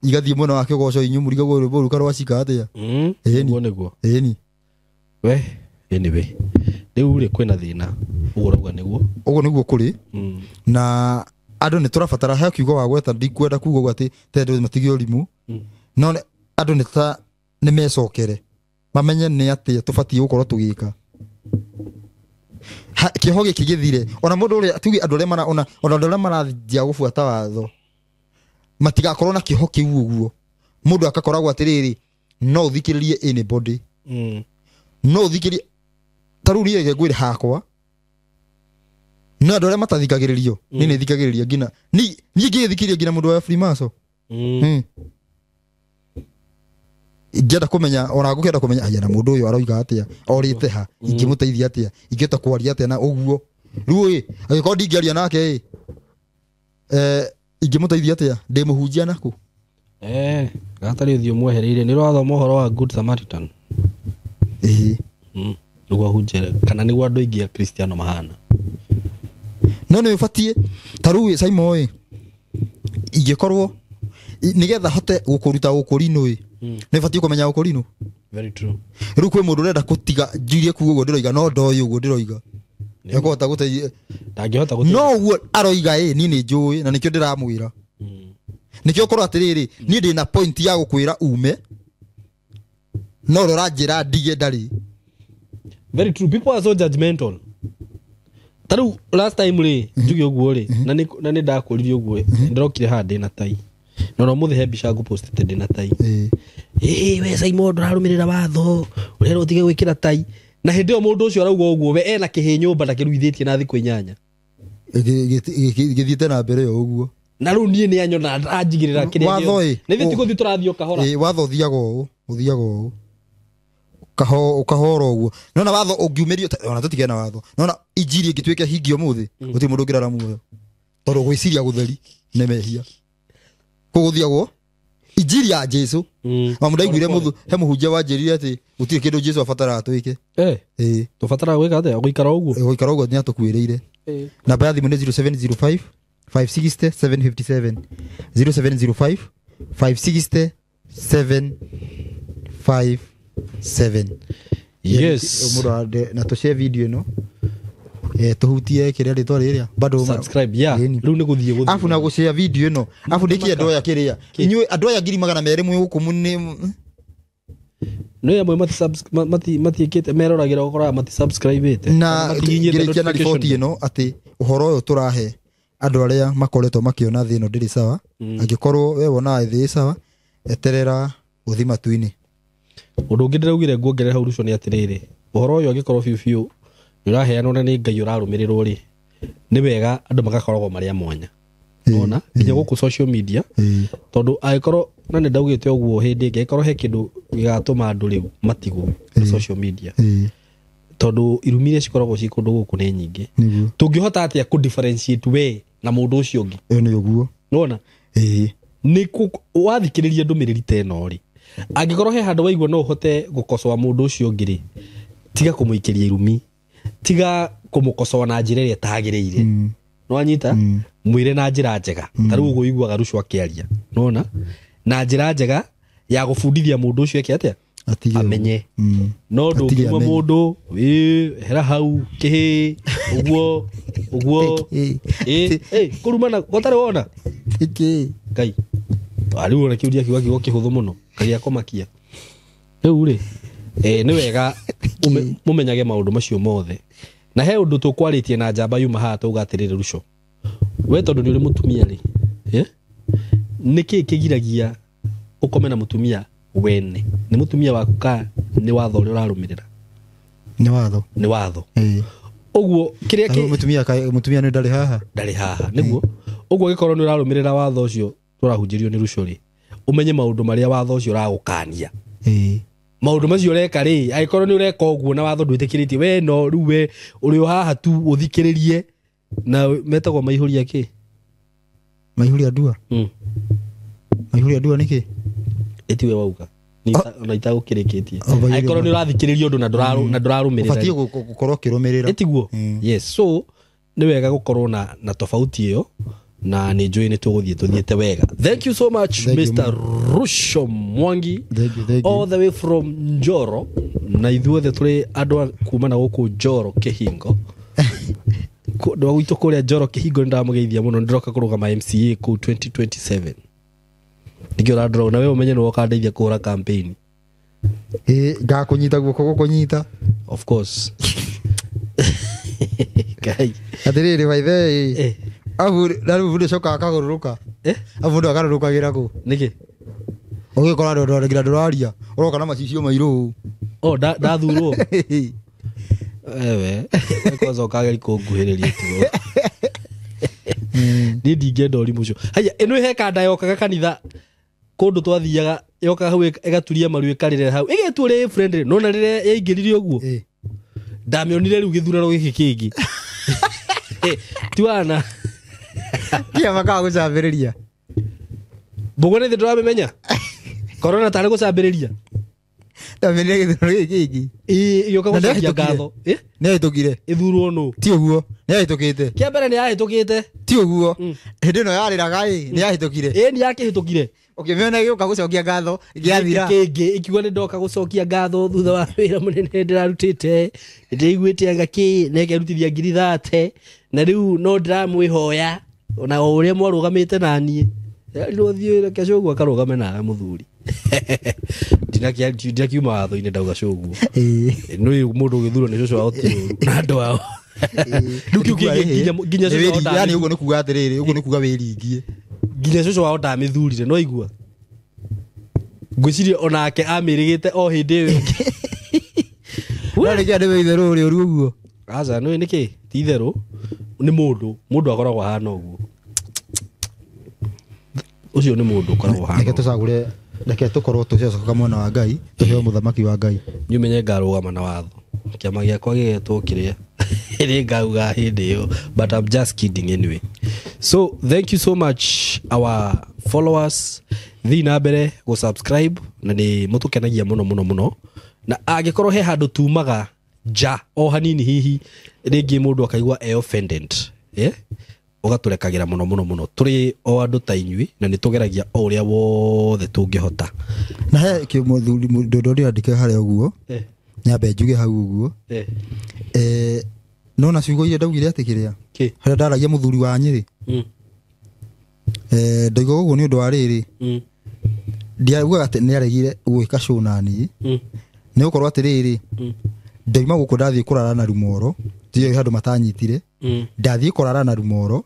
igathiĩ mwena wa kĩgoco inyuĩ mũrigagwo rwĩmbo rũu karwacika atĩa nĩguo nĩguo ĩni we anyway rĩu rĩ kwĩna thĩna ũguo ũrauga nĩguo ũguo nĩguo kũrĩ na andũ nĩ tũrabatara he kiugo wa gweta ndikwenda kuga ũguo atĩ tondũ matige ũrimũ no andũ nĩ ta nĩ mecokere mamenye nĩ atĩa tũbatiĩ gũkorwo tũgĩka kĩoho gĩkĩ gĩthire ona mũndũ ũrĩa tuge andũ arĩa mara ona andũ arĩa marathiĩ gũbuata watho matigakorwo na kĩoho kĩu ũguo mũndũ akakoragwo atĩrĩrĩ no ũthikĩrĩrie anybody no ũthikĩrĩrie ta rĩu niĩ reke ngwĩre hakwa No andũ arĩa matathikagĩrĩrio niĩ nĩ thikagĩrĩria nginya niĩ ngĩthikĩrĩria nginya mũndũ wa Freemason. Ingĩenda kũmenya ona ngũkĩenda kũmenya aya na mũndũ ũyũ aroiga atĩa orĩte ha ingĩmũteithia atĩa ingĩhota kwaria atĩa na ũguo rĩu ĩ angĩkorwo ndingĩaria nake ĩ ingĩmũteithia atĩa ndĩ mũhunjia naku gatarĩ ũthiũ mwehereire nĩ ũrathoma ũhoro wa Good Samaritan. Nĩguo ahunjie kana nĩguo andũ aingĩ a Kristiano mahana. No nĩ ũbatiĩ ta rĩu Simon ĩ ingĩkorwo nĩgetha hote gũkũruta ũkũrinũ ĩ nĩ ũbatiĩ kũmenya ũkũrinũ. Very true. Rĩu kwĩ mũndũ ũrenda gũtiga njirie kuga ũguo ndĩroiga no ndoĩ ũguo ndĩroiga nĩekũhota gũteithia ndangĩhota gũteithia no ũguo aroiga ĩ niĩ nĩ njũĩ na nĩkĩo ndĩramwĩra. Nĩkĩo korwo atĩrĩrĩ niĩ ndĩna point ya gũkwĩra ume no ũrĩa ũranjĩra ndige ndarĩ. Very true. People are so judgmental. Ta rĩu last time rĩ njuge ũguo rĩ na nĩ ndakũririe ũguo ndĩrokire haha ndĩna tai na no mũthĩ he mbica ngũpostĩte ndĩna tai. We Simon ndũrarũmĩrĩra watho ũrerwo ũtige gwĩkĩra tai na hĩndĩ ĩyo mũndũ ũcio arauga ũguo we ena kĩhĩ nyũmba na kĩruithĩtie na thikũ 8 gĩthiĩte na mbere o ũguo na rĩu niĩ nĩ anyona anjigĩrĩra kĩrĩa watho ĩ nĩ thiĩ tũgũthiĩ tũrathiĩ o kahora. Watho ũthiaga ũũ ũthiaga ũũ ũkahora ũguo nona watho ũngiumĩrio ona tũtige na watho nona injiri ĩngĩtuĩka hingio ũmũthĩ gũtirĩ mũndũ ũngĩrara muoyo tondũ gwĩciria gũtheri nĩ mehia kũgũthiagwo injiri ya Jesu. Ma mũndaiguire mũthu he mũhunjia wanjĩrire atĩ gũtirĩ kĩndũ Jesu abataraga twĩke. Tũbataraga gwĩka atĩa gũikara ũguo gũikara ũguo nĩatũkuĩrĩire. Namba ya thimũ nĩ 0705 560 757 0705 560 757. Yes. Na tũshare video ĩno tũhutie kĩrĩa rĩtwa rĩrĩa bado subscribe yeah rĩu nĩ gũthiĩ gũthiĩ afu na gũshare video ĩno afu ndĩkĩ andũ aya kĩrĩa inyuĩ andũ aya 200,000 mwĩ gũkũ nĩ nĩ amwe matiĩkĩte meroragĩra ũkoraga matisubscribe-ĩte na ngĩrĩkia na riboti ĩno atĩ ũhoro ũyũ tũrahe andũ arĩa makoretwo makĩona thĩ ĩno ndĩrĩ sawa. Angĩkorwo we wonaga thĩ ĩ sawa eterera gũthiĩ matu-inĩ. Ũndũ ũngĩ ndĩraugire nguongerera hau Ruco nĩ atĩrĩrĩ ũhoro ũyũ angĩkorwo biũ biũ nĩ ũraheanwo na nĩ Ngai ũrarũmĩrĩrwo rĩ nĩ wega andũ magakoragwo marĩ a mwanya nona nginya gũkũ social media tondũ angĩkorwo na nĩ ndaugĩte ũguo hĩndĩ ĩngĩ angĩkorwo he kĩndũ gĩgatũma andũ rĩu matigwo na social media tondũ irumi iria cikoragwo ci kũndũ gũkũ nĩ nyingĩ tũngĩhota atĩa kũ differentiate we na mũndũ ũcio ũngĩ ĩyo nĩ ũguo nona nĩ wathikĩrĩria ndũmĩrĩri ta ĩno rĩ angĩkorwo he handũ waigua no ũhote gũkocoa mũndũ ũcio ũngĩ rĩ tiga kũmũikĩria irumi tiga kũmũkocoa na njĩra ĩrĩa ĩtagĩrĩire nĩwanyita mwĩre na njĩra njega ta rĩu ũguo ũiguaga Ruco akĩaria nona na njĩra njega ya gũbundithia mũndũ ũcio eke atĩa amenye no ndũngiuma mũndũ hera hau kĩhĩ ũguo ũguo kũrumana gũtarĩ wona Ngai rĩu ona kĩũria kiuga kiugo kĩhũthũ mũno kagĩa kũmakia rĩu rĩ nĩ wega mũmenyage maũndũ macio mothe na he ũndũ tũkwarĩtie na njamba yuma haha tauga atĩrĩrĩ Ruco we tondũ nĩ ũrĩ mũtumia rĩ nĩkĩ kĩgiragia ũkome na mũtumia wene nĩ mũtumia waku ka nĩ watho ũrĩa ũrarũmĩrĩra nĩ watho nĩ watho ũguo kĩrĩa kĩ mũtumia nĩ ndarĩ haha ndarĩ haha nĩguo ũguo gĩkorwo nĩ ũrarũmĩrĩra watho ũcio tũrahunjĩrio nĩ Ruco rĩ ũmenye maũndũ marĩa watho ũcio ũragũkania maũndũ macio ũreka rĩ angĩkorwo nĩ ũreka ũguo na watho ndwĩtĩkĩrĩtie we no rĩu we ũrĩ o haha tu ũthikĩrĩrie na metagwo maihũria kĩ maihũria ndua maihũria ndua nĩkĩ ĩtiwe wauga ona itagũkĩrĩkĩtie angĩkorwo nĩ ũrathikĩrĩria ũndũ na ndũrarũmĩrĩra ũbatiĩ gũkorwo ũkĩrũmĩrĩra ĩtiguo yes so nĩ wega gũkorwo na tofauti ĩyo na nĩ njũĩ nĩ tũgũthiĩ tũthiĩte wega. Thank you so much thank Mr. you, Ruco Mwangi thank you, thank you. All the way from Njoro na ithuothe tũrĩ andũ a kuma na gũkũ Njoro Kĩhingo ndwa gwitũ kũrĩa Njoro Kĩhingo nĩ ndamũgeithia mũno ndĩroka kũrũgama MCA kũu 2027 nĩkĩo ũrandora na we ũmenye nĩwe ũkandeithia kũhũra campaign. Ngakũnyita guoko gũkũnyita of course Ngai atĩrĩrĩ maithe abu na rĩu mũndũ acokaga akagũrũrũka abu mũndũ agarũrũkagĩra kũ nĩkĩ ũgĩkora ngira ndũraria ũroka na macicio mairũ oh ndathurwo Ewe kwanza ũkageri kũnguhĩrĩria tigo. Niĩ ndingĩenda ũrimũ ũcio. Haya, ĩno he kanda yokaga kanitha kũndũ twathiaga yokaga hau ĩgaturia maru ĩkarĩrĩra hau ĩgetwo ũrĩa ĩ friendly nona rĩrĩa yaingĩrire ũguo ndamĩonire rĩu gĩthurano gĩkĩ kĩngĩ. Tiwana Kĩama kaga gũcambĩrĩria. Mbũgũ nĩ thĩ ndũramĩmenya korona tarĩ gũcambĩrĩria. Ndamĩonire gĩthurano gĩkĩ kĩngĩ. Ĩgĩũka gũcokia ngatho. Nĩ yahĩtũkire. Ĩthurwo nũ? Ti ũguo, nĩ yahĩtũkĩte. Kĩa mbere nĩ yahĩtũkĩte. Ti ũguo. Hĩndĩ ĩno yarĩraga ĩ, nĩ yahĩtũkire. Ĩ nĩ yakĩhĩtũkire. Ũkĩmĩona ĩgĩũka gũcokia ngatho gĩathira. Kĩngĩ ĩkiuga nĩ ndoka gũcokia ngatho thutha wa wĩra mũnene ndĩrarutĩte. Ndĩiguĩte anga kĩ na ĩkerutithia 30,000 na rĩu no ndĩramwĩhoya ona o ũrĩa mwarũgamĩte na niĩ. Rĩu thiĩ reke cũguo akarũgame nawe mũthuri. Ndinakiuma watho-inĩ ndauga cũguo. Nĩ mũndũ ũgĩthurwo nĩ cũcũ wao ti ũru na andũ ao. Rĩu kĩu kĩngĩ nginya cũcũ wao ndamĩ- Yani ũguo nĩ kuga atĩrĩrĩ, ũguo nĩ kuga wĩringie. Nginya cũcũ wao ndamĩthurire no igua. Ngwĩciria onake amĩrĩgĩte o hĩndĩ ĩyo ĩngĩ. No nĩkĩo nĩ itherũ ũrĩ ũru ũguo. Aca nĩ nĩkĩ ti itherũ nĩ mũndũ mũndũ akoragwo ahana ũguo. Ũcio nĩ mũndũ ũkoragwo ahana. Reke tũcagũre, reke tũkorwo tũcoka mwena wa Ngai, tũheo mũthamaki wa Ngai. Niĩ ũmenye ngarũgama na watho. Kĩama gĩakwa gĩgetwo kĩrĩa nĩ ngauga hĩndĩ ĩyo, but I'm just kidding anyway. So thank you so much our followers. Thiĩ na mbere gũ subscribe na nĩ mũtũkenagia mũno mũno mũno. Na angĩkorwo he handũ tumaga nja o hanini hihi rĩngĩ mũndũ akaigua e offended, ũgatũrekagĩra mũno mũno mũno. Tũrĩ o andũ ta inyuĩ na nĩ tũgeragia o ũrĩa wothe tũngĩhota. Na he mũthuri mũndũ ũrĩa andĩke harĩa ũguo, nyambe njuge hau ũguo. No na ciugo iria ndaugire atĩ kĩrĩa harĩa ndaragia mũthuri wa Nyĩrĩ. Ndauga ũguo nĩ ũndũ wa rĩrĩ. Ndiaugaga atĩ nĩ aregire gwĩka show na niĩ. Nĩ gũkorwo atĩrĩrĩ, ndauma gũkũ ndathiĩ kũrara na Rumoro, ndiũĩ handũ matanyitire. Ndathiĩ kũrara na Rumoro,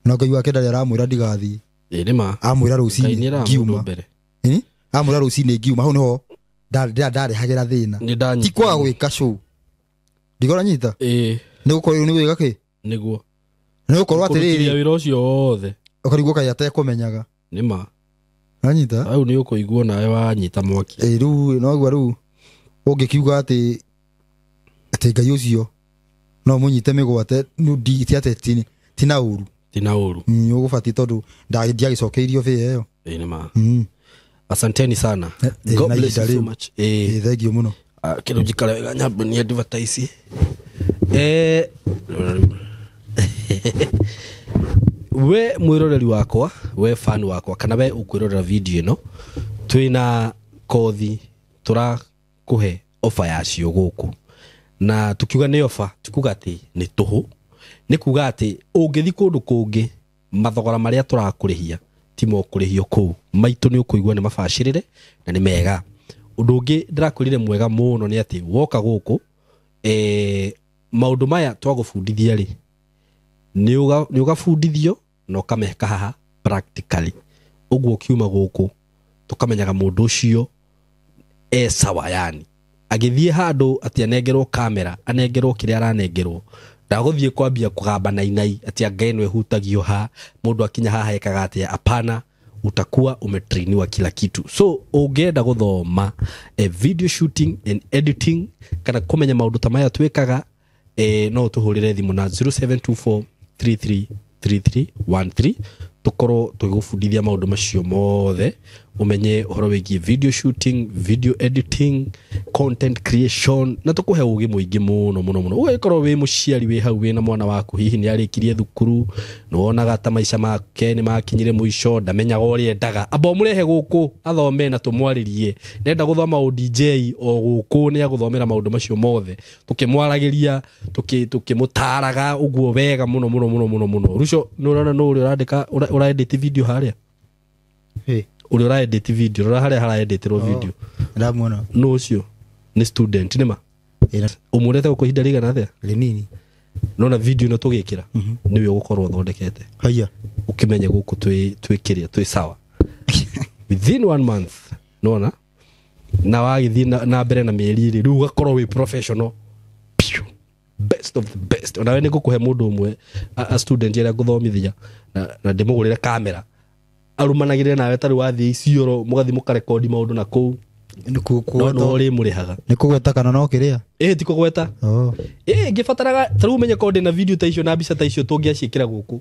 na Ngai wake ndarĩ aramwĩra ndigathiĩ. Ĩ nĩ ma. Amwĩra rũcinĩ ngiuma. Amwĩra rũcinĩ ngiuma, hau nĩho ndarehagĩra thĩna. Ti kwaga gwĩka show. Ndigora nyita? Nĩ gũkorwo nĩ gwĩka kĩ? Nĩguo. Nĩ gũkorwo atĩrĩrĩ, wĩra ũcio wothe. Ũkarigwo kaĩ atekũmenyaga. Nĩ ma. Wanyita? Hau nĩ ũkũigua nawe wanyita mwaki. Rĩu noguo rĩu ũngĩkiuga atĩ Ngai ũcio no mũnyite mĩgwate ti atĩ ti na ũru. Ti na ũru. Nĩ ũgũbatiĩ tondũ ndiagĩcokeirio bĩa ĩyo. Nĩ ma. Asanteni sana. God bless you so much. Thank you mũno. Kĩndũ njikara wega nyambe ni advertise. We mwĩroreri wakwa, we fan wakwa, kana we ũkwĩrorera video ĩno, twĩna kothi tũrakũhe offer yacio gũkũ. Na tukiuga nĩ offer, tukuga atĩ nĩ tũhũ. Nĩ kuga atĩ ũngĩthiĩ kũndũ kũngĩ, mathogora marĩa tũrakũrĩhia ti mokũrĩhio kũu. Maitũ nĩ ũkũigua nĩ mabacĩrĩre na nĩ mega. Ũndũ ũngĩ ndĩrakwĩrire mwega mũno nĩ atĩ woka gũkũ, maũndũ maya twagũbundithia rĩ, nĩ ũgabundithio na ũkameka haha practically. Ũguo ũkiuma gũkũ tũkamenyaga mũndũ ũcio e sawa yani. Agĩthiĩ handũ atĩ anengerwo kamera, anengerwo kĩrĩa aranengerwo, ndagũthiĩ kwambia kũgamba na inai atĩ anga ĩno ĩhutagio ha, mũndũ akinya haha ekaga atĩa. Hapana, utakuwa umetrainiwa kila kitu. So ũngĩenda gũthoma video shooting and editing kana kũmenya maũndũ ta maya twĩkaga, no ũtũhũrĩre thimũ na 0724 333313 tũkorwo tũgĩgũbundithia maũndũ macio mothe, ũmenye ũhoro wĩgiĩ video shooting, video editing, content creation, na tũkũhe ũgĩ mũingĩ mũno mũno mũno. Ũgagĩkorwo wĩ mũciari wĩ hau wĩna mwana waku, hihi nĩ arĩkirie thukuru, nĩ wonaga ta maica make nĩ makinyire mũico, ndamenyaga ũrĩa endaga, amba ũmũrehe gũkũ athome na tũmwarĩrie. Nenda gũthoma ODJ o gũkũ nĩ agũthomera maũndũ macio mothe, tũkĩmwaragĩria, tũkĩmũtaraga ũguo wega mũno mũno mũno mũno mũno. Ruco nĩ ũrona nũ ũrĩa ũrandĩka, ũraedit video harĩa? Ũrĩa ũraedit video, rora harĩa haraeditirwo video. Ndamuona. Nũ ũcio? Nĩ student nĩ ma? Ũmũrete gũkũ ihinda rĩigana atĩa? Rĩnini. Nona video ĩno tũgĩkĩra, nĩwe ũgũkorwo ũthondekete. Haya. Ũkĩmenye gũkũ twĩ kĩrĩa, twĩ sawa. Within 1 month, nona? Na wagĩthiĩ na mbere na mĩeri ĩrĩ, rĩu ũgakorwo wĩ professional. Piu. best of the best. Onawe nĩ ngũkũhe mũndũ ũmwe a student ĩrĩa ngũthomithia na ndĩmũgũrĩre kamera arumanagĩrĩre nawe tarĩ wathiĩ Isiolo mũgathiĩ mũkarekondi maũndũ na kũu no no ũrĩmũrĩhaga. Nĩ kũgweta kana no kĩrĩa? Ĩĩ ti kũgweta. Ĩĩ ngĩbataraga tarĩu ũmenye korwo ndĩna video ta icio na mbica ta icio tũngĩaciĩkĩra gũkũ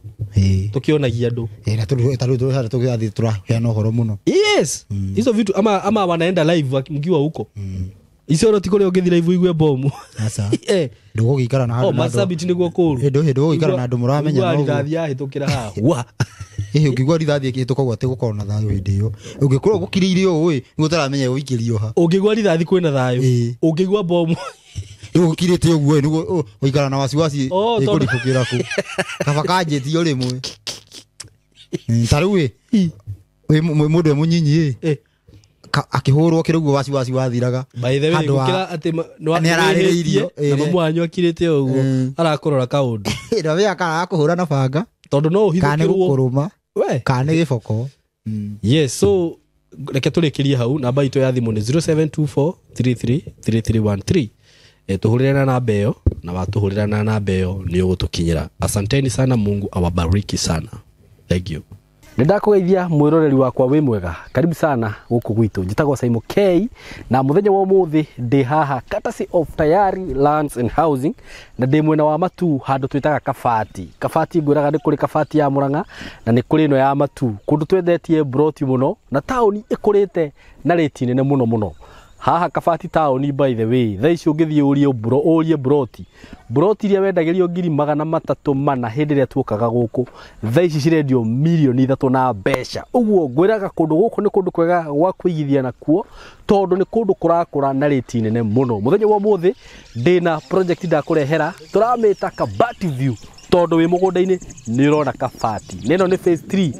tũkĩonagia andũ. Na tarĩu tũgĩathiĩ tũraheana ũhoro mũno. Yes. Hizo vitu ama wanaenda live mkiwa huko. Isiolo ti kũrĩa ũngĩthiĩ live ũigue bomu. Aca. Ndũgũgĩikara na handũ. Marsabit nĩguo kũũru. Ndũgũgĩikara na andũ mũramenya no. Rithathi yahĩtũkĩra haha. Wa. Ĩhĩ ũngĩigua rithathi ĩkĩhĩtũka ũguo atĩ gũkorwo na thayũ hĩndĩ ĩyo. Ũngĩkorwo gũkirĩire ũũ ĩ nĩguo ũtaramenya ũikĩrio ha. Ũngĩigua rithathi kwĩna thayũ. Ũngĩigua bomu. Rĩu ũkirĩte ũguo ĩ nĩguo ũikara na wasiwasi ĩkũribũkĩra kũ. Kaba kanjĩtio rĩmwe. Ta rĩu ĩ mũndũ e mũnyinyi ĩ akĩhũrwo kĩrĩguo wasiwasi wathiraga. By the way gũkĩra atĩ nĩararĩrĩirio na mamu wanyu akirĩte ũguo arakũrora kaũndũ. Ndamenya kana akũhũra na banga tondũ no ũhithũkĩrwo kana nĩ gũkũrũma kana nĩ gĩboko. Yes, so reke tũrĩkĩrie hau. Namba itũ ya thimũ nĩ 0724333313. Tũhũrĩre na namba ĩyo na watũhũrĩra na namba ĩyo nĩ ũgũtũkinyĩra. Asanteni sana, Mungu awabariki sana. Thank you. Nĩ ndakũgeithia mwĩroreri wakwa wĩ mwega. Karibu sana gũkũ gwitũ. Njĩtagwo Saimo K na mũthenya wa ũmũthĩ ndĩ haha courtesy of Tayari Lands and Housing na ndĩ mwena wa Matu handũ twĩtaga Kabati. Kabati ngwĩraga nĩ kũrĩ Kabati ya Murang'a na nĩ kũrĩ ĩno ya Matu. Kũndũ twendetie broti mũno na taũni ĩkũrĩte na rĩti nene mũno mũno. Haha Kabati taũni by the way thaa ici ũngĩthiĩ ũrie broti broti iria wendagĩrio 304 hĩndĩ ĩrĩa tuokaga gũkũ thaa ici cirendio 3 million na mbeca. Ũguo ngwĩraga kũndũ gũkũ nĩ kũndũ kwega gwa kũigithia nakuo tondũ nĩ kũndũ kũrakũra na rĩti nene mũno. Mũthenya wa ũmũthĩ ndĩna project ndakũrehera tũramĩta Kabati View tondũ wĩ mũgũnda-inĩ nĩ ũrona Kabati. Na ĩno nĩ phase 3.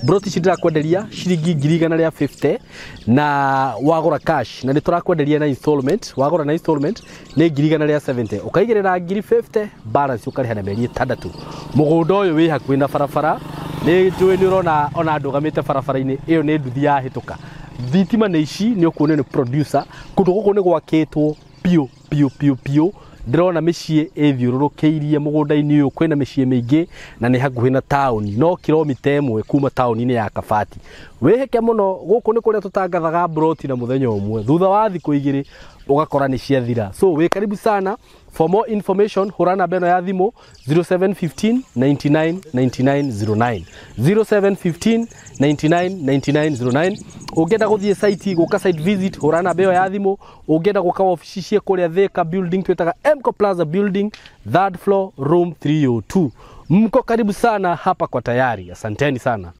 Broti ici ndĩrakwenderia ciringi 150,000 na wagũra cash na nĩ tũrakwenderia na installment. Wagũra na installment nĩ 170,000 ũkaigĩrĩra 50,000 balance ũkarĩha na mĩeri 6. Mũgũnda ũyũ wĩ hakuhĩ na barabara nĩ njũĩ nĩ ũrona ona ndũgamĩte barabara-inĩ ĩyo nĩ nduthi yahĩtũka. Thitima nĩ ici nĩ ũkuona nĩ producer. Kũndũ gũkũ nĩ gwakĩtwo piũ piũ piũ piũ. Ndĩrona mĩciĩ ĩthiũrũrũkĩirie mũgũnda-inĩ ũyũ kwĩna mĩciĩ mĩingĩ na nĩ hakuhĩ na taũni no kilomita 1 kuma taũni-inĩ ya Kabati. Wĩhĩke mũno gũkũ nĩ kũrĩa tũtangathaga broti na mũthenya ũmwe thutha wa thikũ 2 ũgakora nĩ ciathira. So wĩ karibu sana. For more information hũra namba ĩno ya thimũ 0715 99 99 09 0715 99 99 09. Ũngĩenda gũthiĩ site gũka site visit hũra namba ĩyo ya thimũ. Ũngĩenda gũka wabici ciĩ kũrĩa Thika building twĩtaga Mco Plaza building 3rd floor room 302. Mko karibu sana hapa kwa Tayari. Asanteni sana.